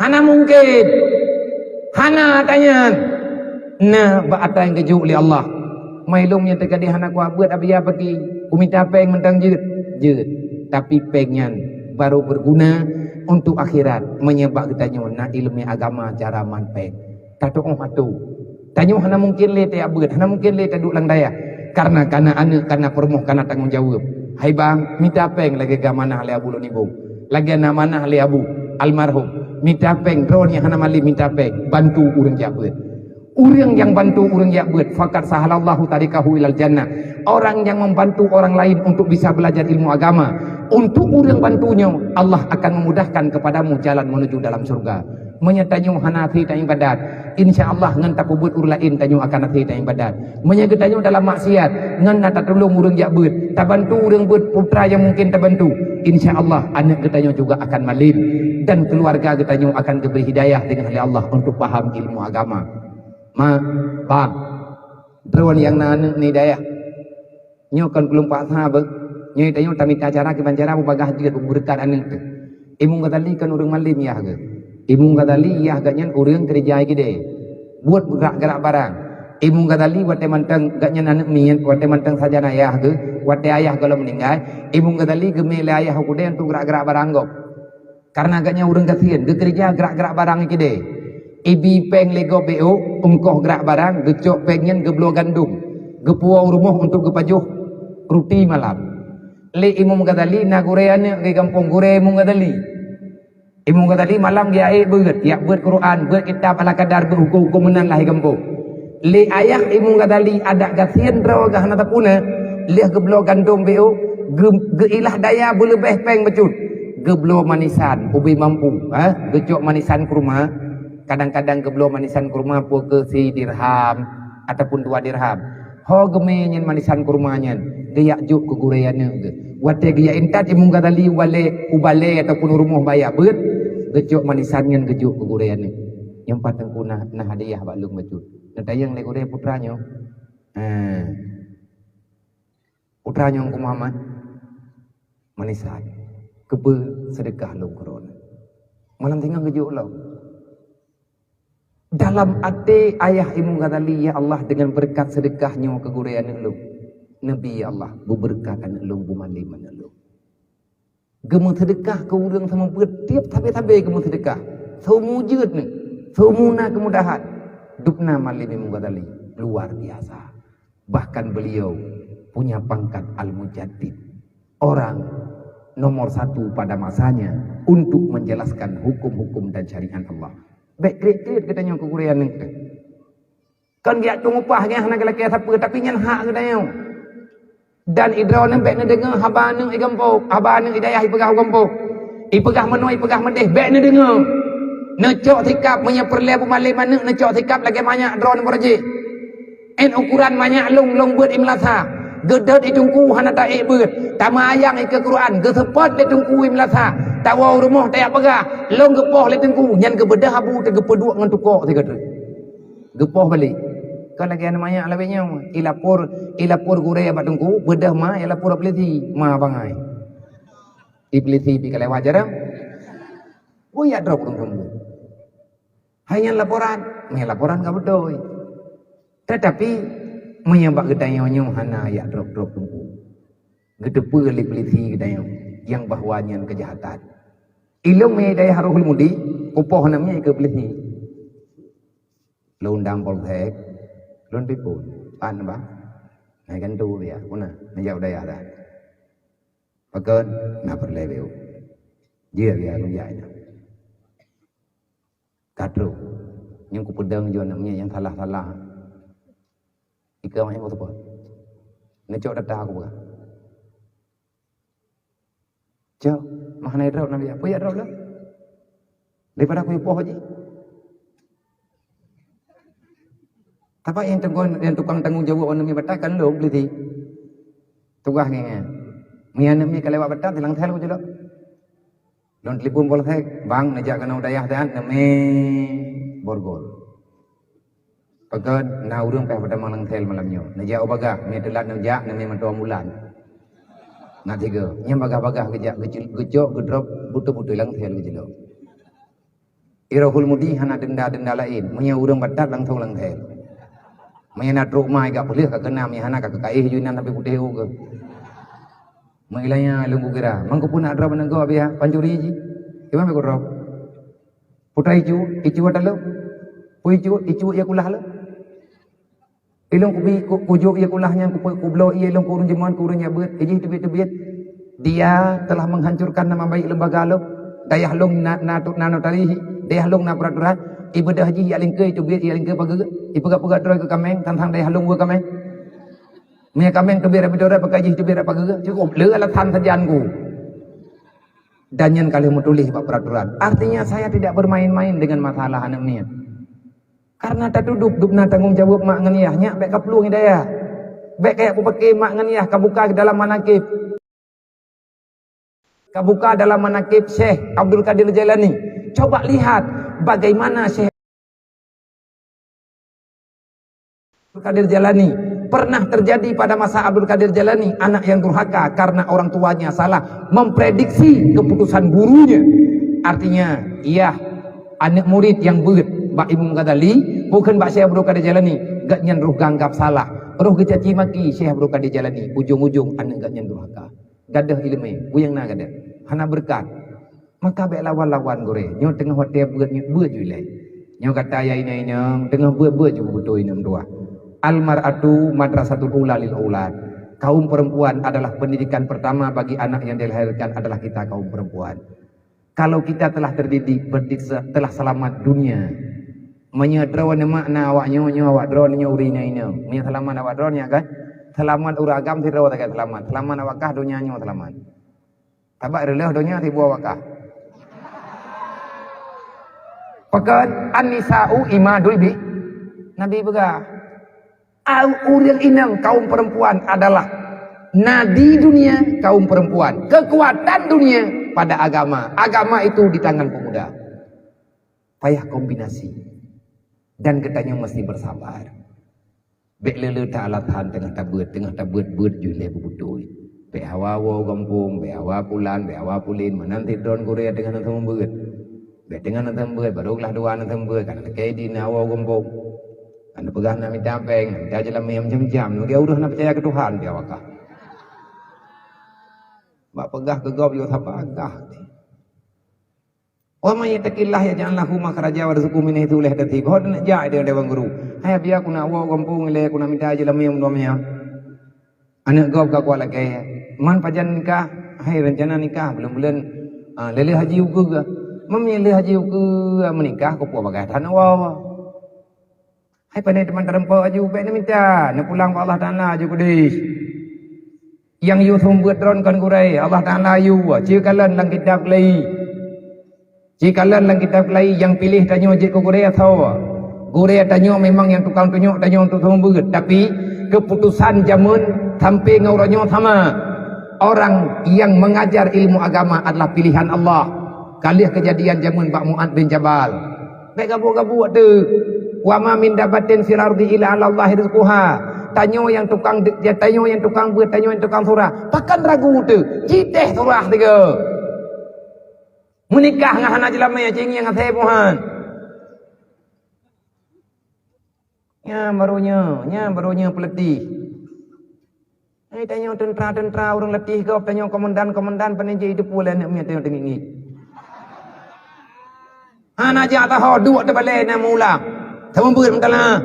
Hana mungken. Hana tanyan. Na bak atra nyang geujok lé Allah. Mai lôn nyang teugadeh hana kuat beuet, Abiya paki. Kumita péng mantong jeuet. Jeuet. Tapi péng nyan baru berguna untuk akhirat. Meunyoe bak geutanyoe na ileumèe agama cara man péng. Tatu'oh atu. Tanyoe hana mungken lé tajak beuet, hana mungken lé taduek lam dayah. Karena kana aneuk, kana peurumoh, kana tanggong jaweueb. Hai bang, mita péng lagèe ka manah lé Abu Lôn Ibong. Lagèe na manah lé Abu, almarhum. Mita péng, droeneuh hana malèe mita péng, bantu ureueng jak beuet. Ureueng nyang bantu ureueng jak beuet, faqad sahhalallahu tariqahu ilal jannah. Orang yang membantu orang lain untuk bisa belajar ilmu agama, untuk ureueng bantu nyoe, Allah akan memudahkan kepadamu jalan menuju dalam surga. Meunyoe tanyoe hana até taibadat, insya Allah ngon tapeubuet ureuëng laén tanyoe akan até taibadat. Meunyoe geutanyoe dalam maksiat, ngon na tatulông ureuëng jak beuet, tabantu ureuëng beuet putra nyang mungken tabantu, insya Allah aneuëk geutanyoe juga akan malem dan keuluwarga geutanyoe akan geubri hidayah deungon lé Allah untuk paham ilmu agama. Ma, bang, droeneuh nyang na aneuëk ngon hidayah. Nyoe kon peuleumpah saha beuh. Nyoe tanyoe tamita cara kiban cara beubagaih jeuet beubeureukat aneuëk teuh. Imam Ghazali kon ureuëng malem yah geuh. Imam Ghazali yah geuhnyan ureuëng keureuja kidée. Buet grak-grak barang. Imam Ghazali watée mantong geuhnyan aneuëk miet, watée mantong sajan ayah geuh, watée ayah gohlom meuninggai, Imam Ghazali geumé lé ayah u keudée untuk grak-grak barang gob. Kareuna geuhnyan ureuëng gasien, geukeureuja grak-grak barang kidée. Ibi péng lé gob B O, eungkoh grak barang, geucok péng nyan geubloe gandom, geupuwoe u rumoh untuk geupajoh ruti malam. Lé Imam Ghazali na gurée aneuëk di gampông, gurée Imam Ghazali. Imam Ghazali malam geujak beuet, jak beuet Quran, beuet kitab ala kadar, beuet huköm-huköm meunan lah di gampông. Lé ayah Imam Ghazali adak gasien droe geuh hana tapuna, lheueh geubloe gandom B O, geu-, geuilah daya beuleubeh péng bacut. Geubloe manisan, ubé mampu, ha? Geucok manisan kurma, kadang-kadang geubloe manisan kurma peu keu si dirham ataupun dua dirham. Ho geumé nyan manisan kurma nyan, geujak jok keu gurée aneuëk geuh. Watée geujak intat Imam Ghazali u balée, u balée ataupun u rumoh bak jak beuet, geucok manisan nyan geujok keu gurée aneuëk. Nyoe pat Teungku na, na hadiah bak lôn bacut. Neutanyong lé gurée, "Putra nyoe?" "Heh." "Putra nyoe Teungku Muhammad?" "Manisan." "Keupeue?" "Seudeukah lôn keu droeneuh." Malam singoh geujok lom. Dalam até ayah Imam Ghazali, "Ya Allah, deungon beureukat seudeukah nyoe keu gurée aneuëk lôn, neubi, ya Allah, beubeureukat aneuëk lôn, beumalem aneuëk lôn." Geumeuseudeukah keu ureuëng seumeubeuet, tieb sabe-sabe geumeuseudeukah. Seumu jeuet nyoe, seumu na keumudahan. Dubna malem Imam Ghazali, luar biasa. Bahkan beliau punya pangkat Al-Mujaddid, orang nomor satu pada masanya untuk menjelaskan hukum-hukum dan syariat Allah. Bék kriet-kriet geutanyoe keu gurée aneuëk teuh. Kon geujak tueng upah, hana geulakée sapeue, tapi nyan hak geutanyoe. Dan idroeneuh bék neudeungoe haba aneuëk i gampông, haba aneuëk i dayah ipeugah u gampông. Ipeugah meunoe, ipeugah meudeh, bék neudeungoe. Neucok sikab, meunyoe peureulée beumalem aneuëk, neucok sikab lagée manyak droeneuh meureuji. Ét ukuran manyak lôn, lôn beuet i meulasa. Geudeuet i teungku hana taék beuet. Tameuyang ikeue Quran, geuseupôt lé teungku i meulasa. Tawoe u rumoh tajak peugah, lôn geupoh lé teungku, nyan geubeudoh abu teuh geupeuduek ngon tukok sigoe treuk. Geupoh balek. Kon lagée aneuk manyak lawét nyoe, ilapor, ilapor gurée bak teungku, beudoh ma, ilapor polisi, ma bangai. Iblisi pi ka lewat jarang. Bui jak drob ureuëng seumeubeuet. Hai nyan laporan, meh laporan ka beutôi. Tetapi meunyoe bak geutanyoe nyoe hana jak drob-drob teungku. Geuteupeue lé polisi geutanyoe nyang bahwa nyan keujahatan. Ilôn meh dayah Rohul Mudi, kupoh aneuk miet keu polisi. Lôn undang polsek, lôn telepon. "Pan, Bang?" "Hai gantu dia, puna, neujak u dayah dah." "Pakon?" "Na peureulée beu." "Jeuet dia lôn jak nyoe." Ka troh. Nyang kupeudong jih aneuk miet nyang salah-salah. Ikeue awaknyan kuteupeu. Neucok data kupeugah. Cok, mah hana drob Nabi, peue jak drob lom? Daripada kupoh jih. Tapi nyang tanggung, nyang tukang tanggong jaweueb aneuk miet batat kan lôn, polisi. Tugaih nyan. Meuiya aneuk miet ka lewat batat, silang sel kujeulok. Lôn telepon polsek, "Bang, neujak keunoe dayah that, neumé borgol." Pakon na ureuëng pih beutamong lam sel malam nyoe. Neujak u bagah, meuiya teulat neujak, neumé mantong bulan. Na tiga. Nyang bagah-bagah geujak, geucil-, geucok, geudrob, beutôi-beutôi lam sel geujeulok. Irohul Mudi hana denda-denda laén. Meunyoe ureuëng batat langsong lam sel. Meunyoe na trok mai ka peuleueh ka keunam, meunyoe hana ka keukaéh ju inan sampai putéh ukeue. Meuilanya lôn kukira, mangko pun nak drob aneuk gob ya, pancuri jih. Iban bek drob. Putra icu, icu ata lôn. Pu icu, icu ya kulah lôn. Ilôn kubi, ku, kujok ié kulah nyan, ku, kubloe ié ilôn keu ureuëng jumeuet, keu ureuëng jak beuet, ijih teubiet-teubiet. Dia telah menghancurkan nama baik lembaga lôn. Dayah lôn na, na, na notaris, dayah lôn na peraturan, ibeudoh jih ijak lingkeu, iteubiet ijak lingkeu pageue, ipeugah-peugah droe keu kaméng, tang-tang dayah lôn weueh kaméng. Meunyoe kaméng teubiet rot, pakai jih teubiet rot pageue, cukup le alasan sajan ku. Dan nyan ka lheueh meutuléh bak peraturan. Artinya, saya tidak bermain-main dengan masalah aneuk miet. Karena tatudub dubna tanggong jaweueb mak ngon yah, nyak bék kaplueng hidayah. Bék kajak peupaké mak ngon yah kabuka dalam manakib. Kabuka dalam manakib Syekh Abdul Qadir Jailani. Coba lihat bagaimana Syekh Abdul Qadir Jailani. Pernah terjadi pada masa Abdul Qadir Jailani, anak yang durhaka karena orang tuanya salah memprediksi keputusan gurunya. Artinya, yah, aneuk murid nyang beuet bak Imam Ghazali, bukon bak Syekh Abdul Qadir Jailani, gobnyan roh geuanggap salah. Roh geucaci maki Syekh Abdul Qadir Jailani, ujong-ujong aneuk gobnyan durhaka. Gadôh iéleumé, peue nyang na gadôh? Hana beureukat. Maka bék lawan-lawan gurée. Nyoe teungoh watée beuet, nyoe beuet ju ilée. Nyoe gata ya inong-inong, teungoh beuet-beuet ju beubeutôi inong dua. Al mar'atu madrasatul ula lil aulad. Kaum perempuan adalah pendidikan pertama bagi anak yang dilahirkan adalah kita kaum perempuan. Kalau kita telah terdidik, berdik-, telah selamat dunia. Meunyoe droeneuh mak na awak nyoe, nyoe awak droeneuh nyoe ureueng inong-inong. Meunyoe seulamat awak droeneuh nyan kan, seulamat ureueng agam sidroe sagai seulamat. Seulamat awak kah donya nyoe seulamat. Sabab reuloh donya sibuah wakah. Pakon an-nisa'u imadul bi-, Nabi peugah, au-, ureueng inong kaum perempuan adalah nadi dunia kaum perempuan, kekuatan dunia pada agama. Agama itu di tangan pemuda. Payah kombinasi. Dan geutanyoe mesti bersabar. Bék le-le ta alasan teungoh tabeuet, teungoh tabeuet-beuet ju lé beubeutôi. Bék hawa woe gampông, bék hawa pulan, bék hawa pulen, meunan sidroe gurée teungoh na seumeubeuet. Bék teungoh na seumeubeuet, barô glah dua na seumeubeuet, ka na lakée di na woe gampông. Ka na peugah na mita péng, na mita jeulamé macam-macam. Lagée ureueng na peucaya keu Tuhan, pih awakah. Bak peugah keu gob yo saba gah. Wa may yattaqillaha yaj'al lahu makhraja wa yarzuqhu min haitsu la yahtasib. Ho neujak di dewan guru. Hai, biya ku na woe gampông ilée, ku na mita jeulamé meudua mia. Aneuk gob ka kuat lakée. Man pajan nikah? Hai, rencana nikah buleuen-buleuen, ah, lheueh haji ukeue. Man lheueh haji ukeue meunikah, keupeue bagaih that woe. Hai, pane teuma tareumpok aju, bék neumita, neupulang bak Allah Taala aju keudeh. Nyang yue seumeubeuet droen kon gurée, Allah Taala yue, ci kalon lam kitab keulayi. Ci kalon lam kitab keulayi, nyang piléh tanyoe jeuet keu gurée asoe. Gurée tanyoe memang nyang tukang tunyok tanyoe untuk seumeubeuet, tapi keputusan jameun sampai ngon uroe nyoe sama. Orang yang mengajar ilmu agama adalah pilihan Allah. Ka lheueh keujadian jameun bak Mu'adz bin Jabal. Bék gabuek-gabuek teuk. Wa ma min dabbatin fil ardi illa 'alallahi rizquha. Tanyoe nyang tukang de-, tanyoe nyang tukang beuet, tanyoe nyang tukang surah. Pakon ragu teuk? Jitéh surah tiga. Meunikah ngon hana jeulamé, ci ngieng asai buhan. Nyan baru nyoe, nyan baru nyoe peuleutih. Hai, tanyoe teuntra-teuntra ureueng leutih gob, tanyoe komandan-komandan, pane jeuet teupeue lé aneuk miet tanyoe teungieng-ngieng. Hana jak taho, duek teubalée na meuulang. Seumeubeuet meukalah.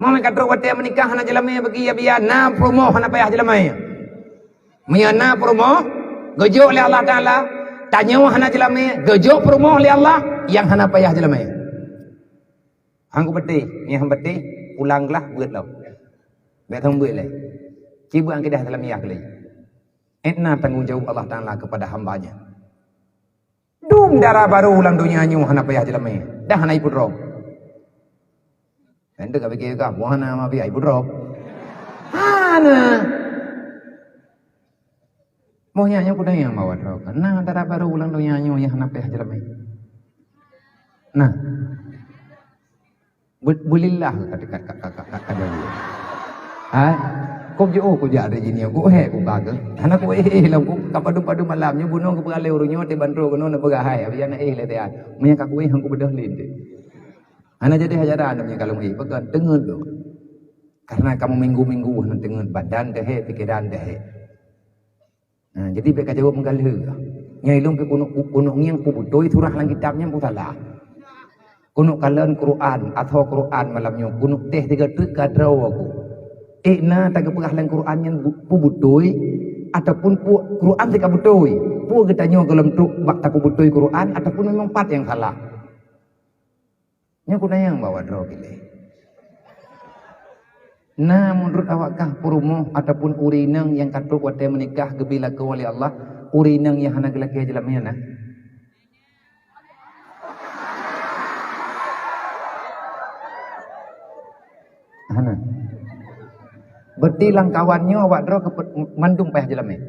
Meunyoe ka trok watée meunikah hana jeulamé bagi ya biya, na peurumoh hana payah jeulamé. Meunyoe na peurumoh, geujok lé Allah Taala, tanyoe hana jeulamé, geujok peurumoh lé Allah nyang hana payah jeulamé. Han kubeuteh, nyan han beuteh, pulang glah beuet lom. Bék thon beuet lé. Ci beuet an keudah dalam yah lé. Ét na tanggong jaweueb Allah Taala keupada hamba-Nya. Dum dara barô lam donya nyoe hana payah jeulamé, dah hana ipeudrob. Ente ka pikir kah, buah hana ma payah ipeudrob. Hana. Boh nyan nyoe kudang nyang bawa droe ka. Nah, dara barô ulang donya nyoe nyang hana payah jeulamé. Nah. Be-, beulillah ka dekat ka, ka, ka, ka, ka dari. Hai. Kop jo, oh, kujak dari jini, ku hé, ku ka ke. Hana ku éh, éh, lam ku, ka padum-padum malam, nyoe bunoe ku peuralée ureueng nyoe, teubantu keunoe neupeugah hai, abis nyan éh lé tian. Meunyo ka ku éh, han ku beudôh lé teuh. Hana jadi ajaran meunyo ka lôn éh, peugah teungeut tu. Karena kamoe minggu-minggu hana teungeut, badan deuhé, pikeran deuhé. Ha, jadi bék ka jaweueb meugalheueh. Nyang ilôn pih keuneuk, keuneuk ngieng peue beutôi surah lam kitab nyan peue salah. Keuneuk kalon Quran, atau Quran malam nyoe, keuneuk teh tiga treuk ka droe ku. Ék na tageupeugah lam Quran nyan bu-, peue beutôi, ataupun peue Quran teuka beutôi. Peue geutanyoe gohlom trok bak tapeubeutôi Quran, ataupun memang pat nyang salah. Nyoe keuneuk nyang bawa droe keu lé. Na meunurot awak kah peurumoh ataupun ureueng inong nyang ka trok watée meunikah geubri lakoe lé Allah, Ureueng inong nyang hana geulakèe jeulamèe na? Hana. Berarti lam kawan nyoe awak droe keu mandum payah jeulamèe.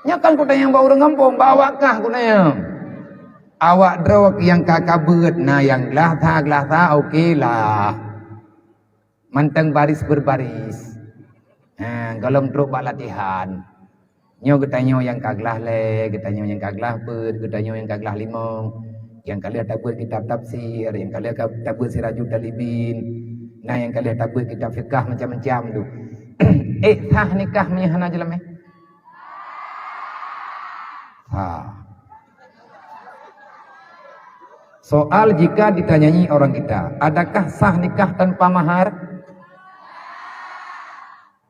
Nyoe kan kutanyong bak ureueng gampông, bak awak kah kutanyong. Awak droe nyang ka kabeuet na nyang glah sa, glah sa, oke lah. Mantong baris berbaris. Ha, gohlom trok bak latihan. Nyoe geutanyoe nyang ka glah lhèe, geutanyoe nyang ka glah peuet, geutanyoe nyang ka glah limong, nyang ka lheueh tabeuet kitab tafsir, nyang ka lheueh ka tabeuet Sirajut Thalibin, na nyang ka lheueh tabeuet kitab fiqah macam-macam tu. Eh, sah nikah meunyoe hana jeulamèe? Sah. Soal jika ditanyai orang kita, adakah sah nikah tanpa mahar?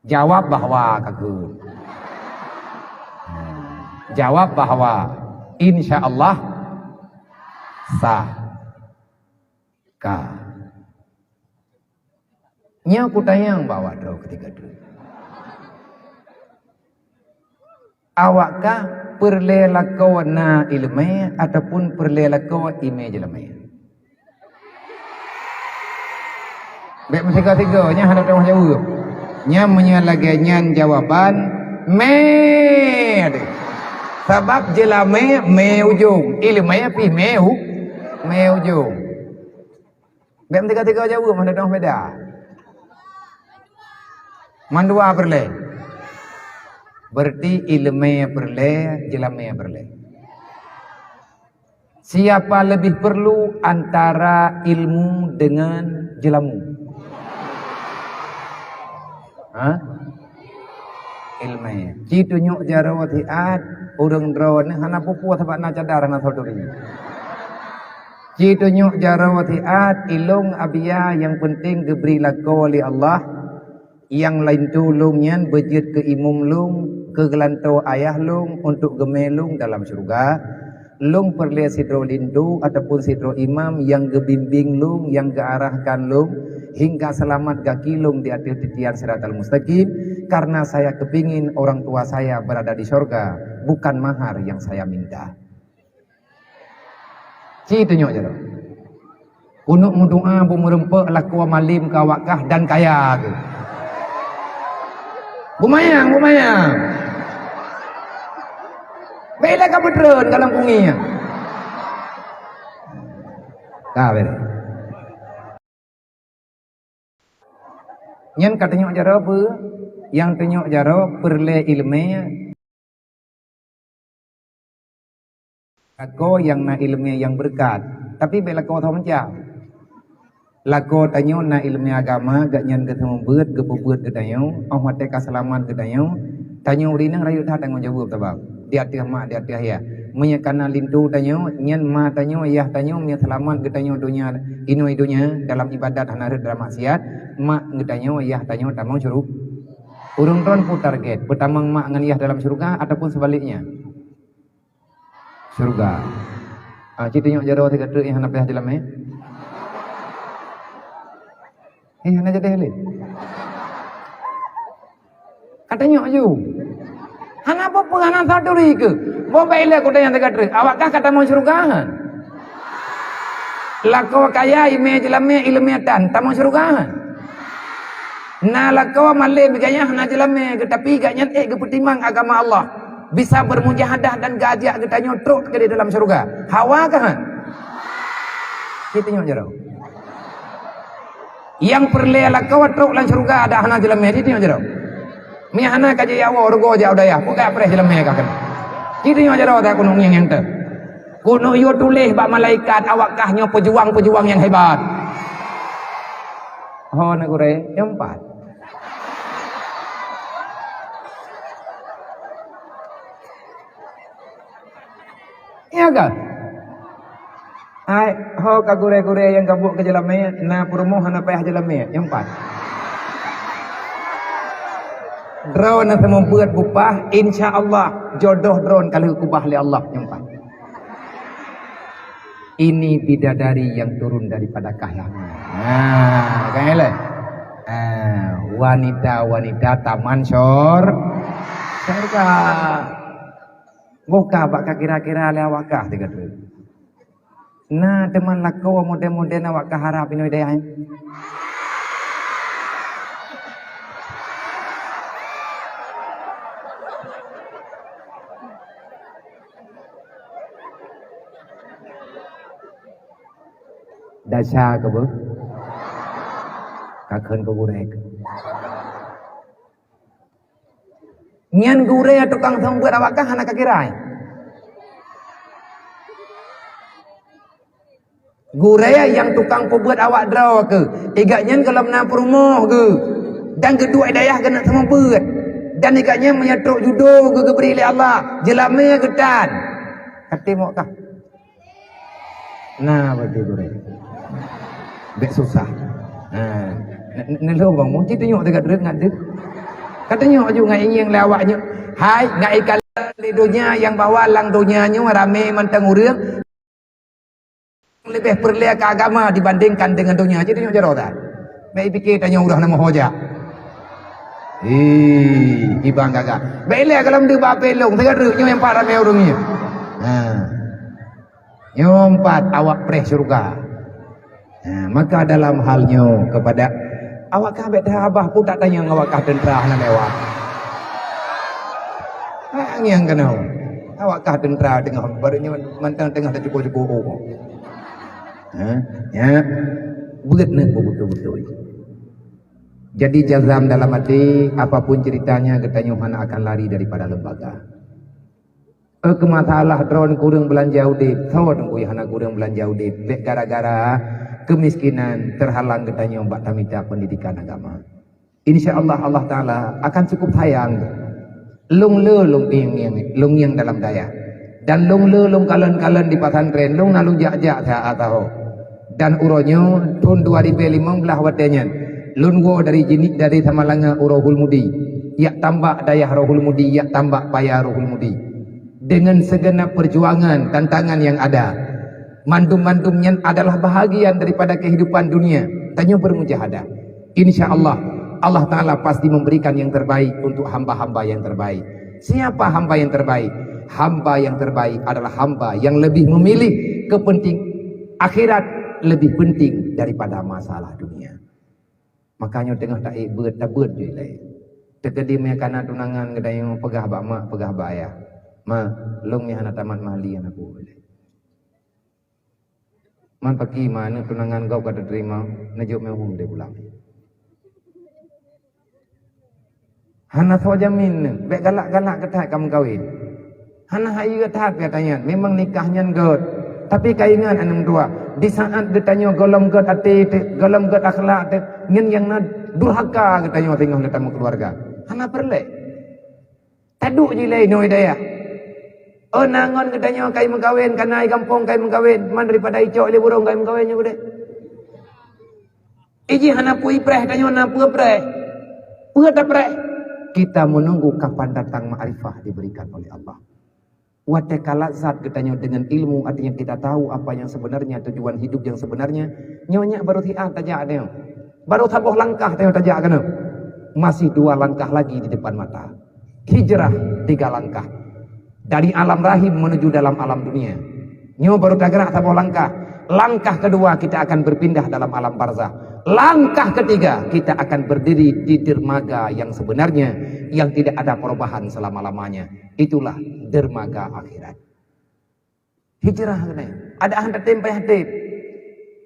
Jawab bahwa, Kakak. Jawab bahwa insya Allah sah. Ka. Nyoe kutanyong bak awak droe keutika tu. Awak kah peureulèe lakoe na ileumèe ataupun peureulèe lakoe imeue jeulamèe? Bèk meusigoe-sigoe, nyan hana teuh jaweueb. Nyan meunyoe lagèe nyan jawaban, mè deh. Sabab jeulamèe mè ujông, ileumèe pih mè u-, mè ujông. Bèk meusigoe-sigoe jaweueb, hana teuh beda. Mandua peureulèe. Berarti ileumèe peureulèe, jeulamèe peureulèe. Siapa lebih perlu antara ilmu dengan jelamu? Ha? Ileumèe. Ci tunyok jaroe siat, ureueng droeneuh hana peue-peue sabab na cadar, hana saudari. Ci tunyok jaroe siat, ilôn Abia nyang peunteng geubri lakoe lé Allah. Nyang linto lôn nyan beujeuet keu imum lôn, keu geulantoe ayah lôn, untuk geumè lôn dalam syeuruga. Lôn peureulèe sidroe linto ataupun sidroe imam nyang geubimbéng lôn, nyang geuarahkan lôn hingga seulamat gaki lôn di ateueh titian Siratal Mustaqim, karena saya kepingin orang tua saya berada di syurga, bukan mahar yang saya minta. Ci tunyok jaroe. Keuneuk meudoa beumeureumpok lakoe malém keu awak kah dan kaya keuh. Beumayang, beumayang. Bèk lé ka beutreun ka lam kungui nyan. Ka bèrèh. Nyan ka tunyok jaroe peue? Nyang tunyok jaroe peureulèe ileumèe. Lakoe nyang na ileumèe nyang beureukat, tapi bèk lakoe tho meucam. Lakoe tanyoe na ileumèe agama, gobnyan geuseumeubeuet, geupeubuet geutanyoe, 'oh watèe ka seulamat geutanyoe, tanyoe ureueng inong rayeuk that tanggông jaweueb sabab di ateueh mak, di ateueh ayah. Meunyoe ka na linto tanyoe, nyan ma tanyoe, yah tanyoe, meunyoe seulamat geutanyoe donya, inoe donya dalam ibadat hana rhot dalam maksiat, mak geutanyoe, yah tanyoe tamong syuru-, ureueng droen peue target, peutamong mak ngon yah dalam syeuruga ataupun seubaliknya? Syeuruga. Ah, ci tunyok jaroe sigoe treuk nyang hana payah jeulamèe. Eh, hana jadi lé. Ka tunyok ju. Hana peue-peue, hana saudari keuh. Boh bèk ilèe kuda nyang sigoe treuk. Awak kah ka tamong syeuruga han? Lakoe kaya, imeue jeulamèe, ileumèe tan, tamong syeuruga han? Na lakoe malém gaya hana jeulamèe, teutapi gobnyan ék geupeutimang agama Allah. Bisa bermujahadah dan geuajak geutanyoe trok keudéh dalam syeuruga. Hawa kah han? Ci tunyok jaroe. Nyang peureulèe lakoe trok lam syeuruga, adak hana jeulamèe, ci tunyok jaroe. Meuhana ka jeuet woe rugoe jak u dayah, peugah preh jeulamèe ka keunoe. Ci tunyok jaroe, ta keuneuk ngieng nyang teuh. Keuneuk yue tuléh bak malaikat, awak kah nyoe peujuang-peujuang nyang hebat. Ho na gurèe, nyang pat. Iya kan? Hai, ho ka gurèe-gurèe nyang ka buet keu jeulamèe, na peurumoh hana payah jeulamèe, nyang pat. Droeneuh seumeubeuet bupah, insya Allah jodoh droeneuh ka lheueh keubah lé Allah, nyang pat. Ini bidadari yang turun daripada kahyangan. Nah, kan lé? Ah, Wanita-wanita taman sor-, sorga. Boh ka bak ka kira-kira lé awak kah teuka tu. Na teuma lakoe model-model awak ka harap inoe dayah nyan. Dasya keu beuh. Ka kheun keu gurée. Nyan gurée tukang seumeubeuet awak kah hana ka kira. Gurée nyang tukang peubeuet awak droe keuh, igat nyan gohlom na peurumoh geuh, dan geuduek dayah geuneuk seumeubeuet. Dan igat nyan meunyoe trok judo geuh geubri lé Allah, jeulamé geutan. Ka teurimong kah? Na, berarti gurée. Bék susah. Ha. N-, n-, neulheueh bang, meusti tunyok teuga treuk ngat deuh. Ka tunyok aju ngat ingieng lé awak nyoe. Hai, ngat ikalon di donya nyang bahwa lam donya nyoe ramé mantong ureuëng leubeh peureulée keu agama dibandingkan deungon donya. Jadi tunyok jaroe dah. Bék ipike tanyoe uroe na meuho jak. Ih, ibang gagah. Bék ilée gohlom deuh bak apé lôn, teuga treuk nyoe nyang pat ramé ureuëng nyoe. Ha. Nyoe pat awak preh syeuruga. Ha, maka dalam hal nyoe kepada awak kah bék teuhabah pun tak tanyong awak kah teuntra hana lewat. Ha, ngieng keunoe. Awak kah teuntra teungoh baru nyoe mantong teungoh teucuko-cuko. Ha, ya. Buet neuh beutôi-beutôi. Jadi jazam dalam hati, apapun ceritanya geutanyoe hana akan lari daripada lembaga. Eh, keu masalah droen kureueng beulanja udeb, soe teungku hana kureueng beulanja udeb, bék gara-gara keumiskinan teuhalang geutanyoe bak tamita peundidikan agama. Insya Allah, Allah Taala akan cukup sayang. Lôn le lôn ngieng, lôn ngieng dalam dayah. Dan lôn le lôn kalon-kalon di pesantren, lôn na lôn jak-jak siat tahu. Dan uroe nyoe, thon dua ribèe limong blaih watèe nyan, lôn woe dari Jeunieb, dari Samalanga u Rohul Mudi, jak tambak dayah Rohul Mudi, jak tambak paya Rohul Mudi. Dengan segenap perjuangan, tantangan yang ada, mandum-mandum nyan adalah bahagian daripada kehidupan dunia. Tanyoe bermujahadah. Insya Allah, Allah Taala pasti memberikan yang terbaik untuk hamba-hamba yang terbaik. Siapa hamba yang terbaik? Hamba yang terbaik adalah hamba yang lebih memilih kepenting-, akhirat lebih penting daripada masalah dunia. Makanya teungoh taék beuet, tabeuet ju ilée. Teukeudi meunyo kana tunangan geutanyoe peugah bak mak, peugah bak ayah, "Ma, lôn nyoe hana tamat mahli aneuk ulôn." Man paki ma aneuk tunangan gob ka teurimong, neujok meuhom lé pulang. Hana soe jamin neuh, bék galak-galak keu that ka meukawen. Hana hayeue that gata nyan, memang nikah nyan gét. Tapi ka ingat aneuk dua, di saat geutanyoe gohlom gét até teuh, gohlom gét akhlak teuh, ngon nyang na durhaka geutanyoe singoh na tameukeuluwarga. Hana peureulée. Taduek jih lé inoe dayah. Oh, na ngon geutanyoe kai meukawen, kana i gampông kai meukawen, man daripada icok lé burông kai meukawen nyoe udeb. Ijih hana peue ipreh, tanyoe na peue preh. Peue tapreh? Kita menunggu kapan datang makrifah diberikan oleh Allah. Watée ka lazat geutanyoe dengan ilmu, artinya kita tahu apa yang sebenarnya, tujuan hidup yang sebenarnya, nyoe nyak baru siat tajak nyoe. Baru saboh langkah tanyoe tajak keunoe. Masih dua langkah lagi di depan mata. Hijrah tiga langkah. Dari alam rahim menuju dalam alam dunia. Nyoe baru tagerak saboh langkah. Langkah kedua kita akan berpindah dalam alam barzah. Langkah ketiga kita akan berdiri di dermaga yang sebenarnya, yang tidak ada perubahan selama-lamanya. Itulah dermaga akhirat. Hijrah keunoe. Ada hana tem payah tem.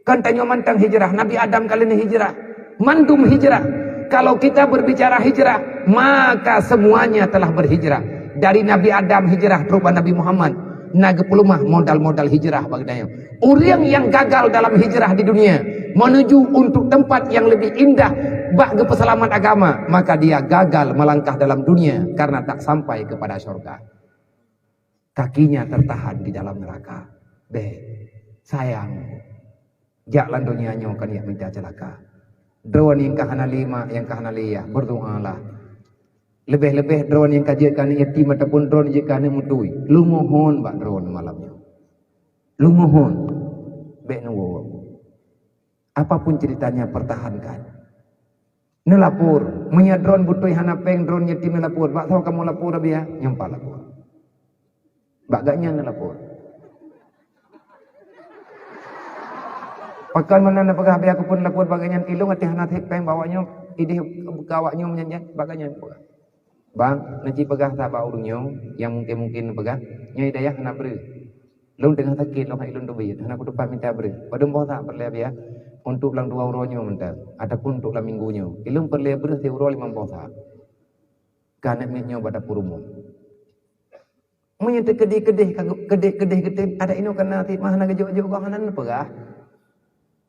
Kan tanyoe mantong hijrah. Nabi Adam kali ini hijrah. Mandum hijrah. Kalau kita berbicara hijrah, maka semuanya telah berhijrah. Dari Nabi Adam hijrah terus bak Nabi Muhammad. Na geupeulumah modal-modal hijrah bagi tanyoe. Ureuëng yang gagal dalam hijrah di dunia menuju untuk tempat yang lebih indah bak geupeuseulamat agama, maka dia gagal melangkah dalam dunia karena tak sampai kepada syurga. Kakinya tertahan di dalam neraka. Bék, sayang. Jak lam donya nyoe kan jak mita ceulaka. Droeneuh nyang ka hana lé mak, nyang ka hana lé yah, berdoalah. Leubeh-leubeh droeneuh nyang ka jeuet keu aneuk yatim ataupun droeneuh jeuet keu aneuk meutui, lôn mohon bak droeneuh malam nyoe. Lôn mohon, bék neuwoe. Apapun ceritanya, pertahankan. Neulapor. Meunyoe droen beutôi hana péng, droen yatim neulapor. Bak soe kamoe lapor, Abiya? Nyoe pat lapor. Bak gobnyan neulapor. Pakon meunan neupeugah, Abiya, keupeue neulapor bak gobnyan? Ilôn até hana sép péng bak awaknyoe, idéh keu awaknyoe meunyan-nyan, bak gobnyan neupeugah. Bang, neuci peugah that bak ureuëng nyoe nyang mungken-mungken neupeugah, nyoe i dayah hana breueh. Lôn teungoh sakét, lôn hai lôn teubiet, hana kutupat mita breueh. Padum boh that peureulée, Abiya, untuk lam dua uroe nyoe mantong, ataupun untuk lam minggu nyoe. Ilôn peureulée breueh siuroe limong boh that. Ka aneuk miet nyoe bak dapur umum. Meunyoe teukeudeh-keudeh, keudeh-keudeh geutem, adak inoe kana sit mah hana geujok-jok goh, hana neupeugah.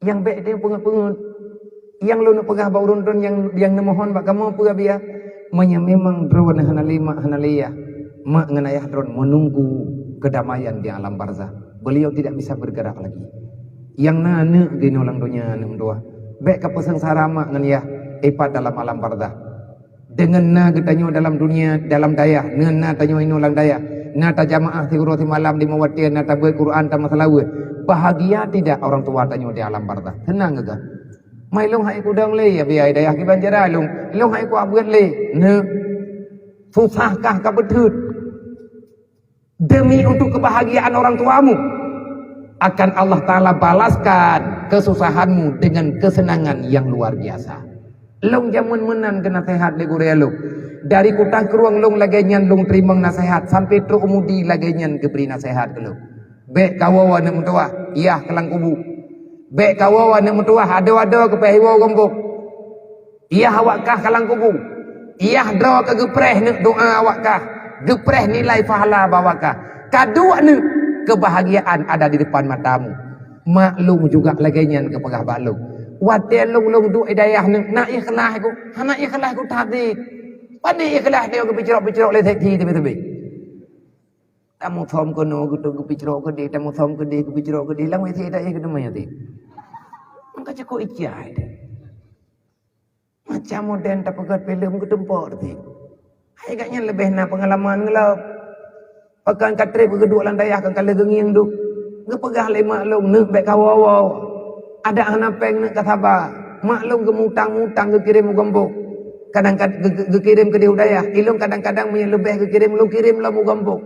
Nyang bék teupeungeut-peungeut. Nyang lôn peugah bak ureuëng droen nyang, nyang neumohon bak kamoe peue, Abiya? Meunyoe memang droeneuh hana lé mak, hana lé yah, mak ngon ayah droen menunggu kedamaian di alam barzah. Beliau tidak bisa bergerak lagi. Nyang na aneuk di inoe lam donya, aneuk meutuwah. Bék ka peuseungsara mak ngon yah, ipat dalam alam barzah. Deungon na geutanyoe dalam dunia, dalam dayah, ngon na tanyoe inoe lam dayah, na tajamaah siuroe simalam di meuwatée, na tabeuet Quran, tameuseulaweuet, bahagia tidak orang tua tanyoe di alam barzah? Seunang geuh? Mai lôn hai kudong lé, ya biaya dayah kiban cara lôn, lôn hai kuabeuet lé. Neuk, susah kah ka beuteuet? Demi untuk kebahagiaan orang tuamu, akan Allah Ta'ala balaskan kesusahanmu dengan kesenangan yang luar biasa. Lôn jameun meunan geunaseuhat lé gurée lôn. Dari Kuta Krueng lôn lagée nyan lôn teurimong naseuhat, sampai trok u Mudi lagée nyan geubri naseuhat keu lôn. Bék kawoe aneuk meutuwah, yah keulang kubu. Bék kawoe aneuk meutuwah, adoe-adoe keupeue hiwoe gombok. Yah awak kah keulang kubu. Yah droe keu geupreh neuk doa awak kah, geupreh nilai pahala bak awak kah. Ka duek neuk, kebahagiaan ada di depan matamu. Mak lôn juga lagée nyan geupeugah bak lôn. Watée lôn, lôn duek i dayah neuk, na ikhlaih ku, hana ikhlaih ku that. Pane ikhlaih nyoe geupicrok-picrok lé seksi teubi-teubi. Tamusom keunoe geutu geupicrok keudeh, tamusom keudeh geupicrok keudeh, lam W C tak yah geuteumé teuh. Maka cukôp icai teuh. Macam modern tapeugét filem geutumpok teuh. Hai gobnyan leubeh na peungalaman ngeulop. Pakon ka treb geuduek lam dayah kon ka lheueh geungieng duek. Geupeugah lé mak lôn, neuk bék kawoe-woe. Adak hana péng neuk ka saba. Mak lôn geumutang-mutang geukirém u gombok. Kadang kad-, geu-, geu-, geukirém keudeh u dayah. Ilôn kadang-kadang meunyoe leubeh geukirém, lôn kirém lom u gombok.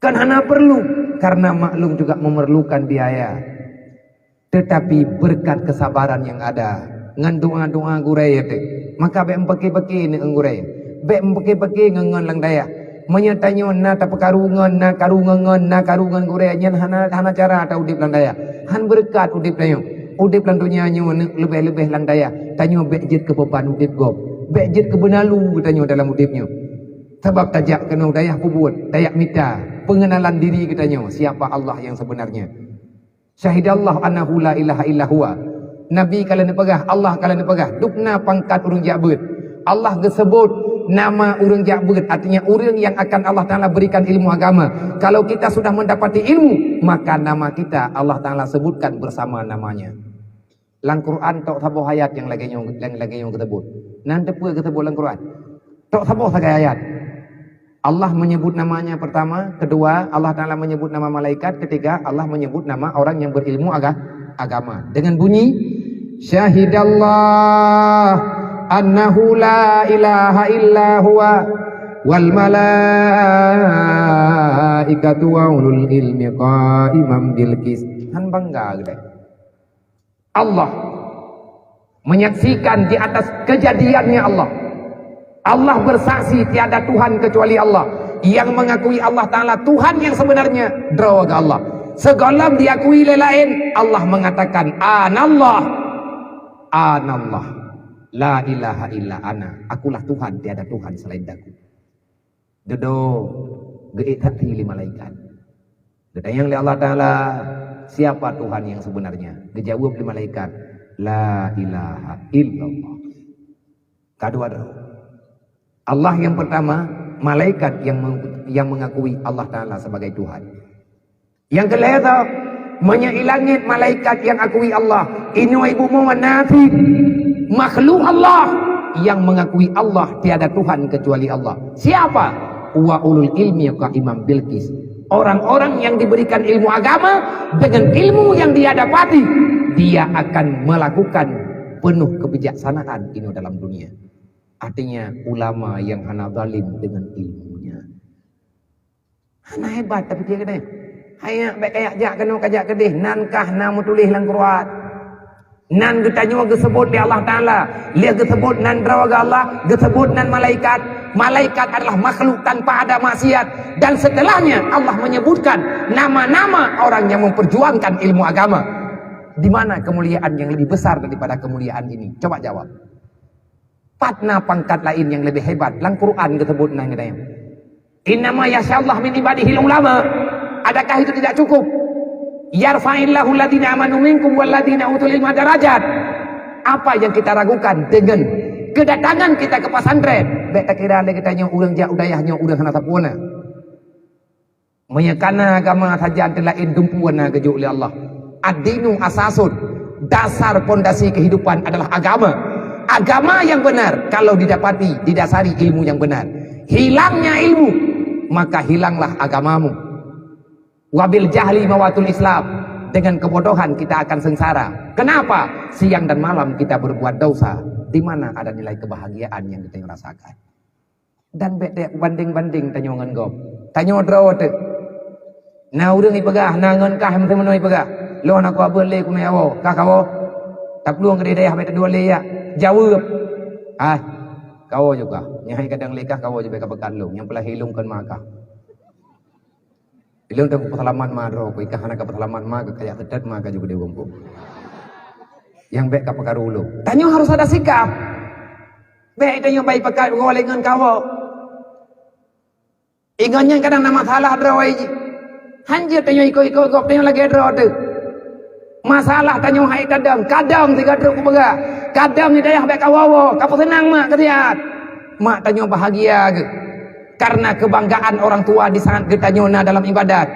Kan hana perlu, karena mak lôn juga memerlukan biaya. Tetapi berkat kesabaran yang ada, ngon doa-doa gurée teuh, maka bék meupaké-paké neuk ngon gurée. Bék meupaké-paké ngon, ngon lam dayah. Meunyoe tanyoe na tapeukaru ngon, na karu ngon, ngon, na karu ngon gurée, nyan hana, hana cara ta udeb lam dayah. Han beureukat udeb tanyoe. Udeb lam donya nyoe neuk leubeh-leubeh lam dayah. Tanyoe bék jeuet keu beuban udeb gob. Bék jeuet keu beunalu geutanyoe dalam udeb nyoe. Sabab tajak keunoe dayah peubuet, tajak mita pengenalan diri geutanyoe, siapa Allah yang sebenarnya. Syahidallah annahu la ilaha illa huwa. Nabi ka lheueh neupeugah, Allah ka lheueh neupeugah, dubna pangkat ureuëng jak beuet. Allah geuseubut nama ureuëng jak beuet, artinya ureuëng yang akan Allah Ta'ala berikan ilmu agama. Kalau kita sudah mendapati ilmu, maka nama kita Allah Ta'ala sebutkan bersama namanya. Lam Quran tok saboh ayat nyang lagée nyoe, nyang lagée nyoe geuseubut. Nan teupeue geuseubut lam Quran? Tok saboh sagai ayat. Allah menyebut namanya pertama, kedua, Allah Ta'ala menyebut nama malaikat, ketiga, Allah menyebut nama orang yang berilmu aga-, agama. Dengan bunyi, "Syahidallah annahu la ilaha illa huwa wal malaikatu wa ulul ilmi qaiman bil qist." Han bangga geutanyoe. Allah menyaksikan di atas kejadiannya Allah. Allah bersaksi tiada Tuhan kecuali Allah. Yang mengakui Allah Ta'ala Tuhan yang sebenarnya, droe geuh Allah. Sigohlom diakui lé laén, Allah mengatakan, "Anallah, anallah, la ilaha illa ana." Akulah Tuhan, tiada Tuhan selain Aku. Dudoe geuék saksi lé malaikat. Geutanyong lé Allah Ta'ala, "Siapa Tuhan yang sebenarnya?" Geujaweueb lé malaikat, "La ilaha illallah." Ka dua droe. Allah yang pertama, malaikat yang meng-, yang mengakui Allah Ta'ala sebagai Tuhan. Nyang keu lhée tho, meunyoe i langét malaikat nyang akui Allah, inoe i bumoe na cit makhluk Allah nyang mengakui Allah tiada Tuhan kecuali Allah. Siapa? Wa ulul ilmi qaiman bil qist. Orang-orang yang diberikan ilmu agama dengan ilmu yang dia dapati, dia akan melakukan Penuh kebijaksanaan inoe dalam dunia. Artinya, ulama yang hana zalim dengan ilmunya. Hana hebat tapi dia kata, "Hai, bèk kajak jak keunoe, kajak keudeh, nan kah na meutuléh lam Quran." Nan geutanyoe geuseubut lé Allah Taala, lheueh geuseubut nan droe geuh Allah, geuseubut nan malaikat. Malaikat adalah makhluk tanpa ada maksiat. Dan setelahnya Allah menyebutkan nama-nama orang yang memperjuangkan ilmu agama. Di mana kemuliaan yang lebih besar daripada kemuliaan ini? Coba jawab. Pat na pangkat laén nyang leubeh hebat? Lam Quran geuseubut nan geutanyoe, "Innama yakhsyallaha min ibadihil ulama." Adakah itu tidak cukup? "Yarfa'illahu alladhina amanu minkum walladhina utul ilma darajat." Apa yang kita ragukan dengan kedatangan kita ke pesantren? Bèk takira lé geutanyoe ureueng jak u dayah nyoe ureueng hana sapeue na. Meunyoe kana agama sajan teulaén dumpeue na geujok lé Allah. Ad-dinu asasun, dasar pondasi kehidupan adalah agama. Agama yang benar kalau didapati didasari ilmu yang benar. Hilangnya ilmu, maka hilanglah agamamu. Wabil jahli mawatul Islam, dengan kebodohan kita akan sengsara. Kenapa? Siang dan malam kita berbuat dosa. Di mana ada nilai kebahagiaan yang kita rasakan? Dan bèk teuh bandeng-bandeng tanyoe ngon gob. Tanyoe droe teuh. Na ureueng ipeugah, na ngon kah meuteumeunoe ipeugah, "Lôn aku abeuet lé keunoe awoe, kah kawoe?" Taplueng keudeh dayah bèk teuduek lé yak. Jaweueb, "Ah, kawoe juga. Nyang hai kadang lé kah kawoe jibèk ka peukat lôn. Nyang peulahé lôn kon ma kah." Ilôn teupeu seulamat ma droe, ku ikah hana ka peuseulamat ma, ka kajak seutôt ma ka ju geudeh ureueng pun. Nyang bèk ka peukaru ulôn. Tanyoe harus ada sikap. Bèk tanyoe bai pakat uroe lé ngon kawoe. Ingat nyan kadang na masalah droe jih. Hanjeuet tanyoe ikot-ikot gob tanyoe lagèe droe teuh. Masalah tanyoe hai tadong, kadong sigoe trok kupeugah. Kadong di dayah bèk kawoe-woe, ka peuseunang mak keu siat. Mak tanyoe bahagia geuh. Karena kebanggaan orang tua di saat geutanyoe na dalam ibadat.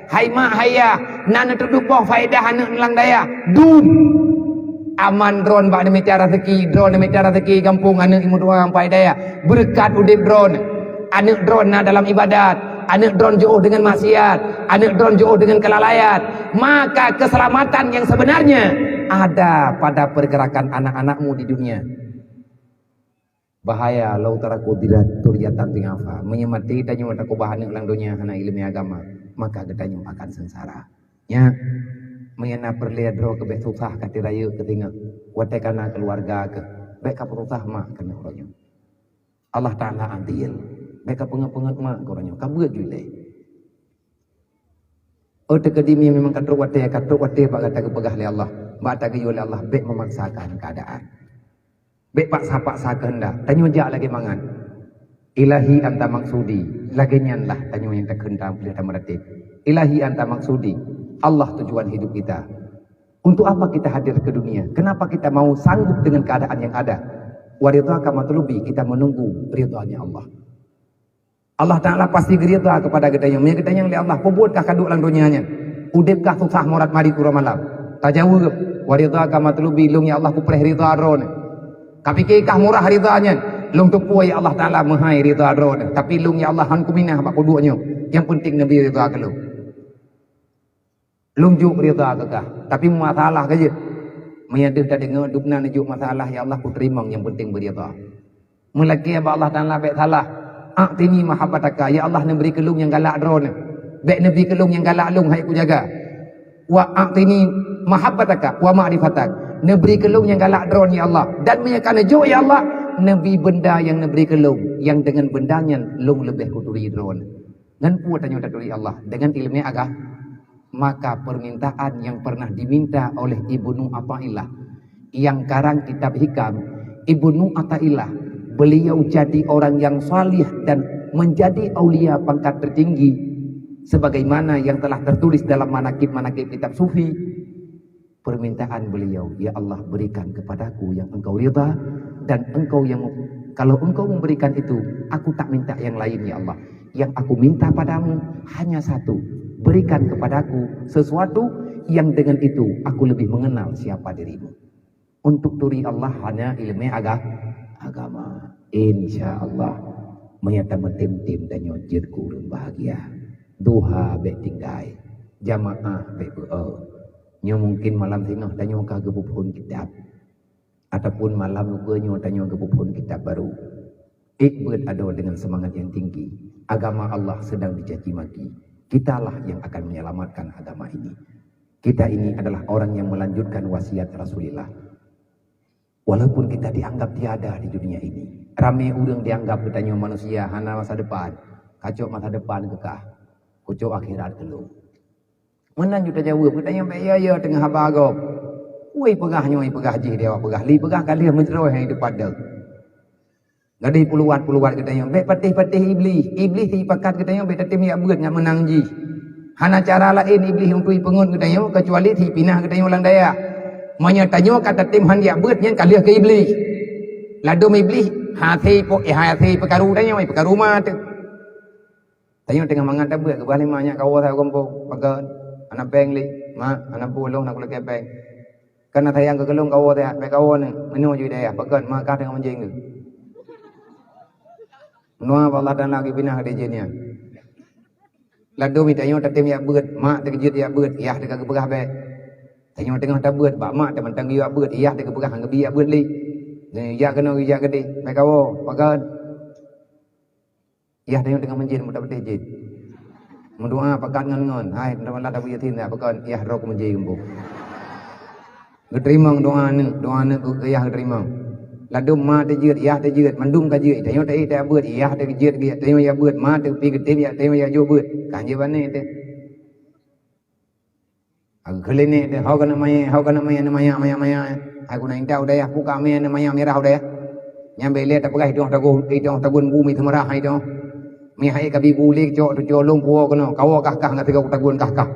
Hai mak, hai yah, na neutuduk boh faedah aneuk lam dayah. Dum! Aman droen bak neumita raseuki, droen neumita raseuki gampông aneuk imeudoa pai dayah. Beureukat udeb droen. Aneuk droen na dalam ibadat. Aneuk droen jiôh deungon maksiat. Aneuk droen jiôh deungon kelalaian. Maka keselamatan yang sebenarnya ada pada pergerakan anak-anakmu di dunia. Bahaya lau taraku dzurriyyatan dhi'afa. Meunyoe maté tanyoe takeubah aneuk lam donya hana ileumèe agama, maka geutanyoe akan seungsara. Nyak, meunyoe na peureulèe droe keubeh susah ka tirayeuk keu singoh, watèe ka na keuluwarga keuh, bèk ka peususah mak keuneuk uroe nyoe. Allah Taala adil, bèk ka peungeut-peungeut mak keu uroe nyoe, ka beuet ju ilèe. Oh, teukeudi memang ka trok watèe, ka trok watèe bak gata geupeugah lé Allah, bak gata geuyue lé Allah, bèk memaksakan keuadaan. Bèk paksa-paksa keuheundak. Tanyoe jak lagèe mangat. Ilahi anta maksudi. Lagèe nyan lah tanyoe nyang takheun tam peuleueh tameuratéb. Ilahi anta maksudi. Allah tujuan hidup kita. Untuk apa kita hadir ke dunia? Kenapa kita mau sanggup dengan keadaan yang ada? Wa ridhaka matlubi, kita menunggu ridhanya Allah. Allah Taala pasti geuridha keupada geutanyoe. Meunyoe geutanyong lé Allah, "Peubuet kah ka duek lam donya nyan? Udeb kah susah murat marit uroe malam?" Tajaweueb, "Wa ridhaka matlubi, lôn ya Allah kupreh ridha Droeneuh." Kapike kah murah ridha nyan? "Lôn teupeue ya Allah Taala meuhai ridha Droeneuh, tapi lôn ya Allah han kuminah bak peuduek nyoe. Nyang peunteng neubri ridha keu lôn." Lôn jok ridha keu kah, tapi masalah keu jeuet. Meunyoe deuh tadeungoe dubna neujok masalah, "Ya Allah, kuteurimong, nyang peunteng beuridha." Meulakèe bak Allah Taala bèk salah. "A'tini mahabbataka, ya Allah, neubri keu lôn nyang galak Droeneuh. Bèk neubri keu lôn nyang galak lôn, hai kujaga. Wa a'tini mahabbataka wa ma'rifatak. Neubri keu lôn nyang galak Droeneuh, ya Allah. Dan meunyoe ka neujok, ya Allah, neubri beunda nyang neubri keu lôn, nyang deungon beunda nyan lôn leubeh kuturi Droeneuh." Ngon peue tanyoe taturi Allah? Deungon ileumèe aga-, Maka permintaan yang pernah diminta oleh Ibnu Athaillah yang karang kitab Hikam, Ibnu Athaillah, beliau jadi orang yang salih dan menjadi aulia pangkat tertinggi sebagaimana yang telah tertulis dalam manakib-manakib kitab sufi. Permintaan beliau, "Ya Allah, berikan kepadaku yang Engkau ridha, dan Engkau yang, kalau Engkau memberikan itu, aku tak minta yang lain, ya Allah. Yang aku minta padamu hanya satu, berikan kepadaku sesuatu yang dengan itu aku lebih mengenal siapa dirimu." Untuk turi Allah hanya ileumèe aga-, agama. Insya Allah, meunyo tameutem-tem tanyoe jeuet keu ureueng bahagia. Duha bèk tinggai, jamaah bèk beu-o. Nyoe mungkin malam singoh tanyoe ka geupeuphon kitab. Ataupun malam ukeue nyoe tanyoe geupeuphon kitab baru. Ék beuet adoe dengan semangat yang tinggi. Agama Allah sedang dicaci maki. Kitalah yang akan menyelamatkan agama ini. Kita ini adalah orang yang melanjutkan wasiat Rasulullah. Walaupun kita dianggap tiada di dunia ini. Ramé ureuëng dianggap geutanyoe manusia hana masa depan. Kacok masa depan keukah. Kucok akhirat keulong. Meunan ju tajaweueb, geutanyoe bèk yo-yo teungoh haba gob. Woi peugah nyoe, peugah jih, dia awak peugah li, peugah ka lheueh meuteuroi hai teupat deuh. Gadôh puluwat-puluwat geutanyoe, bèk patéh-patéh Iblih. Iblih ipakat geutanyoe bèk tatem jak beuet nyan meunang jih. Hana cara laén Iblih untuk ipeungon geutanyoe keucuali si pinah geutanyoe lam dayah. Meunyoe tanyoe ka tatem han jak beuet nyan ka lheueh keu Iblih. Ladôm Iblih hase po, eh, hase peukaru tanyoe, peukaru ma teuh. Tanyoe teungoh mangat tabeuet, geubah lé ma nyak kawoe saboh gampông, "Pakon, hana péng lé, Mak, hana peue lôn, hana kulakèe péng." "Kan na sayang keu lôn kawoe siat, bèk kawoe neuh, meunoe ju dayah, pakon, ma kah teungoh meujeuet ngeu." Meunoe Allah Taala geupinah keu dijih nyan. Ladôm tanyoe tatem jak beuet, mak teukeujeuet jak beuet, yah teuka geupeugah bèk. Tanyoe teungoh tabeuet, bak mak teumantong geuyue jak beuet, yah teuka geupeugah han geubi jak beuet lé. Nyan jak keunoe, jak keudeh, bèk kawoe, pakon. Yah tanyoe teungoh meujeuet, meutab-tab jeuet. Meudoa pakat ngon-ngon, "Hai, teuma lam Abu Yasin, pakon yah droe keu meujeuet geumbong." Geuteurimong doa aneuk, doa aneuk keu yah geuteurimong. Ladôm ma teujeuet, yah teujeuet, mandum ka jeuet. Tanyoe taék tajak beuet, yah teujeuet, tanyoe jak beuet, ma teupi geutem, jak tanyoe jak jok beuet. Kan jeuet bak nèk teuh. Geukheun lé nèk teuh, "Ho keuneuk manyét, ho keuneuk manyét, aneuk manyak, manyak, manyak." Hai guna intat u dayah, "Peue ka manyét aneuk manyak mirah u dayah?" Nyan bèk lé tapeugah, "Idong tagun, idong tagun bu mi seumeurah idong. Mi hai kabi bu lé cok teucok lôn puwoe keunoe, kawoe kah-kah ngon sigoe tagun kah-kah."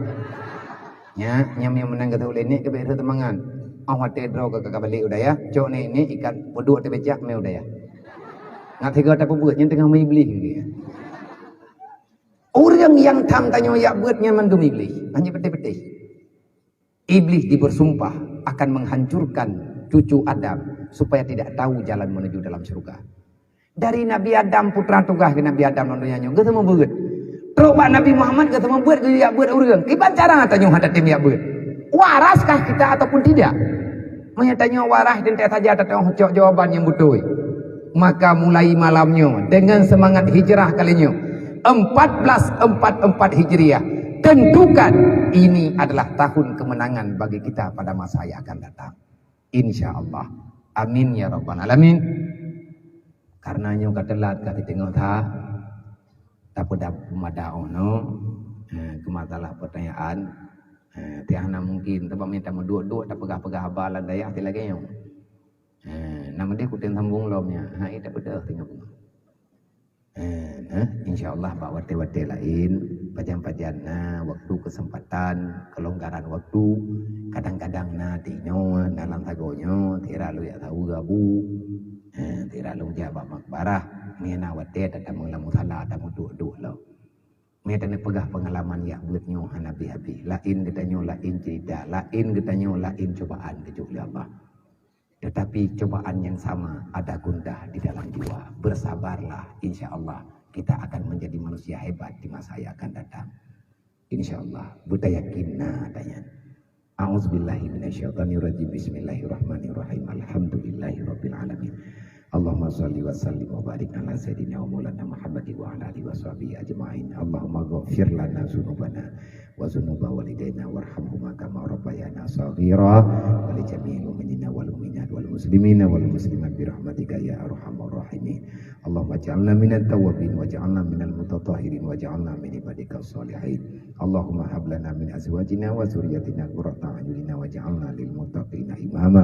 Nyan, nyan meunan geuteupeue lé nèk keu bèk rhot teumangat. Óh watèe droe ka, ka balek u dayah, cok nèk, nèk ikat peuduek teuh becak mé u dayah. Ngat sigoe tapeubuet, nyan teungoh meuiblih lagèe nyan. Ureuëng nyang tham tanyoe jak beuet nyan mandum Iblih, hana patéh-patéh. Iblih dibersumpah akan menghancurkan cucu Adam supaya tidak tahu jalan menuju dalam syurga. Dari Nabi Adam, putra tugaih geuh Nabi Adam lam donya nyoe, geuseumeubeuet. Trok bak Nabi Muhammad geuseumeubeuet, geuyue jak beuet ureuëng. Kiban cara tanyoe hana tatem jak beuet? Waraskah kita ataupun tidak? Meunyoe tanyoe waras, teuntèe saja tateupeue cok jawaban nyang beutôi. Maka mulai malam nyoe, dengan semangat hijrah kali nyoe, empat belas empat empat Hijriah, tentukan ini adalah tahun kemenangan bagi kita pada masa yang akan datang. Insya Allah. Amin ya rabbal alamin. Karena nyoe ka teulat, ka siteungoh that, tapeudap peumada 'oh noe, eh, keu masalah pertanyaan, eh, tiah na mungkin, sabab meunyo tameuduek-duek, tapeugah-peugah haba lam dayah, ti lagèe nyoe. Eh, na meudeh kutem sambong lom nyan, hai tapeudeuh teungoh. Eh, nah, insya Allah bak watèe-watèe laén, pajan-pajan na waktu, kesempatan, kelonggaran waktu, kadang-kadang na tinoe, na lam sagoe nyoe, sira lôn jak saweue abu, eh, sira lôn jak bak makbarah, nyan na watèe tatamong lam musala, tameuduek-duek lom. Meutanyoe peugah peungalaman jak beuet nyoe hana habéh-habéh. Laén geutanyoe laén cerita, laén geutanyoe laén cobaan geujok lé Allah. Tetapi cobaan yang sama ada gundah di dalam jiwa. Bersabarlah, insya Allah kita akan menjadi manusia hebat di masa yang akan datang. Insya Allah, beutayakin na tanyan. A'udzubillahi minasyaitonirrajim. Bismillahirrahmanirrahim. Alhamdulillahirabbil alamin. Allahumma shalli wa sallim wa barik ala sayyidina wa maulana Muhammad wa ala alihi wa sahbihi ajma'in. Allahumma ghfir lana dzunubana wa dzunuba walidaina warhamhuma kama rabbayana shaghira, wa li jami'il mu'minina wal mu'minat wal muslimina wal muslimat bi rahmatika ya arhamar rahimin. Allahumma ja'alna minat tawwabin wa ja'alna minal mutatahhirin wa ja'alna min ibadika shalihin. Allahumma hab lana min azwajina wa dzurriyyatina qurrata a'yunina waj'alna lil muttaqina imama.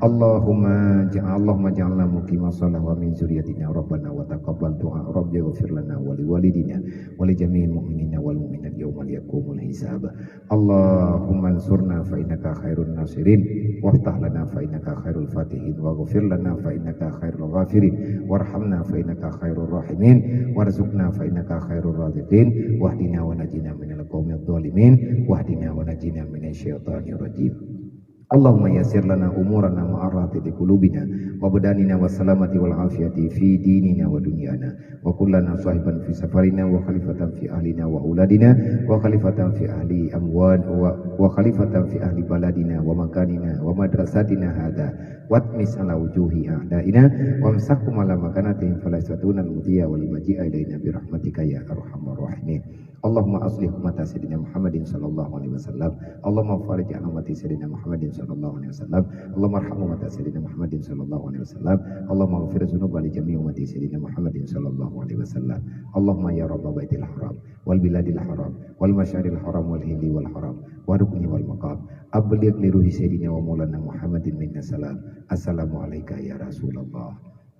Allahumma ja-, Allahumma ja'alna muqima shalah wa min dzurriyyatina rabbana wa taqabbal du'a. Rabbi ighfir lana wa li walidina wa li jami'il mu'minina wal mu'minat yauma yaqumul hisab. Allahumma ansurna fa innaka khairun nasirin, waftah lana fa innaka khairul fatihin, waghfir lana fa innaka khairul ghafirin, warhamna fa innaka khairur rahimin, warzuqna fa innaka khairur raziqin, wahdina wa najina minal qaumidh dhalimin, wahdina wa najina minasy syaithanir rajim. اللهم يسر لنا أمورنا مع راحة قلوبنا وأبداننا والسلامة والعافية في ديننا ودنيانا، وكن لنا صاحبا في سفرنا وخليفة في أهلنا وأولادنا وخليفة في أهل أموال و-، وخليفة في أهل بلدنا ومكاننا ومدرستنا هذا، واطمس على وجوه أعدائنا وامسحهم على مكانتهم فلا يستطيعون المضي ولا المجيء إلينا برحمتك يا أرحم الراحمين. اللهم أصلح أمة سيدنا محمد صلى الله عليه وسلم. اللهم فرج عن أمة سيدنا محمد صلى الله عليه وسلم. اللهم ارحم أمة سيدنا محمد صلى الله عليه وسلم. اللهم اغفر ذنوب لجميع أمة سيدنا محمد صلى الله عليه وسلم. اللهم يا رب بيت الحرام والبلاد الحرام والمشعر الحرام والهند والحرم والركن والمقام، أبلغ لروح سيدنا ومولانا محمد منا السلام. السلام عليك يا رسول الله.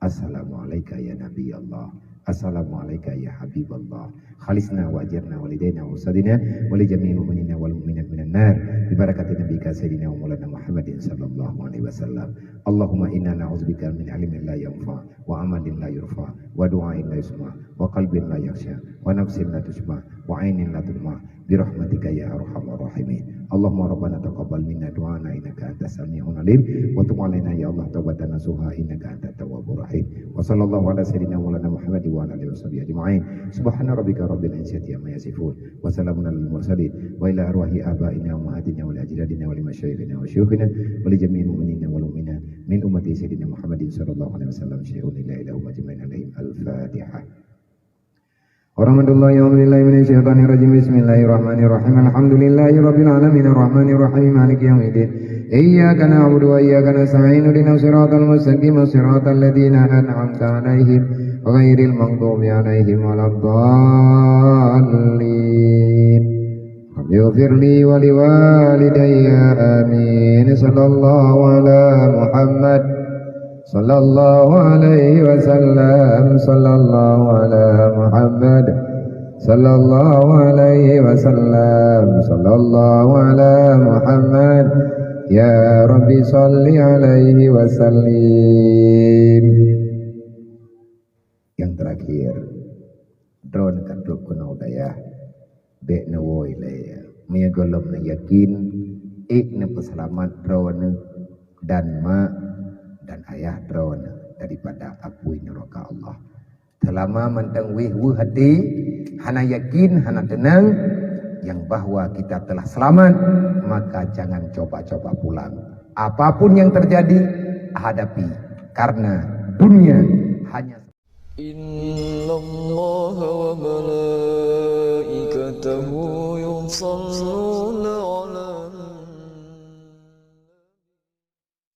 السلام عليك يا نبي الله. السلام عليك يا حبيب الله. خلصنا وأجرنا ولدينا وأستاذنا ولجميع المؤمنين والمؤمنات من النار ببركة نبيك سيدنا ومولانا محمد صلى الله عليه وسلم. اللهم إنا نعوذ بك من علم لا ينفع وعمل لا يرفع ودعاء لا يسمع وقلب لا يخشع ونفس لا تشبع وعين لا تدمع برحمتك يا أرحم الراحمين. اللهم ربنا تقبل منا دعاءنا إنك أنت السميع العليم وتب علينا يا الله توبة نصوحا إنك أنت التواب الرحيم. وصلى الله على سيدنا مولانا محمد وعلى آله وصحبه أجمعين. سبحان ربك رب العزة عما يصفون وسلام على المرسلين وإلى أرواح آبائنا وأمهاتنا ولأجدادنا ولمشايخنا وشيوخنا ولجميع المؤمنين والمؤمنات من أمة سيدنا محمد صلى الله عليه وسلم شيء إلا إلى أمة من عليهم الفاتحة. ورحمة الله. أعوذ بالله من الشيطان الرجيم. بسم الله الرحمن الرحيم. الحمد لله رب العالمين. الرحمن الرحيم. مالك يوم الدين. إياك نعبد وإياك نستعين. اهدنا الصراط المستقيم. صراط الذين أنعمت عليهم. غير المغضوب عليهم ولا الضالين. رب اغفر لي ولوالدي. آمين. صلى الله على محمد. صلى الله عليه وسلم. صلى الله على محمد. صلى الله عليه وسلم. صلى الله على محمد. يا رب صل عليه وسلم. Nyang terakhir, droeneuh ka trok keunoe u dayah, bék neuwoe lé. Meunyoe gohlom neuyakin, ék neupeuseulamat droeneuh dan mak dan ayah droeneuh daripada apui neuraka Allah. Seulama mantong wéh-wéh até, hana yakin, hana teunang, yang bahwa kita telah selamat, maka jangan coba-coba pulang. Apapun yang terjadi, hadapi, karena dunia hanya إن الله وملائكته يصلون